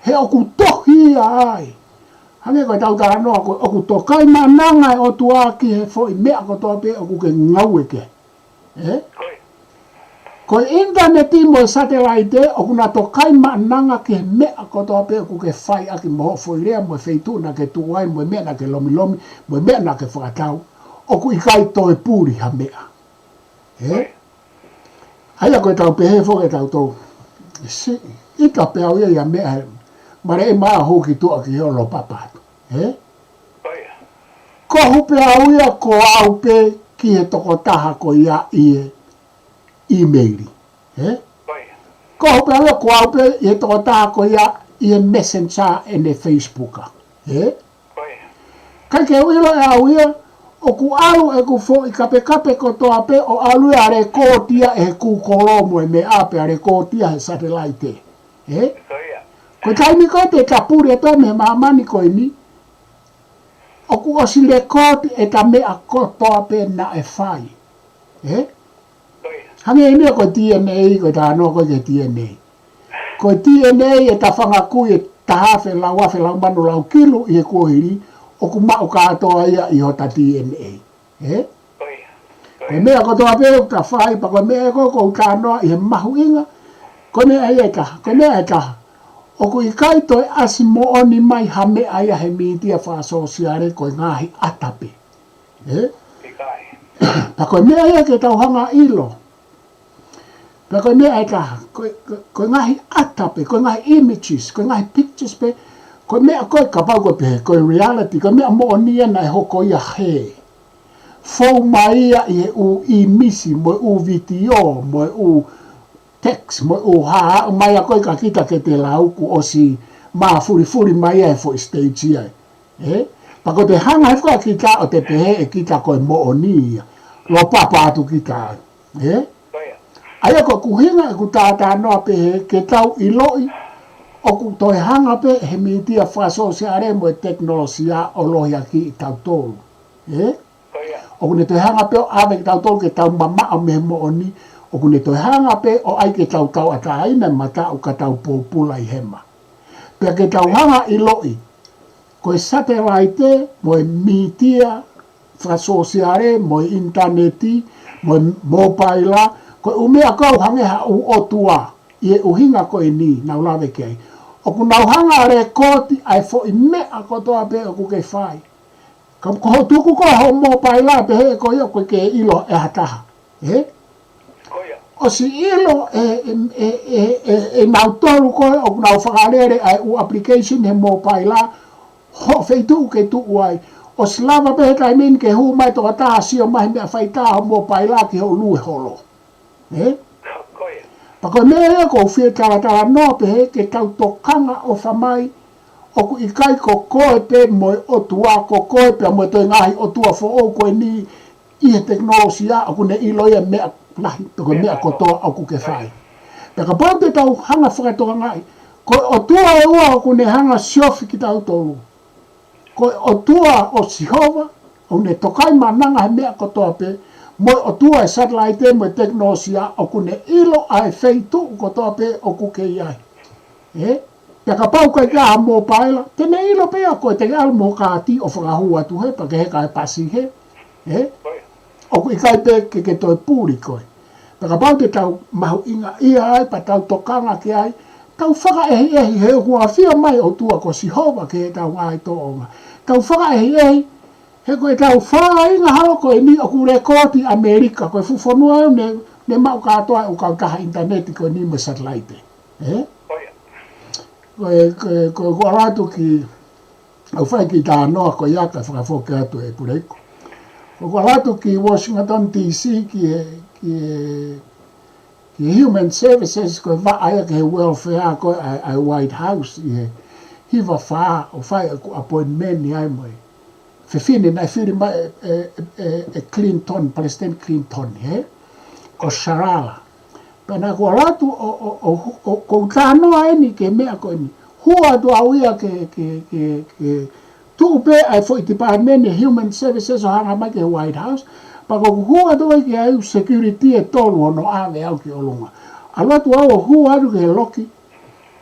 He ʻoku tohi ia ai. Hangē ko e tau talanoa ko ē, ʻoku tokaimaʻananga e ʻOtua ki he foʻi meʻa kotoa pē ʻoku ke ngāue ki ai. Ē? Ko ia. Ko e ʻinitaneti mo e satelaite, ʻoku na tokaimaʻananga ki he meʻa kotoa pē ʻoku ke fai ʻaki mo hoʻo foʻi lea mo e feituʻu naʻa ke tuʻu ai mo e meʻa naʻa ke lomilomi, mo e meʻa naʻa ke fakatau. ʻOku ʻikai toe puli ha meʻa. Ē? Ko ia. ʻA ia ko e tau pehē foki ʻe tautolu, ʻe siʻi, ʻita pē au ia ʻi ha meʻa he, mare e maʻa hū ki tuʻa ki he olo papa atu. Ē? Kohu pē au ia ko au pē ki he tokotaha ko ia ʻi he email. Ē? Kohu pē au ia ko au pē ʻi he tokotaha ko ia ʻi he Messenger ʻene Facebook. Ē? ʻIkai ke u ʻilo ʻe au ia, ʻoku ʻalu ʻeku foʻi kapekape kotoa pē ʻo ʻalu ia ʻo lekooti ia ʻe he Google mo e meʻa pea lekooti ia he satellite. Ē? Ko e taimi ko ē te ta puli atu ai mei he māmani ko eni, ʻoku ʻosi lekooti ʻeta meʻa kotoa pē naʻe fai. Ē? Hangē eni ia ko e DNA, ko e talanoa ko ē ki he DNA. Ko e DNA ʻeta fanga kui ʻe taha afe, lau afe, lau mano, lau kilu ʻi he kuohili, ʻoku maʻu kātoa ia ʻi hota DNA. Ē? Ko e meʻa kotoa pē ʻoku ta fai, pea ko e meʻa ko ē ʻoku ou talanoa ʻi he mahuʻinga, ko e meʻa ia ʻe taha, ko e meʻa ʻe taha. ʻOku ʻikai toe ʻasi moʻoni mai ha meʻa ia he mītia fakasōsiale, ko e ngaahi ʻata pē. Ē? Pea ko e meʻa ia ke tau hanga ʻo ʻilo. Pea ko e meʻa ʻe taha, ko e, ko e, ko e ngaahi ʻata pē, ko e ngaahi images, ko e ngaahi pictures pē, ko e meʻa ko ē kapau ko e pehē, ko e reality, ko e meʻa moʻoni ia naʻe hoko ia hē. Fou mai ia ʻi he ʻū ʻīmisi, mo e ʻū vitiō, mo e ʻū text, mo e ʻū hā, aʻu mai ia ko ē kia kita ke te lau kuo ʻosi māfulifuli mai ia he foʻi stage ia. Ē? Pea ko te hanga he fua kita ʻo te pehē ʻe kita ko e moʻoni ia. Lo papa atu kita ai. Ē? ʻA ia ko ʻeku ʻuhinga ʻeku talanoa pehē ke tau ʻiloʻi ʻoku toe hanga pē he mītia fakasōsiale mo e tekinolosia ʻo lohiakiʻi tautolu. Ē? ʻOku ne toe hanga pē ʻo ʻave kitautolu ke tau mamaʻo mei he moʻoni, ʻoku ne toe hanga pē ʻo ʻai ke tau tauʻatāina e mataʻu ka tau pōpula ʻi hema. Pea ke tau hanga ʻiloʻi, ko e satellite, mo e mītia fakasōsiale, mo e ʻinitaneti, mo e mōpaila, ko e ʻū meʻa ko ē ʻoku hangē ha ʻū ʻotua, ʻi he ʻuhinga ko eni naʻa ku lave ki ai. ʻOku nau hanga ʻo lekooti ʻa e foʻi meʻa kotoa pē ʻoku ke fai. Ka ko hoʻo tuku ko ē hoʻo mōpaila pehē ko ia ʻoku ʻikai ke ʻilo ʻe ha taha. Ē? ʻOsi ʻilo ʻe, ʻe, ʻe, ʻe, ʻe nautolu ko ē ʻoku nau fakalele ʻa e ʻū application he mōpaila, hoʻo feituʻu ke tuʻu ai. ʻOsi lava pē he taimi ni ke hū mai tokotaha sio mai he meʻa faitā hoʻo mōpaila ki hoʻo lue holo. Ē? Pea ko e meʻa ia ʻoku ou fie talatalanoa pehē ke tau tokanga ʻofa mai, ʻoku ʻikai ko koe pē mo e ʻOtua, ko koe pē mo e toe ngaahi ʻotua foʻou ko eni ʻi he tekinolosia ʻoku ne ʻilo ia meʻa lahi, pe ko e meʻa kotoa ʻoku ke fai. Pea kapau te tau hanga fakatokangaʻi, ko e ʻOtua ʻe ua ʻoku ne hanga siofi kitautolu. Ko e ʻOtua ʻo Sihova, ʻoku ne tokaimaʻananga he meʻa kotoa pē, mo e ʻOtua e satellite mo e tekinolosia, ʻoku ne ʻilo ʻa e feituʻu kotoa pē ʻoku ke ʻi ai. Ē? Pea kapau ʻoku ʻikai ke ʻi ai ha mōpaila, te ne ʻilo pē ia ko e te ke ʻalu mo e kaati ʻo fakahū atu hē, pea ke heka he pasi hē. Ē? ʻOku ʻikai pē ke ke toe puli koe. Pea kapau te tau mahuʻingaʻia ai, pea tau tokanga ki ai, tau fakaʻehiʻehi he ʻoku ʻafio mai ʻOtua ko Sihova ki heʻetau ngaahi tōʻonga. Tau fakaʻehiʻehi, he ko ʻetau fāinga holo ko eni ʻoku lekooti ʻAmelika, ko e fuʻu fonua ʻoku ne, ne maʻu kātoa e ʻū kautaha ʻinitaneti ko eni mo e satellite. Ē? Ko e, ko e, ko e, ko e ʻalu atu ki, ʻoku fai kiʻi talanoa ko ia kae fakafoki atu ʻe Puleiku. ʻOku ʻalu atu ki Washington D C ki he, ki he, ki he Human Services ko e vaʻa ia ki he welfare ko ē ʻa e, ʻa e White House ʻi he hiva fā ʻo fai ʻeku appointment ai mo e fefine naʻe fili mai ʻe, ʻe, ʻe, ʻe Clinton, Palesiteni Clinton, ē? Ko Shalala. Pea naʻa ku ʻalu atu ʻo, ʻo, ʻo, ʻo, ʻoku ou talanoa eni ki he meʻa ko eni. Hū atu au ia ke, ke, ke, ke tuʻu pē ʻa e foʻi department ʻa e Human Services ʻo hanga mai ki he White House. Pea ko ʻeku hū atu ai ki ai ʻū security ʻe tolu hono ʻave au ki ʻolunga. ʻAlu atu au ʻo hū atu ki he loki.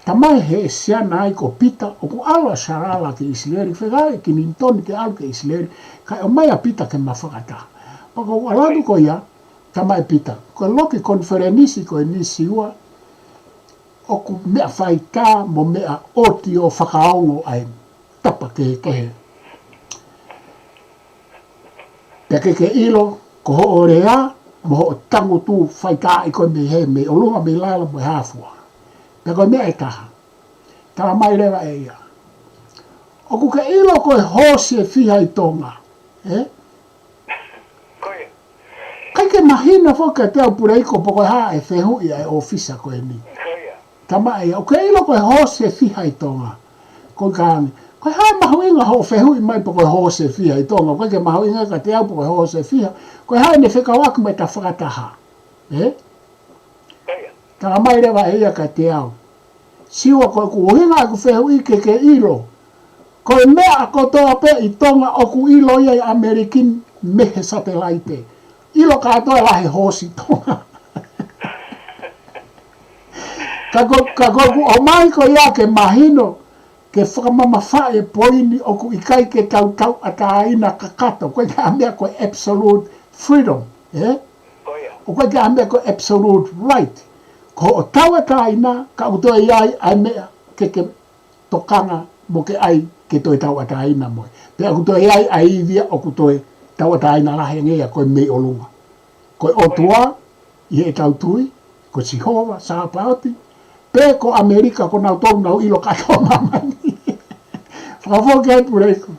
Talamai ʻe he siana ai ko Pita, ʻoku ʻalu ʻa Shalala ki ʻIsileli, fekau ʻe Clinton ke ʻalu ki ʻIsileli, kae ʻomai ʻa Pita ke ma fakataha. Pea ko ʻeku ʻalu atu ko ia, talamai ʻe Pita, ko e loki konifelenisi ko eni Siua, ʻoku meʻa faitā mo meʻa ʻoku ou fakaongo ai, tapa kehekehe. Pea ke ke ʻilo, ko hoʻo lea, mo hoʻo tangutu faitaaʻi ko ē mei hē, mei ʻolunga, mei lalo mo e hā fua. Pea ko e meʻa ʻe taha, tala mai leva ʻe ia, ʻoku ke ʻilo ko e hoosi ʻe fiha ʻi Tonga, ē? Ko ia. ʻIkai ke mahino foki kiate au Puleiku pe ko e hā e fehuʻi ʻa e ʻōfisa ko eni. Ko ia. Tala mai ʻe ia, ʻoku ke ʻilo ko e hoosi ʻe fiha ʻi Tonga. Ko e kāinga, ko e hā e mahuʻinga hoʻo fehuʻi mai pe ko e hoosi ʻe fiha ʻi Tonga? ʻOku ʻikai ke mahuʻinga kiate au pe ko e hoosi ʻe fiha. Ko e hā ʻene fekauʻaki mo ʻeta fakataha, ē? Ko ia. Tala mai leva ʻe ia kiate au, Siua, ko ʻeku ʻuhinga ʻeku fehuʻi ke ke ʻilo ko e meʻa kotoa pē ʻi Tonga ʻoku ʻilo ia ʻi ʻAmelika ni mei he satelaite. ʻIlo kātoa e lahi e hoosi ʻi Tonga. Ka ko, ka ko ʻeku ʻomai ko ia ke mahino, ke fakamamafaʻi e poini ʻoku ʻikai ke tau tauʻatāina kakato, ʻoku ʻikai ke ʻi ai ha meʻa ko e absolute freedom, ē? Ko ia. ʻOku ʻikai ke ʻi ai ha meʻa ko e absolute right. Ko hoʻo tauʻatāina, ka ʻoku toe ʻi ai ʻa e meʻa ke ke tokanga mo ke ʻai ke toe tauʻatāina mo ia. Pea ʻoku toe ʻi ai ʻa e ivi ia ʻoku toe tauʻatāina lahi ange ia ko e mei ʻolunga. Ko e ʻOtua ʻi heʻetau tui, ko Sihova, Sāpaoti, pe ko ʻAmelika, ko nautolu naʻa nau ʻilo kātoa māmani. Fakafoki ai Puleiku.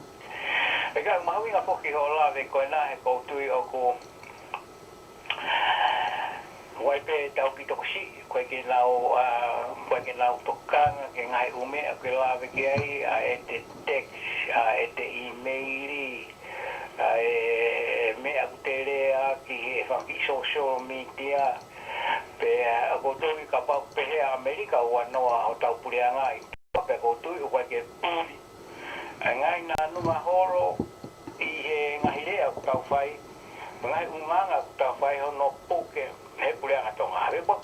ʻIkai, mahuʻinga foki hoʻo lave ko ena he ʻoku ou tui ʻoku ʻi ai pē ʻetau kiʻi tokosiʻi, ʻoku ʻikai ke nau, ʻa, ʻoku ʻikai ke nau tokanga ki he ngaahi ʻū meʻa ʻoku ke lave ki ai, ʻa ʻete text, ʻa ʻete email, ʻa e meʻa ʻoku te lea ki he fanga kiʻi social media, pea ʻoku ou tui kapau ʻoku pehē ʻa ʻAmelika ʻoku ʻanoa hotau puleʻanga ʻi Tonga, pea ʻoku ou tui ʻoku ʻikai ke puli ʻa e ngaahi naʻa nau maholo ʻi he ngaahi lea ʻoku tau fai, ngaahi ʻulungaanga ʻoku tau fai hono puke he puleʻanga Tonga. He pua-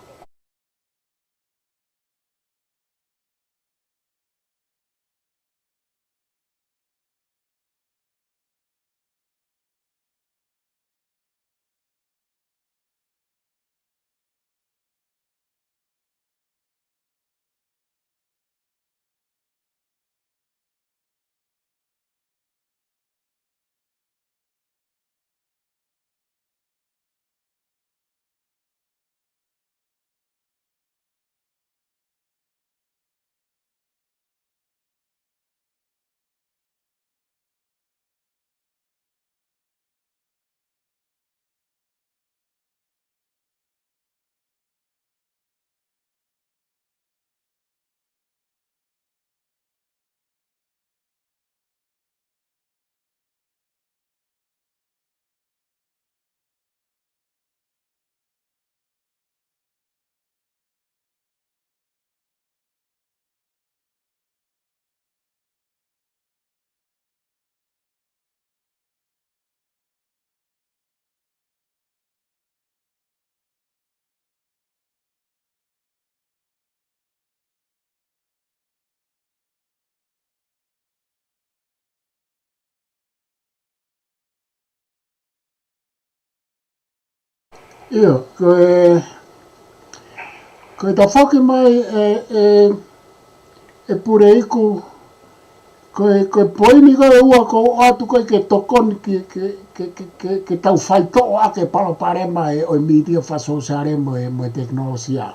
ʻIo, ko e, ko e tafoki mai ʻe, ʻe, ʻe Puleiku, ko e, ko e poini ko e ua ʻoku ou ʻoatu ko ē ke tokoni ke, ke, ke, ke, ke, ke tau faitoʻo ʻaki e palopalema ʻo e mītia fakasōsiale mo e, mo e tekinolosia.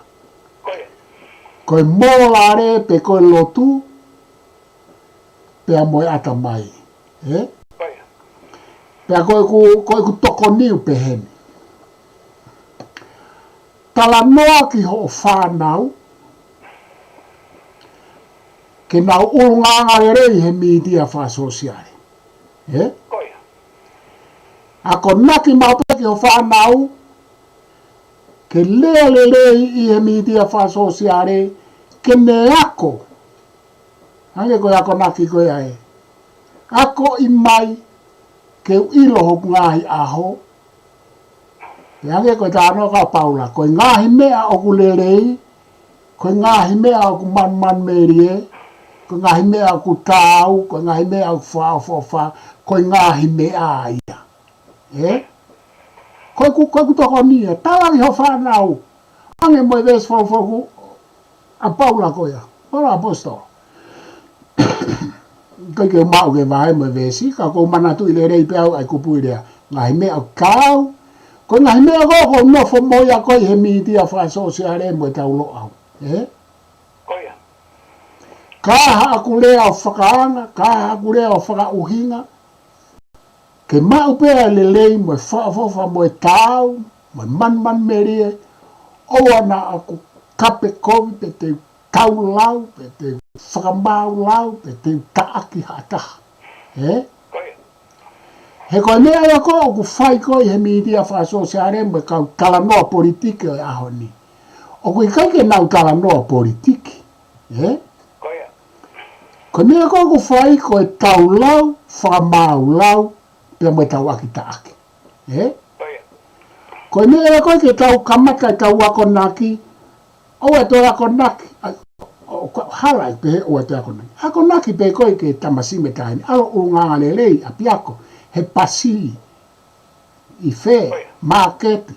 Ko e mōlale pe ko e lotu, pea mo e ʻatamai. Ē? Pea ko ʻeku, ko ʻeku tokoni ʻoku peheni. Talanoa ki hoʻo fānau, ke nau ʻulungaanga lelei he mītia fakasōsiale. Ē? Akonaki maʻu pē ki hoʻo fānau, ke lea lelei ʻi he mītia fakasōsiale, ke ne ako. Hangē ko e akonaki ko ia ē. Akoʻi mai, ke u ʻilo hoku ngaahi ʻaho. Pea hangē ko e talanoa ʻa Paula, ko e ngaahi meʻa ʻoku lelei, ko e ngaahi meʻa ʻoku manumanumelie, ko e ngaahi meʻa ʻoku taau, ko e ngaahi meʻa ʻoku fakaʻofoʻofa, ko e ngaahi meʻa ia. Ē? Ko ʻeku, ko ʻeku tokoni ia, tala ki hoʻo fānau, hangē mo e veesi folofola ʻa Paula ko ia, Paula ʻaposetolo. ʻIkai ke u maʻu ke vahe mo e veesi, ka ʻoku ou manatuʻi lelei pē au ʻa e kupuʻi lea. Ngaahi meʻa ʻoku taau, Ko e ngaahi meʻa ko ē ʻoku ou nofo mo ia ko ē ʻi he mītia fakasōsiale mo ʻetau Loʻau. Ē? Ko ia. Ka haʻaku lea ʻo fakaanga, ka haʻaku lea ʻo fakaʻuhinga, ke maʻu pē ʻa e lelei mo e fakaʻofoʻofa mo e taau, mo e manumanumelie, ʻoua naʻa ku kape kovi pe te u taulau, pe te u fakamāulau, pe te u taʻaki ha taha. Ē? Ko ia. He ko e meʻa ia ko ē ʻoku fai ko ē ʻi he mītia fakasōsiale mo e kau talanoa politiki ʻo e ʻaho ni. ʻOku ʻikai ke nau talanoa politiki. Ē? Ko ia. Ko e meʻa ko ē ʻoku fai ko e taulau, fakamāulau, pea mo e tauʻaki taʻaki. Ē? Ko ia. Ko e meʻa ia ko ē ke tau kamata ʻetau akonaki, ʻoua ʻe toe akonaki, ʻa, ʻo, ʻo, hala ʻi pehē ʻoua ʻe toe akonaki. Akonaki pē koe ki he tamasiʻi mo e taʻahine, ʻalu ʻulungaanga lelei, ʻapiako, he pasi, ʻi fē, māketi.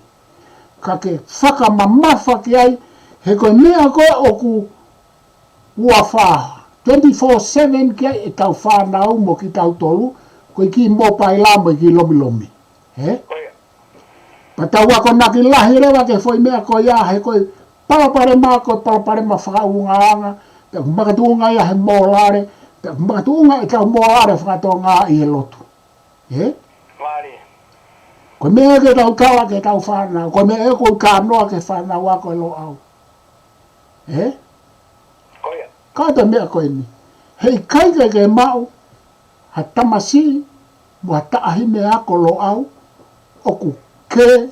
Ka ke fakamamafa ki ai, he ko e meʻa ko ē ʻoku ua fā, twenty-four seven ki ai ʻetau fānau mo kitautolu, ko e kiʻi mōpaila mo e kiʻi lomilomi. Ē? Ko ia. Pea tau akonaki lahi leva ki he foʻi meʻa ko ia, he ko e palopalema, ko e palopalema fakaʻulungaanga, pea ʻoku makatuʻunga ia he mōlale, pea ʻoku makatuʻunga ʻetau mōlale fakatonga ʻi he lotu. Ē? Mālie. Ko e meʻa ke tau tala ki heʻetau fānau, ko e meʻa ʻoku ou talanoa ki he fānau ako ʻi Loʻau. Ē? Ko ia. Kātaki meʻa ko eni. He ʻikai ke ke maʻu ha tamasiʻi mo ha taʻahine ako Loʻau ʻoku kē,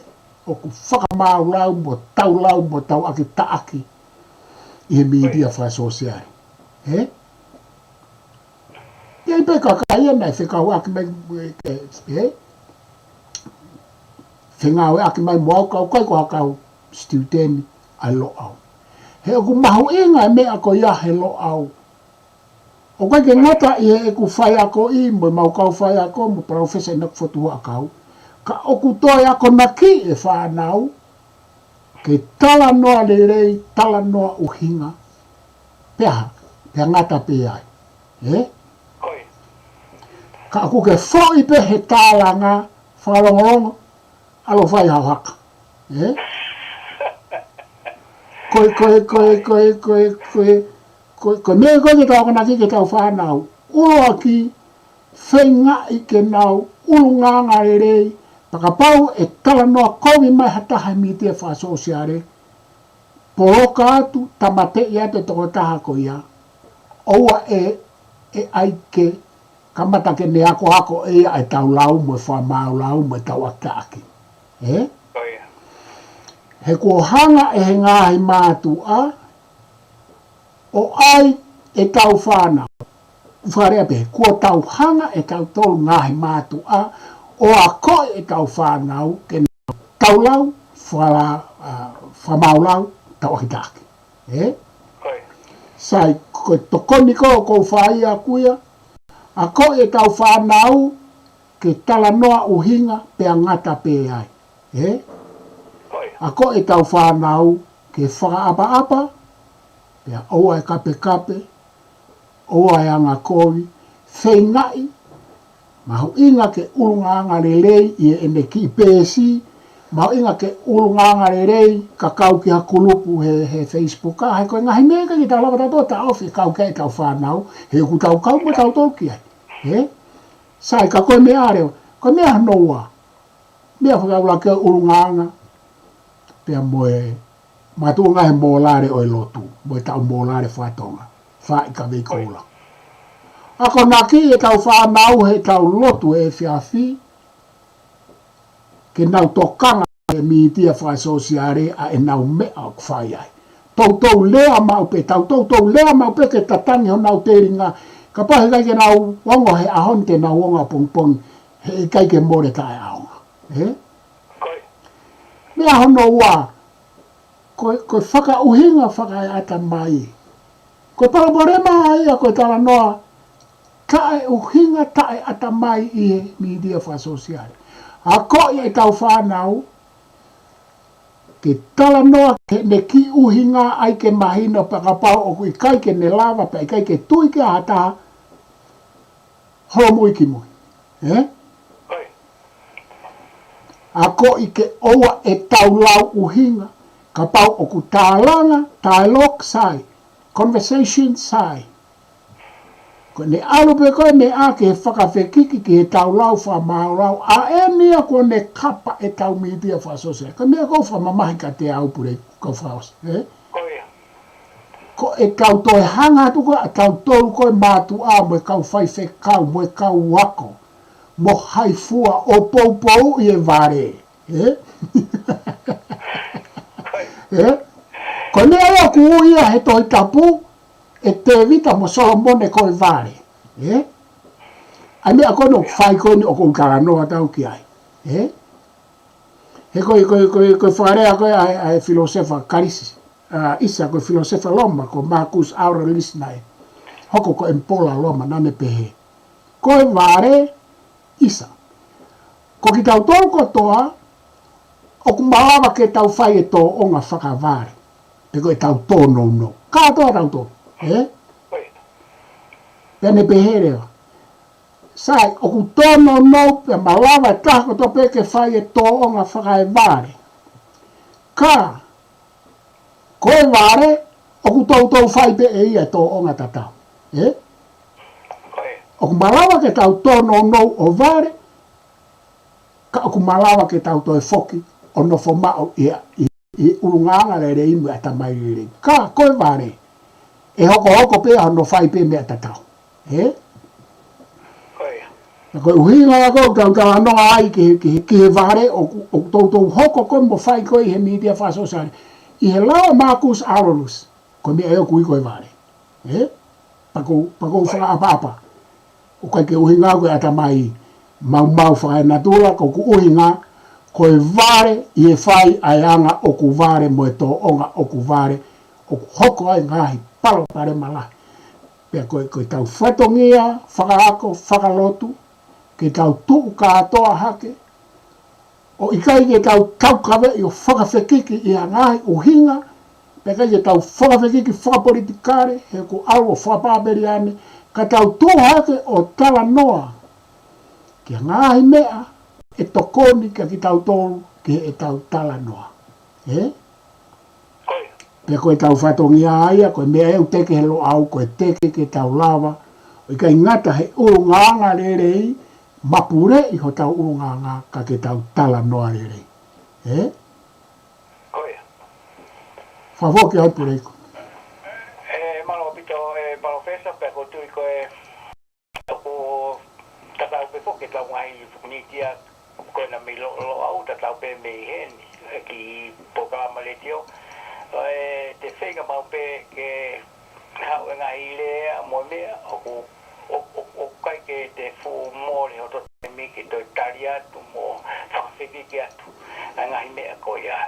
ʻoku fakamāulau mo taulau mo tauʻaki taʻaki ʻi he mītia fakasōsiale. Ē? ʻI ai pē kakai ia naʻe fekauʻaki mai, ē, ē, fengāueʻaki mai mo au, ka ʻoku ʻikai ko ha kau student ʻa e Loʻau. He ʻoku mahuʻinga e meʻa ko ia he Loʻau. ʻOku ʻikai ke ngata ʻi heʻeku faiakoʻi mo ʻemau kau faiako mo Palōfesa ʻInoke Fotu Huʻakau. Ka ʻoku toe akonaki e fānau ke talanoa lelei, talanoa ʻuhinga, pea, pea ngata pē ai. Ē? Ko ia. Ka ʻoku ke foʻi pē he tālanga, fakalongolongo, ʻalu ʻo fai hao haka. Ē? Ko e, ko e, ko e, ko e, ko e, ko e, ko e, ko e meʻa ko ē ke tau akonaki ki heʻetau fānau. ʻUluaki, feingaʻi ke nau ʻulungaanga lelei, pea kapau ʻe talanoa kovi mai ha taha he mītia fakasōsiale, poloka atu, tāmateʻi atu e tokotaha ko ia, ʻoua ʻe, ʻe ʻai ke kamata ke ne akoako ʻe ia ʻetau lau mo e fakamāulau mo e tauʻaki taʻaki. Ē? Ko ia. He kuo hanga ʻe he ngaahi mātuʻa ʻo ʻai ʻetau fānau. Fakalea pē, kuo tau hanga ʻe tautolu ngaahi mātuʻa ʻo akoʻi ʻetau fānau ke nau taulau, fakala-, ʻa, fakamāulau, tauʻaki taʻaki. Ē? Ko ia. Sai, ko e tokoni ko ē ʻoku ou fai ʻaʻaku ia, akoʻi ʻetau fānau ke talanoa ʻuhinga pea ngata pē ai. Ē? Ko ia. Akoʻi ʻetau fānau ke fakaʻapaʻapa, pea ʻoua ʻe kapekape, ʻoua ʻe angakovi, feingaʻi, mahuʻinga ke ʻulungaanga lelei ʻi heʻene kiʻi peesi, mahuʻinga ke ʻulungaanga lelei ka kau ki ha kulupu he, he Facebook, ʻa, he ko e ngaahi meʻa ʻikai ke tau lava tautolu ʻo taʻofi kau ki ai ʻetau fānau, he ʻoku tau kau mo tautolu ki ai. Ē? Sai, ka ko e meʻa leva, ko e meʻa hono ua. Meʻa fakaʻuluaki ʻo e ʻulungaanga, pea mo e makatuʻunga he mōlale ʻo e lotu, mo ʻetau mōlale fakatonga, fai ka vei koula. Akonaki ʻetau fānau heʻetau lotu he efiafi, ke nau tokanga he mītia fakasōsiale ʻa ʻenau meʻa ʻoku fai ai. Toutou lea maʻu pē, tau toutou lea maʻu pē ke tatangi honau telinga. Kapau heʻikai ke nau ongo he ʻaho ni te nau ongo ʻapongipongi, heʻikai ke mole taʻeʻaonga. Ē? Ko ia. Meʻa hono ua, ko e, ko e fakaʻuhinga fakaeʻatamai. Ko e palopalema ia ko e talanoa taʻeʻuhinga, taʻeʻatamai ʻi he mītia fakasōsiale. Akoʻi ʻetau fānau ke talanoa ki heʻene kiʻi ʻuhinga ʻai ke mahino pea kapau ʻoku ʻikai ke ne lava pea ʻikai ke tui ki ai ha taha, holomui ki mui. Ē? Ko ia. Ako Ko e ke ʻoua ʻe tau lau ʻuhinga, kapau ʻoku tālanga, dialogue sai, conversation sai. Ko ʻene ʻalu pē ko e meʻa ke fakafekiki ki he tau lau fakamāulau, ʻa eni ia ko ʻene kapa ʻetau mītia fakasōsiale. Ko e meʻa ʻoku ou fakamamahi kiate au Puleiku, kau fakaʻosi, ē? Ko ia. Ko e kau toe hanga atu ko ē ʻa tautolu ko e mātuʻa mo e kau faifekau mo e kau ako mo hai fua ʻo poupouʻi e vale. Ē? Ē? Ko e meʻa ia ʻoku ui ia he Tohi Tapu ʻe Tēvita mo Solomone ko e vale. Ē? ʻA e meʻa ko ē ʻoku fai ko eni ʻoku ou talanoa atu ki ai. Ē? He ko e, ko e, ko e, ko e fakalea ko ē ʻa e, ʻa e filōsefa Kalisi, ʻa, ʻisa ko e filōsefa Loma, ko Marcus Aurelius naʻe hoko ko e ʻemipola Loma, naʻa ne pehē: Ko e vale, ʻisa, ko kitautolu kotoa ʻoku malava ke tau fai e tōʻonga fakavale, pe ko e tau tōnounou. Kātoa tautolu, ē? Pea ne pehē leva: Sai, ʻoku tōnounou pea malava e taha kotoa pē ke fai e tōʻonga fakaevale. Ka ko e vale, ʻoku toutou fai pē ʻe ia e tōʻonga tatau. Ē? ʻOku malava ke tau tōnounou ʻo vale, ka ʻoku malava ke tau toe foki ʻo nofo maʻu ʻi, ʻi, ʻi ʻulungaanga lelei mo e ʻatamai lelei. Ka ko e vale, ʻe hokohoko pē hono fai pē meʻa tatau. Ē? Ko ia. Na ko e ʻuhinga ia ʻoku tau talanoa ai ki he, ki he, ki he vale ʻoku, ʻoku toutou hoko ko ē mo fai ko ē ʻi he mītia fakasōsiale. ʻI he lau ʻa Marcus Aurelius, ko e meʻa ia ʻoku ui ko e vale. Ē? Pea ʻoku, pea ʻoku ou fakaʻapaʻapa. ʻOku ʻikai ke ʻuhinga ko e ʻatamai maumau fakaenatula, ko ʻeku ʻuhinga ko e vale ʻi he fai ʻa e anga ʻoku vale mo e tōʻonga ʻoku vale, ʻoku hoko ai ngaahi palopalema lahi. Pea ko e, ko e tau fatongia fakaako, fakalotu, ke tau tuʻu kātoa hake, ʻo ʻikai ke tau taukaveʻi ʻo fakafekiki ʻi ha ngaahi ʻuhinga, pea ʻikai ke tau fakafekiki fakapolitikale, he ʻoku ʻalu ʻo fakapapeliane, ka tau tuʻu hake ʻo talanoa ki he ngaahi meʻa ʻe tokoni kia kitautolu ki heʻetau talanoa. Ē? Ko ia. Pea ko e tau fatongia ia, ko e meʻa ʻoku teke he Loʻau, ko e teke ke tau lava ʻo ʻikai ngata he ʻulungaanga lelei, mapuleʻi hotau ʻulungaanga ka ke tau talanoa lelei. Ē? Ko ia. Fakafoki atu Puleiku. Ē, mālō ʻaupito, ē, Palōfesa, pea ʻoku ou tui ko e ʻoku tatau pē foki ʻetau ngaahi mītia ko ena mei Lo-, Loʻau, tatau pē mei heni, ē, ki polokalama letiō. ʻE, te u feinga maʻu pē ke haʻu e ngaahi lea mo e meʻa, ʻoku, ʻo, ʻo, ʻoku ʻikai ke te fuʻu mole hoto taimi ke toe tali atu mo fakafekiki atu ʻa e ngaahi meʻa ko ia.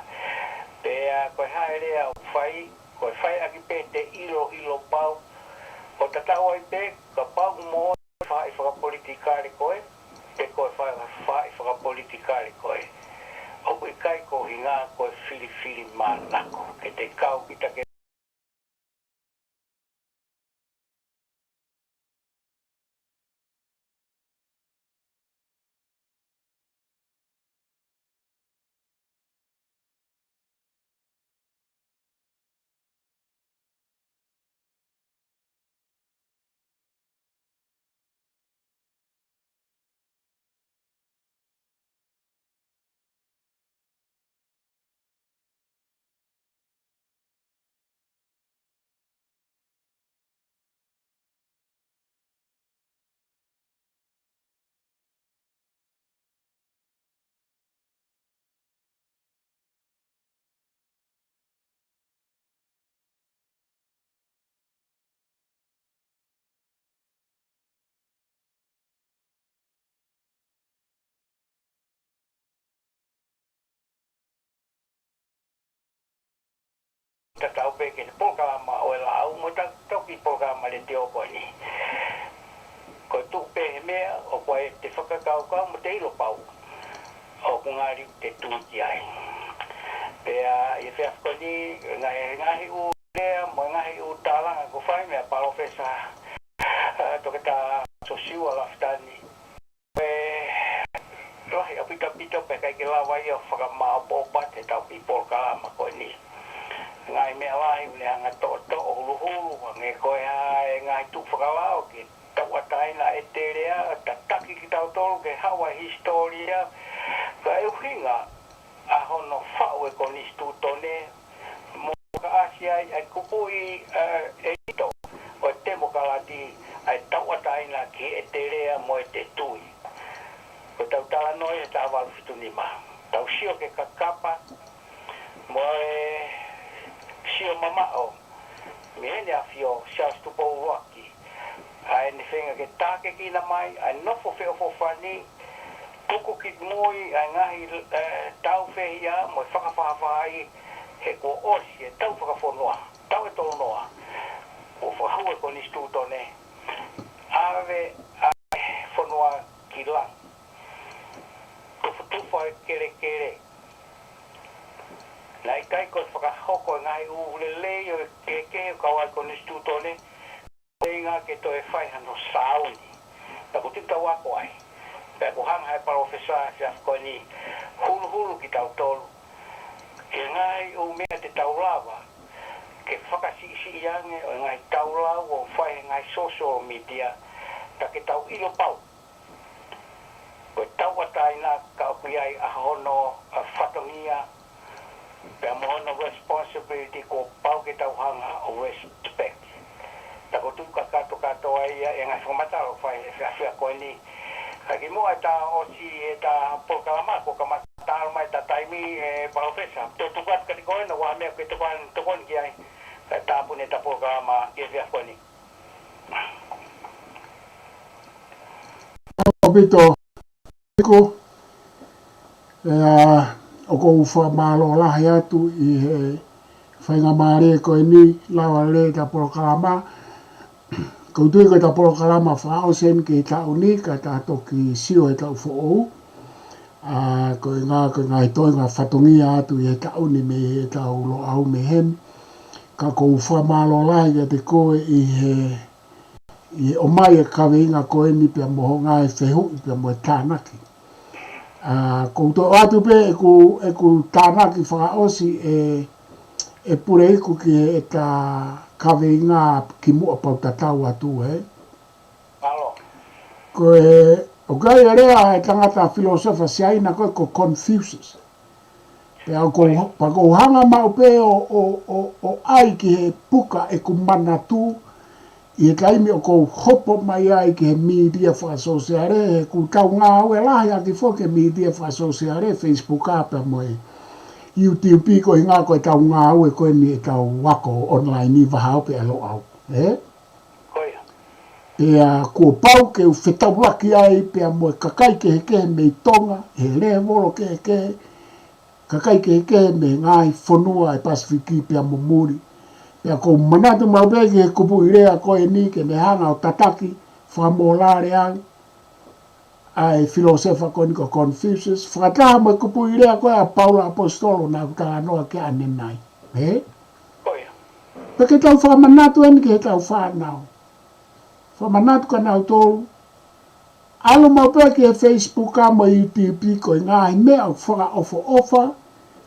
Pea ko e hā e lea ʻoku fai, ko e fai ʻaki pē te ʻiloʻilo pau, ʻo tatau ai pē kapau mo e faʻahi fakapolitikale koe, pe ko e fa-, faʻahi fakapolitikale koe. ʻOku ʻikai ko e ʻuhinga ko e filifilimānako, ke te kau kita ke Tatau pē ki he polokalama ʻo e Loʻau mo e ta-, toki polokalama letiō ko eni. Ko e tuʻu pē he meʻa ʻoku ʻi ai e fakakaukau mo e ʻilo pau ʻoku ngali te tui ki ai. Pea ʻi he efiafi ko eni, ngaahi, ngaahi ʻū lea mo e ngaahi ʻū tālanga kuo fai meia Palōfesa, ā, Toketā Siosiua Lafitani, ʻe lahi ʻaupito ʻaupito pē ʻikai ke lava ia ʻo fakamaʻopoʻopo atu ʻetau kiʻi polokalama ko eni. Ngaahi meʻa lahi ʻoku ne hanga ʻo toʻotoʻo huluhulu, hangē ko e hā e ngaahi tukufakalaoa ke tauʻatāina ʻe Teleʻa, tataki kitautolu ke haʻu ʻa e hisitōlia, ka ʻe ʻuhinga ʻa hono faʻu e konisitūtone, mo fakaʻasi ai ʻa e kupuʻi, ē, ʻelito ʻo e temokalati, ʻa e tauʻatāina ki he Teleʻa mo ʻete tui. Ko ʻetau talanoa ia he taha valu fitu nima. Tau sio ki he kakapa mo e sio mamaʻo mei heʻene ʻAfio, Siaosi Tupou ʻUluaki, ʻa ʻene feinga ke tākiekina mai ʻa e nofo feʻofoʻofani, tuku ki mui ʻa e ngaahi, ē, tāufehiʻa mo e fakafaʻafaʻahi, he kuo ʻosi e tau fakafonua, taʻu ʻe tolunoa, kuo fakahū e konisitūtone, ʻave ʻa e fonua ki langi. Tufotufa e kelekele. Naʻe ʻikai ko e fakahoko e ngaahi ʻū lelei ʻo e kehekehe ʻo kau ai e konisitūtone, feinga ke toe fai hano sāuni. Naʻa ku tui tau ako ai. Pea ʻoku hanga ʻe he palōfesa he efiafi ko eni ʻo huluhulu kitautolu ki he ngaahi ʻū meʻa te tau lava ke fakasiʻisiʻi ange ʻo e ngaahi taulau ʻoku fai he ngaahi social media, ka ke tau ʻilo pau ko e tauʻatāina ka ʻoku ʻi ai ʻa hono, ʻa, fatongia, pea mo hono responsibility kuo pau ke tau hanga ʻo respect. Naʻa ku tui kakato kātoa ia e ngaahi fakamatala ʻoku fai he efiafi ko eni. Ka kimuʻa ʻetau ʻosi ʻetau polokalama, kuo kamata ʻalu mai ʻeta taimi, ē, palōfesa. Tau tuku atu kiate koe, naʻa ʻoku ʻi ai ha meʻa ke tokoni, tokoni ki ai, kae tāpuni ʻeta polokalama ki he efiafi ko eni. ʻOpito, ʻiku, ʻa, ʻoku ou fakamālō lahi atu ʻi he faingamālie ko eni, lava lelei ʻeta polokalama. ʻOku ou tui ko ʻeta polokalama fakaʻosi eni ki he taʻu ni, ka ta toki sio he taʻu foʻou. ʻA, ko e ngaahi, ko e ngaahi toenga fatongia atu ʻi he taʻu ni mei heʻetau Loʻau mei heni. Ka ʻoku ou fakamālō lahi kiate koe ʻi he, ʻi he ʻomai e kaveinga ko eni pea mo hoʻo ngaahi fehuʻi pea mo e tānaki. ʻA, ʻoku ou toʻo atu pē ʻeku, ʻeku tānaki fakaʻosi ē, ʻe Puleiku ki heʻeta kaveinga kimuʻa pea u tatau atu, ē. Mālō. Ko e, ʻoku ʻi ai e lea ʻa e tangata filōsefa Siaina ko ē ko Confucius. Pea ʻoku ou, pea ʻoku ou hanga maʻu pē ʻo, ʻo, ʻo, ʻo ʻai ki he puka ʻeku manatu ʻi he taimi ʻoku ou hopo mai ai ki he mītia fakasōsiale, he ʻoku tau ngāue lahi ʻaki foki e mītia fakasōsiale, Facebook ʻa pea mo e YouTube, ko e ʻuhinga ko ʻetau ngāue ko eni ʻetau ako online ʻi Vahaope ʻa Loʻau. Ē? Ko ia. Pea kuo pau ke u fetaulaki ai pea mo e kakai kehekehe mei Tonga, he lēvolo kehekehe, kakai kehekehe mei he ngaahi fonua ʻi he Pasifiki pea mo muli. Pea ʻoku ou manatu maʻu pē ki he kupuʻi lea ko eni ke ne hanga ʻo tataki fakamōlale au ʻa e filōsefa ko eni ko Confucius, fakataha mo e kupuʻi lea ko ē ʻa Paula ʻAposetolo naʻa ku talanoa ki ai ʻanenai. Ē? Ko ia. Pea ke tau fakamanatu eni ki heʻetau fānau. Fakamanatu kia nautolu, ʻalu maʻu pē ki he Facebook ʻa mo e YouTube, ko e ngaahi meʻa ʻoku fakaʻofoʻofa,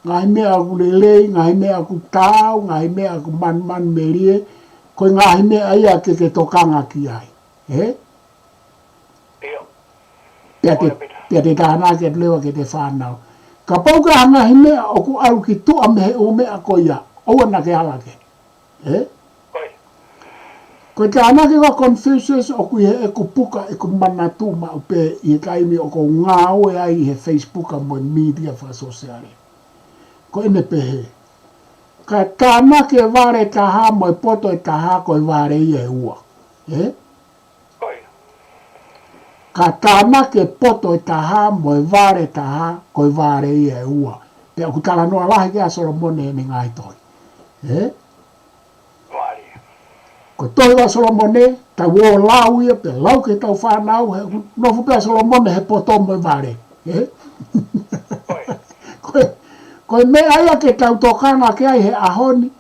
ngaahi meʻa ʻoku lelei, ngaahi meʻa ʻoku taau, ngaahi meʻa ʻoku manumanumelie, ko e ngaahi meʻa ia ke ke tokanga ki ai. Ē? ʻIo. Pea te, ʻIo, Pita. Pea te tānaki atu leva ki heʻete fānau. Kapau ko e ngaahi meʻa ʻoku ʻalu ki tuʻa mei he ʻū meʻa ko ia, ʻoua naʻa ke ala ki ai. Ē? Ko ia. Ko e tānaki ko ē ʻa Confucius ʻoku ʻi heʻeku puka ʻeku manatu maʻu pē ʻi he taimi ʻoku ou ngāue ai ʻi he Facebook ʻa mo e mītia fakasōsiale. Ko ʻene pehē: Ka tānaki e vale ʻe taha mo e poto ʻe taha, ko e vale ia ʻe ua. Ē? Ko ia. Ka tānaki e poto ʻe taha mo e vale ʻe taha, ko e vale ia ʻe ua. Pea ʻoku talanoa lahi ki ai ʻa Solomone ʻi heʻene ngaahi tohi. Ē? Mālie. Ko e tohi ʻa Solomone, tau ō ʻo lau ia, pea lau ki heʻetau fānau, he ʻoku nofo pē ʻa Solomone he poto mo e vale. Ē? Ko ia. Ko e, ko e meʻa ia ke tau tokanga ki ai he ʻaho ni,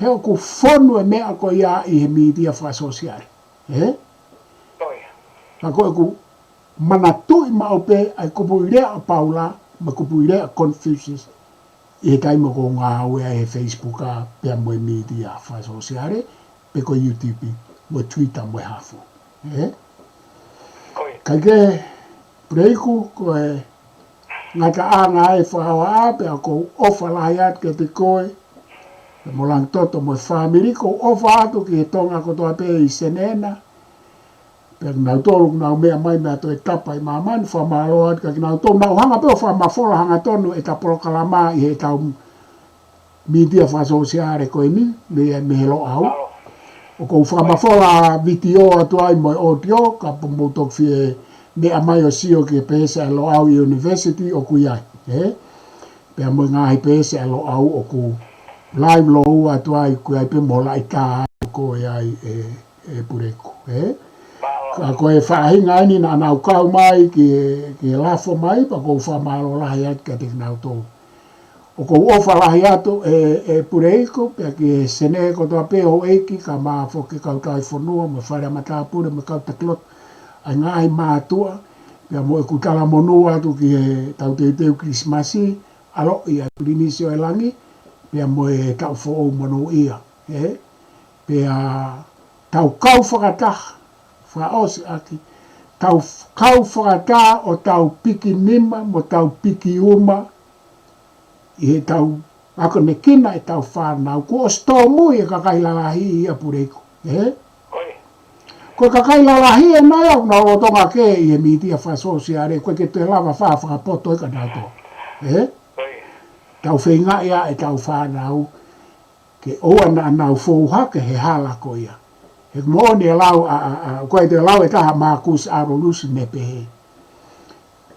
he ʻoku fonu e meʻa ko ia ʻi he mītia fakasōsiale. Ē? Ko ia. Ka ko ʻeku manatuʻi maʻu pē ʻa e kupuʻi lea ʻa Paula, mo e kupuʻi lea Confucius ʻi he taimi ʻoku ou ngāue ai he Facebook ʻa pea mo e mītia fakasōsiale, pe ko e YouTube, mo e Twitter, mo e hā fua. Ē? Ko ia. Kae kehe, Puleiku, ko e ngataʻanga ʻa e fakaʻaongaʻi, pea ʻoku ou ʻofa lahi atu kiate koe, pea mo Langitoto mo e fāmili, ʻoku ou ʻofa atu ki he Tonga kotoa pē ʻi Senē na, pea kinautolu ʻoku nau meʻa mai mei ha toe tapa ʻi māmani, fakamālō atu kiate kinautolu, nau hanga pē ʻo fakamafola hangatonu ʻeta polokalama ʻi heʻetau mītia fakasōsiale ko eni, mei, mei he Loʻau. ʻOku ou fakamafola vitiō atu ai mo e audio, kapau ʻoku mou toki fie meʻa mai ʻo sio ki he peesi ʻa e Loʻau University ʻoku ʻi ai, ē? Pea mo e ngaahi peesi ʻa e Loʻau ʻoku live lōua atu ai, ʻoku ʻi ai pē mo e laʻitā ʻoku ʻi ai, ē, ē Puleiku, ē? Ka ko e faʻahinga eni naʻa nau kau mai ki he, ki he lafo mai, pea ʻoku ou fakamālō lahi atu kiate kinautolu. ʻOku ou ʻofa lahi atu ē, ē Puleiku, pea ki he Senē kotoa pē houʻeiki, kae ʻumaʻā foki e kau tauhi fonua, mo e fale ʻa matāpule, mo e kau taki lotu, ʻa e ngaahi mātuʻa, pea mo ʻeku talamonū atu ki heʻetau teuteu Kilisimasi, ʻaloʻi ʻa e Pilinisi ʻo e Langi, pea mo e taʻu foʻou monūʻia, ē? Pea tau kau fakataha, fakaʻosi ʻaki, tau f-, kau fakataha ʻo tau piki nima, mo tau piki uma, ʻi heʻetau akonekina ʻetau fānau, kuo ʻosi tōmui e kakai lalahi ia Puleiku, ē? Ko ia. Ko e kakai lalahi ē nai ʻoku nau lolotonga kē ʻi he mītia fakasōsiale, ʻoku ʻikai ke toe lava fa-, fakapoto ʻe kinautolu, ē? Ko ia. Tau feingaʻi ʻa ʻetau fānau, ke ʻoua naʻa nau fou hake he hala ko ia. He moʻoni e lau ʻa, ʻa, ʻa, ko e te lau ʻe taha ʻa Mākusi Aureliusi naʻe pehē: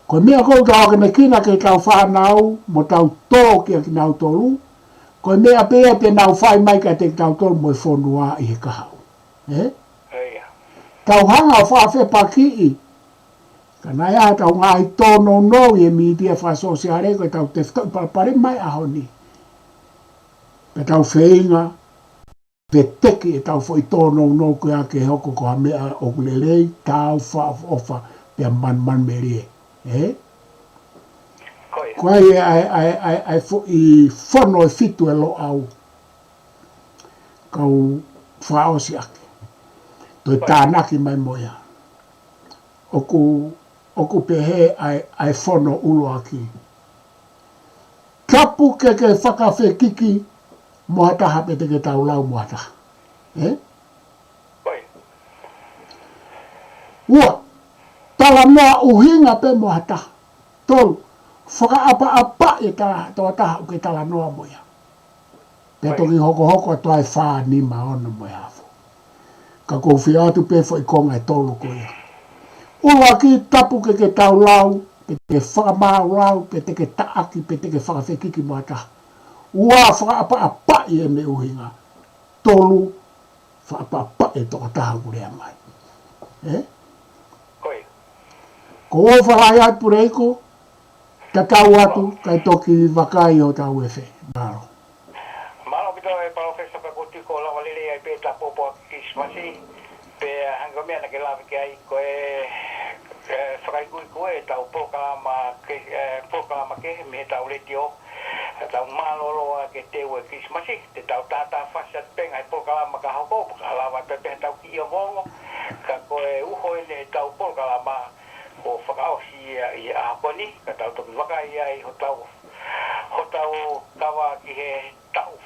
Ko e meʻa ʻoku tau akonekina ki heʻetau fānau, mo tau tō kiate kinautolu, ko e meʻa pē ia te nau fai mai kiate kitautolu mo e fonua ʻi he kahaʻu. Ē? Ko ia. Tau hanga ʻo fakafepakiʻi, ka naʻe ʻi ai haʻatau ngaahi tōnounou ʻi he mītia fakasōsiale, ko ʻetau tefitoʻi palopalema ʻi he ʻaho ni. Pea tau feinga, veteki ʻetau foʻi tōnounou ko ia ke hoko ko ha meʻa ʻoku lelei, taau, fakaʻofoʻofa, pea manumanumelie. Ē? Ko ia. Ko ia ʻa e, ʻa e, ʻa e, ʻa e foʻi fono ʻe fitu ʻa e Loʻau. Kau fakaʻosi ʻaki. Toe tānaki mai mo ia. ʻOku, ʻoku pehē ʻa e, ʻa e fono ʻuluaki: Tapu ke ke fakafekiki mo ha taha pe te ke taulau mo ha taha. Ē? Ko ia. Ua, talanoa ʻuhinga pē mo ha taha. Tolu, fakaʻapaʻapaʻi e ta-, tokotaha ʻoku ke talanoa mo ia. Pea toki hokohoko atu ai fā, nima, ono mo e hā fua. Ka ʻoku ou fie ʻoatu pē foʻi konga ʻe tolu ko ia. ʻUluaki, tapu ke ke taulau, pe te ke fakamāulau, pe te ke taʻaki, pe te ke fakafekiki mo ha taha. Ua, fakaʻapaʻapaʻi ʻene ʻuhinga. Tolu, fakaʻapaʻapaʻi e tokotaha ʻoku lea mai. Ē? Ko ia. ʻOku ou ʻofa lahi atu Puleiku, tatau atu, kae toki vakai hotau efe. Mālō. Mālō ʻaupito ʻe Palōfesa, pea ʻoku ou tui kuo lava lelei ai pē ʻeta pōpoaki Kilisimasi, pea hangē ko e meʻa naʻa ke lave ki ai, ko e, e, fakaikuiku ʻetau polokalama ke, e, polokalama kehe mei heʻetau letiō, ʻetau mālōlō ʻa e teu ʻo e Kilisimasi, te tau tātāfasi atu pē he ngaahi polokalama ka hoko, pea ka lava pē pē ʻetau kiʻi ongoongo, ka ko e uho eni ʻetau polokalama kuo fakaʻosi ia ʻi he ʻaho ko eni, ka tau toki vakai ai hotau, hotau kava ki he taʻu.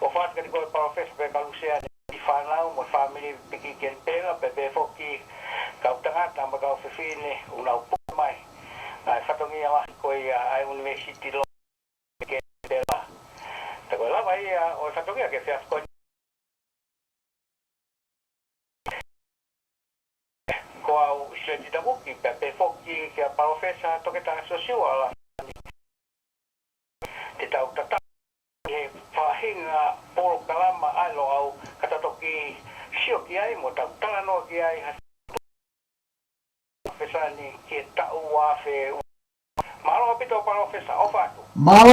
ʻOfa atu kiate koe Palōfesa pea mo e Luseane, e fānau mo e fāmili piki ken pela, pea pehē foki kau tangata mo e kau fefine ʻoku nau puke mai ʻa e fatongia lahi ko ia ʻa e ʻUnivēsiti Loʻau Kenipela. Pea ko e lava ia ʻo e fatongia ki he efiafi ko eni. Ko au Sileti Takuki, pea pehē foki kia Palōfesa Toketā Siosiua Lafitani. Te tau tataki he faʻahinga polokalama ʻa e Loʻau, ka tau toki sio ki ai mo tau talanoa ki ai ha Palōfesa ni ki he taʻu ua afe. Mālō ʻaupito Palōfesa, ʻofa atu. Mālō